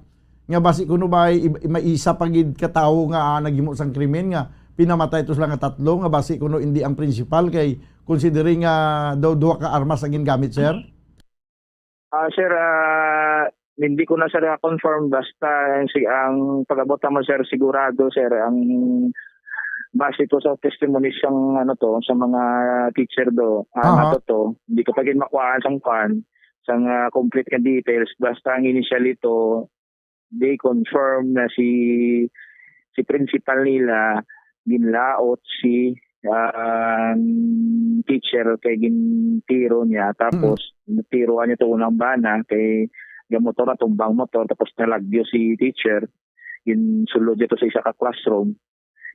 nga basi kuno may, may isa pa gid ka tawo nga, ah, naghimo sang krimen nga pinamatay to sila nga tatlo nga basi kuno hindi ang principal kay considering nga daw duha ka armas ang gingamit, sir? Ah, sir, ah, hindi ko na, sir, confirm. Basta ang, si-, ang pag-abot naman, sir, sigurado, sir, ang base to sa testimony sang, ano to, sa mga teacher do, ah, Aha. nato to, hindi ko pa gid makuhaan sang kwan, sang, ah, complete nga details. Basta ang initially to, they confirm na si, si principal nila, ginlaot si, ah, ang teacher kay gintiro niya. Tapos, Mm. natiroan niya to unang bana kay gamotor na tumbang motor, tapos nalagyo si teacher. Ginsulod niya to sa isa ka classroom.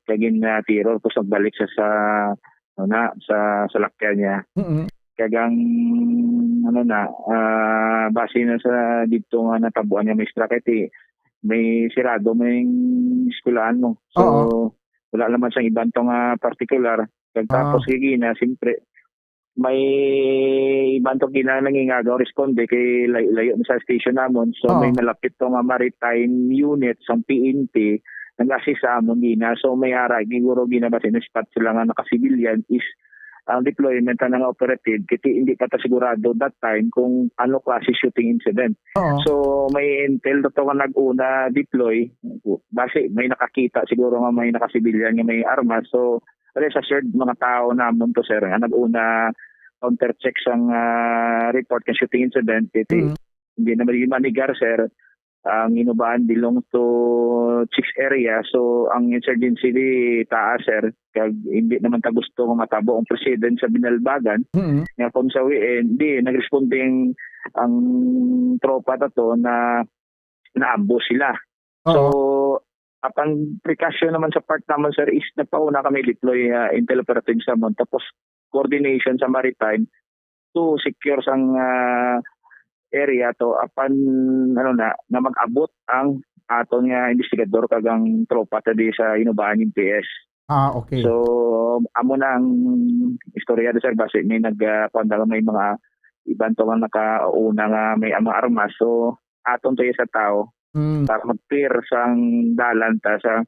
Kay gin, ah, tiro, tapos nagbalik siya sa, ano na, sa salakyan niya. Mm. Kag ang, ano na, ah, base na sa dito nga natabuan nga maestra, kay ti-, may sirado, may eskwelahan mo. So, Oo. wala naman siyang iban to nga partikular. Kag Ah. tapos, kay gina, siyempre, may iban to gina nangingagaw responde kay lay-, layo na sa station namon. So, Oo. may malapit to nga maritime unit sang P N P nag-assist sa amon gina. So, may ara, siguro gina ba, sinispat sila nga naka-civilian is ang deployment na nga operative, kiti hindi pa ta sigurado that time kung ano klase shooting incident. Oo. So, may intel to nga nag-una deploy, basi may nakakita siguro nga may naka-civilian nga may armas. So, rest assured, mga tao namon to, sir, nga nag-una counter check sang, ah, report nga shooting incident, kiti Mm. hindi naman yung manigar, sir. Ang Inubahan belongs to chicks area, so ang insurgency di taas, sir, kag hindi naman ta gusto nga matabo ang president sa Binalbagan. Mm. Nga kung sa W N, di, nagresponde ang, ang tropa ta to na naambush sila. So, Oo. apang precaution naman sa part naman, sir, is nagpauna kami deploy, ah, intel operatives naman, tapos coordination sa maritime to secure sang, ah, area to apan, ano na, na mag-abot ang aton nga investigador kag ang tropa ta di sa Inubahan M P S. Ah, okay. So, amo na ang istorya do, sir. Basi may nag, ah, kuwan na, may mga iban to nga nakauna nga may mga armas. So, aton to sa tao Mm. para mag-clear sang dalan ta sa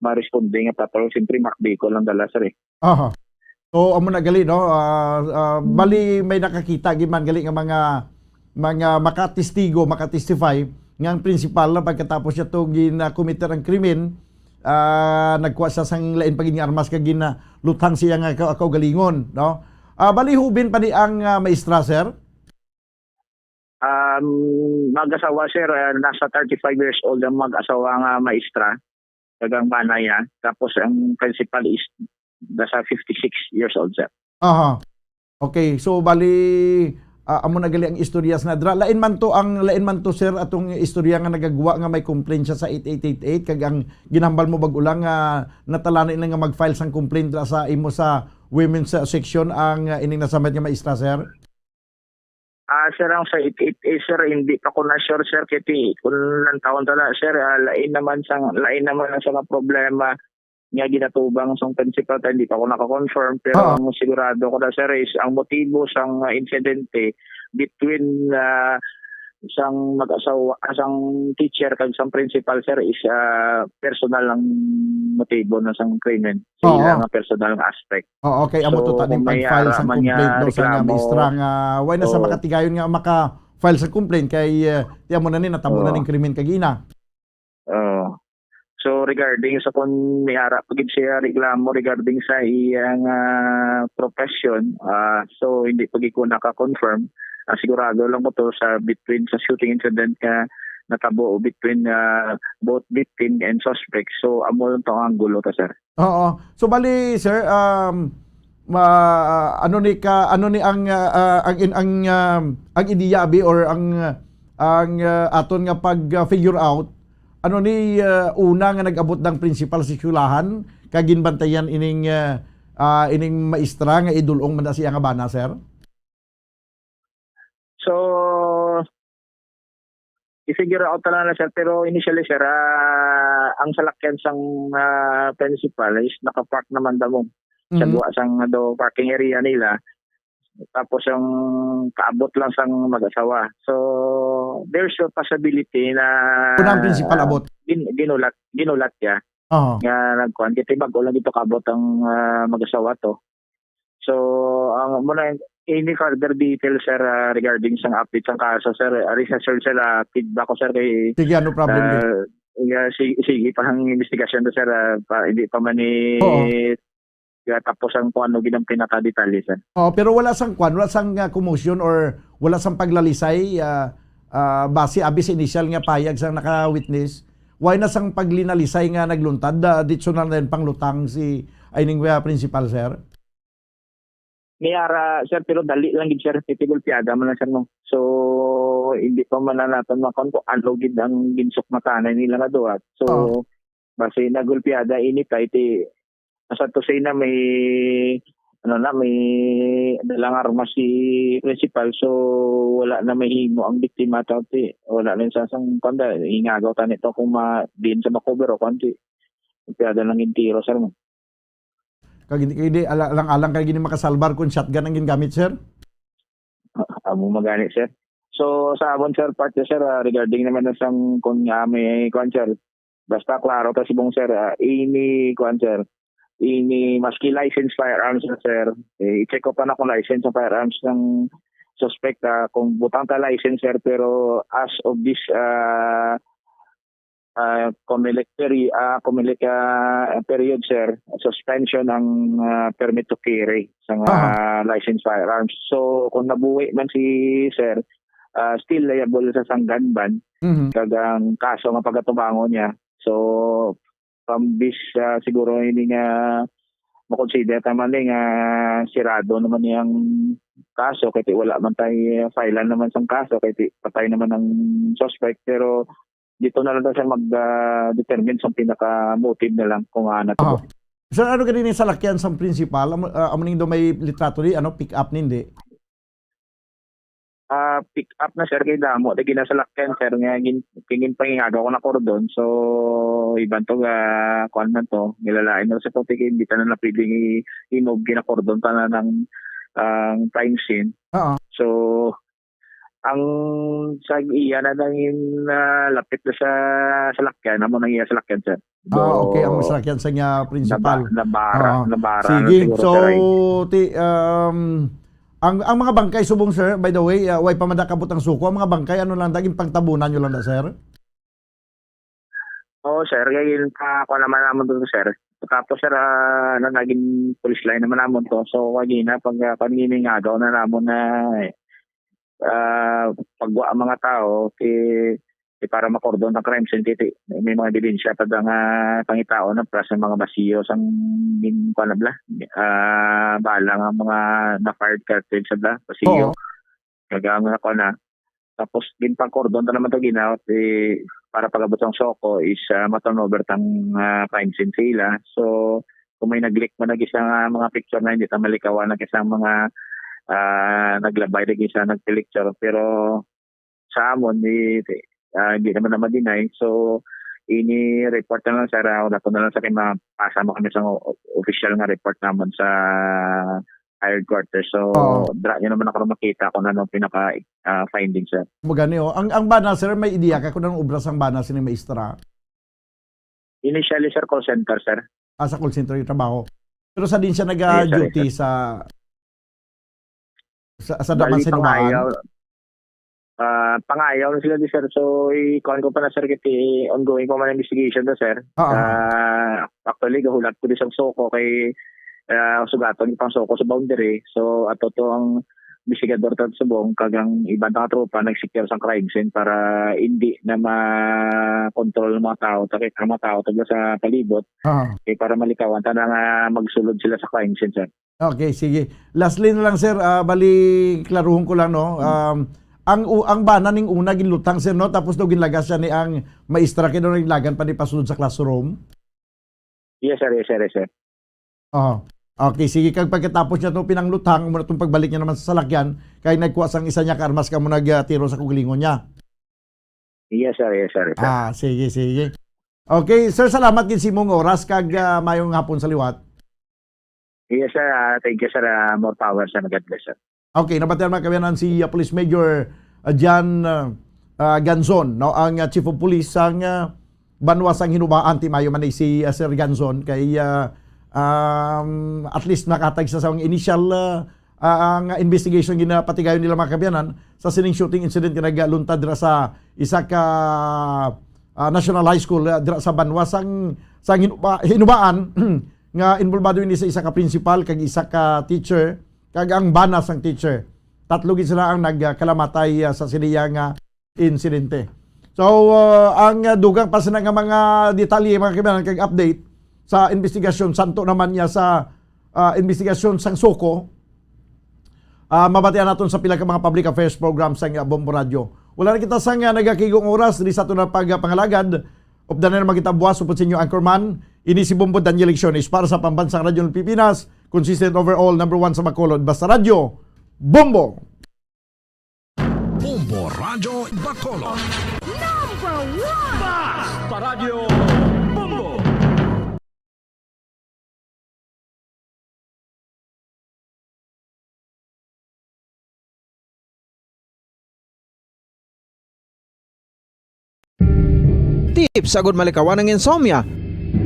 ma-responde nga patrol. Siyempre, Mac Bicol ang dala, sir, eh. Aha. So, amo na gali, no? Ah, ah, Mm. bali, may nakakita gid man gali nga mga, mga makatestigo, makatestify nga ang principal na pagkatapos niya to gina-committer ang krimen, Ah, nagkuha siya sang lain pa gid nga armas kag ginaluthang siya nga ka-, kaugalingon, no? Ah, bali, hubin pa ni ang, ah, maestra, sir? Um, mag-asawa, sir, ah, nasa thirty-five years old ang mag-asawa nga maestra, kag ang bana niya. Tapos ang principal is nasa fifty-six years old, sir. Aha. Okay, so bali, ah, amo na gali ang istorya sa nadra. Lain man to ang, lain man to, sir, atong istorya nga nagagwa nga may complaint siya sa eight eight eight eight, kag ang ginhambal mo bag-o lang nga natalani na nga mag-file sang complaint dira sa imo sa women's, ah, section ang, ah, ining nasambat nga maestra, sir? Ah, sir, ang sa eight eight eight, sir, hindi pa ko na sure, sir, kay ti-, kung lantawon ta na, sir, ah, lain naman sang, lain naman ang sa mga problema nga ginatubang sang principal, ta hindi pa ko naka-confirm, pero Oo. ang sigurado ko na, sir, is ang motibo sang, ah, insidente between, ah, sang mag-asawa, ah, sang teacher kag sang principal, sir, is, ah, personal ang motibo na sang krimen. Sa Oo. ila nga personal nga aspect. Oo, kay amo to So, taning kung may pag-file ara sang man niya complaint, no, sa nga reklamo, maestra nga, why na sa oo. makatigayon nga maka-file sa complaint kay, eh, ti amo na ni, natabo na Oo. ning krimen kagina. Oo. So, regarding sa kung may ara pa gid siya reklamo regarding sa iyang, ah, profession, ah, so hindi pa gid ko naka-confirm. Ah, sigurado lang ko to sa between sa shooting incident nga natabo between, ah, both victim and suspect. So, amo lang to ang anggulo ta, sir. Oo. So, bali, sir, um, ma-, ano ni ka, ano ni ang, ah, ah, ang in-, ang, um, ang ideya, abi, or ang, ang, ah, aton nga pag, ah, figure out, ano ni, ah, una nga nag-abot ang principal sa eskwelahan, kag ginbantayan ining, ah, ah, ining maestra nga idul-ong man na siya nga bana, sir? So, i-figure out na lang na, sir, pero initially, sir, ah, ang salakyan sang, ah, principal is naka-park naman damo sa Mhm. buwa sang do parking area nila. Tapos ang kaabot lang sang mag-asawa. So, there's a possibility na Una ang principal abot. gin-, ginulat, ginulat niya Oo. nga nagkuhan. Kaya bag-o lang ito kaabot ang, ah, mag-asawa to. So, ang muna, any further details, sir, ah, regarding sa update sa kaso, sir, ari sa, sir, sir, ah, feedback ko, sir, kay, Sige, no problem, ah, yeah, si-, sige pa ang investigasyon to, sir, ah, pa, hindi pa man ni Oo. yeah, tapos ang kung ano gid ang pinakadetalye, sir. Oo, pero wala sang kwan, wala sang, ah, commotion or wala sang paglalisay, ah, ah, base abi sa initial nga payag sang naka-witness, wala na sang paglinalisay nga nagluntad, ah, ditso na lang panglutang si, ay, ning, ah, principal, sir? May ara, sir, pero dali lang gid, sir. Kay ti gulpiada man lang, sir, no? So, hindi pa man na naton makon kung ano gid ang ginsukmatanan nila nga duha. So, Oo. basi nagulpiada ini pa, iti, as to say na may, ano na, may dalang armas si principal. So, wala na mahimo ang biktima, ta, ti, wala na sa sang kanda, ingagaw tani to kung ma-, diin sa makover o kwan, ti, gulpiada lang yung tiro, sir, no? Kag hindi, hindi, ala-, alang-alang kay gini makasalbar kung shotgun ang gingamit, sir? Amo magani, sir. So, sa amon, sir, part, sir, ah, regarding naman na sang kung nga may kwan, sir, basta klaro ta subong, sir, ah, ini kwan, sir, ini maski license firearms na, sir, eh, i-check ko pa na kung license ang firearms ng suspect, ah, kung butang ta license, sir, pero as of this, ah, ah, Comelec peri-, ah, Comelec, ah, period, sir, suspension ang, ah, permit to carry sa mga Aha. licensed firearms. So, kung nabuhi man si sir, ah, still liable sa sang gun ban, Mhm. kag ang kaso nga pagatubangon niya. So, from this, ah, siguro ini nga makonsider ta man ni nga sirado naman niyang kaso, kay ti wala man tay filean naman sang kaso, kay ti patay naman ang suspect, pero dito na lang daw siya mag, ah, determine sa pinaka-motive na lang kung ano to. Aha. Sir, ano gani ni salakyan sang principal? Amo, ah, amo ning do may litrato di, ano, pick up ni, hindi? Ah, pick up na, sir, kay damo na ginasalakyan, sir, nga gin-, kay ginpangingagaw ko na kordon. So, iban to, ah, kuwan man to, nilalain na sa puti, kay hindi ta na pwedeng i-, i-move, ginakordon ta na ng, ang crime scene. Oo. So, ang sa iya na nangin, ah, lapit na sa salakyan, amo nang iya salakyan, sir. Ah, okay, ang Do-, salakyan sa niya principal. naba-, nabara, Oo. nabara na Sige. siguro, So, sir, ay. ti-, um, ang, ang mga bangkay subong, sir, by the way, ah, way pa man da kabot ang suko, ang mga bangkay, ano lang da, ginpangtabunan nyo lang da, sir? Oo, sir. Kay pa, ako naman naman doon, sir. Tapos, sir, ah, na naging police line naman naman to. So, kagina, pag, ah, pag niningagaw na naman na, ah, pagwa ang mga tao, ti, ti para makordon ang crime scene, ti, ti, may mga ebidensya pa nga pangitao na plus ang mga basiyo sang gin-, kuwan na bala, ah, bala nga mga na-fired cartridge sa bala, basiyo. Oo. Kag ang ako na. Tapos, ginpangkordon ta naman to ginaw, eh, para pag-abot sang SOCO is, ah, ma-turn over tang, ah, crime scene sa ila. So, kung may nag-leak man nag isa nga mga picture na hindi ta malikawan nag isa mga, ah, naglabay nag isa nagpilicture. Pero sa amon, di, ah, hindi naman na ma-deny. So, ini report na lang, sir, ah, wala ko na lang sa kay mapasa mo kami sa o-, official nga report naman sa hired quarters. So, Oo. dra niyo naman ako makita kung ano ang pinaka, ah, findings, sir. Mo gani, oh. Ang, ang bana, sir, may ideya ka kung anong obra sang bana sini maestra? Initially, sir, call center, sir. Ah, sa call center yung trabaho. Pero sa din siya Yes, sir, nag-duty yes, sir. sa, sa, sa Bali, daman sa Numaan? Pangayaw. Ah, pangayaw na sila di, sir. So, i-, kuwan ko pa na, sir, kay ongoing pa man ang investigation na, sir. Oo. Ah, actually, gahulat ko di sa SOCO kay, ah, sugaton ko pang SOCO sa boundary. So, ato to ang investigador ta subong kag ang iban nga tropa nag-secure sa crime scene para hindi na ma-control ng mga tao, takit ang mga tao taga sa palibot, Oo. eh, para malikawan ta na nga magsulod sila sa crime scene, sir. Okay, sige. Lastly na lang, sir, ah, bali, klaruhon ko lang, no? Um, ang u-, ang bana ning una ginlutang, sir, no? Tapos daw ginlagas siya ni ang maestra kay daw ginlagan pa ni pasulod sa classroom. Yes, sir. Yes, sir. Yes, sir. Oh. Okay, sige. Kag pagkatapos niya itong pinangluthang, muna itong pagbalik niya naman sa salakyan, kay nagkuha sang isa niya ka armas kamo nagtiro sa kugilingon niya. Yes, sir. Yes, sir. Yes, sir. Ah, sige, sige. Okay, sir, salamat gid sa imong oras kag, ah, mayong hapon sa liwat. Yes, sir. Ah, thank you, sir. Ah, more power, sir. God bless, sir. Okay, nabatian, mga kaabyanan, si, ah, Police Major, ah, John, ah, ah, Ganzon, no, ang, ah, Chief of Police sang, ah, banwa sang Hinubaan. Ti maayo man ni si, ah, Sir Ganzon kay, ah, um, at least nakahatag sa, sa initial, ah, ah, ang investigation ginapatigayon nila, mga kaabyanan, sa sining shooting incident nga nagluntad dira sa isa ka, ah, national high school, ah, dira sa banwa sang, sang Hinuba-, Hinubaan, nga involbado ini sa isa ka principal kag isa ka teacher kag ang bana sang teacher. Tatlo gid sila ang nagkalamatay, ah, sa siniya nga insidente. So, ah, ang, ah, dugang pa sila nga mga detalye, mga kaabyanan, kag update sa investigasyon, santo naman niya sa, ah, investigasyon sang SOCO, ah, mabatian naton sa pila ka mga public affairs program sang, ah, Bombo Radio. Wala na kita sang, ah, nagakigong oras, di sa ato na pagpangalagad. Updan na naman kita buwas, upod sa inyo, Anchorman. Ini si Bombo Daniel Lecciones para sa Pambansang Radyo ng Pilipinas, consistent overall, number one sa Bacolod. Basta Radyo, Bombo! Bombo Radyo Bacolod. Number one! Basta Radyo Bombo! Tips agud malikawan ang insomnia.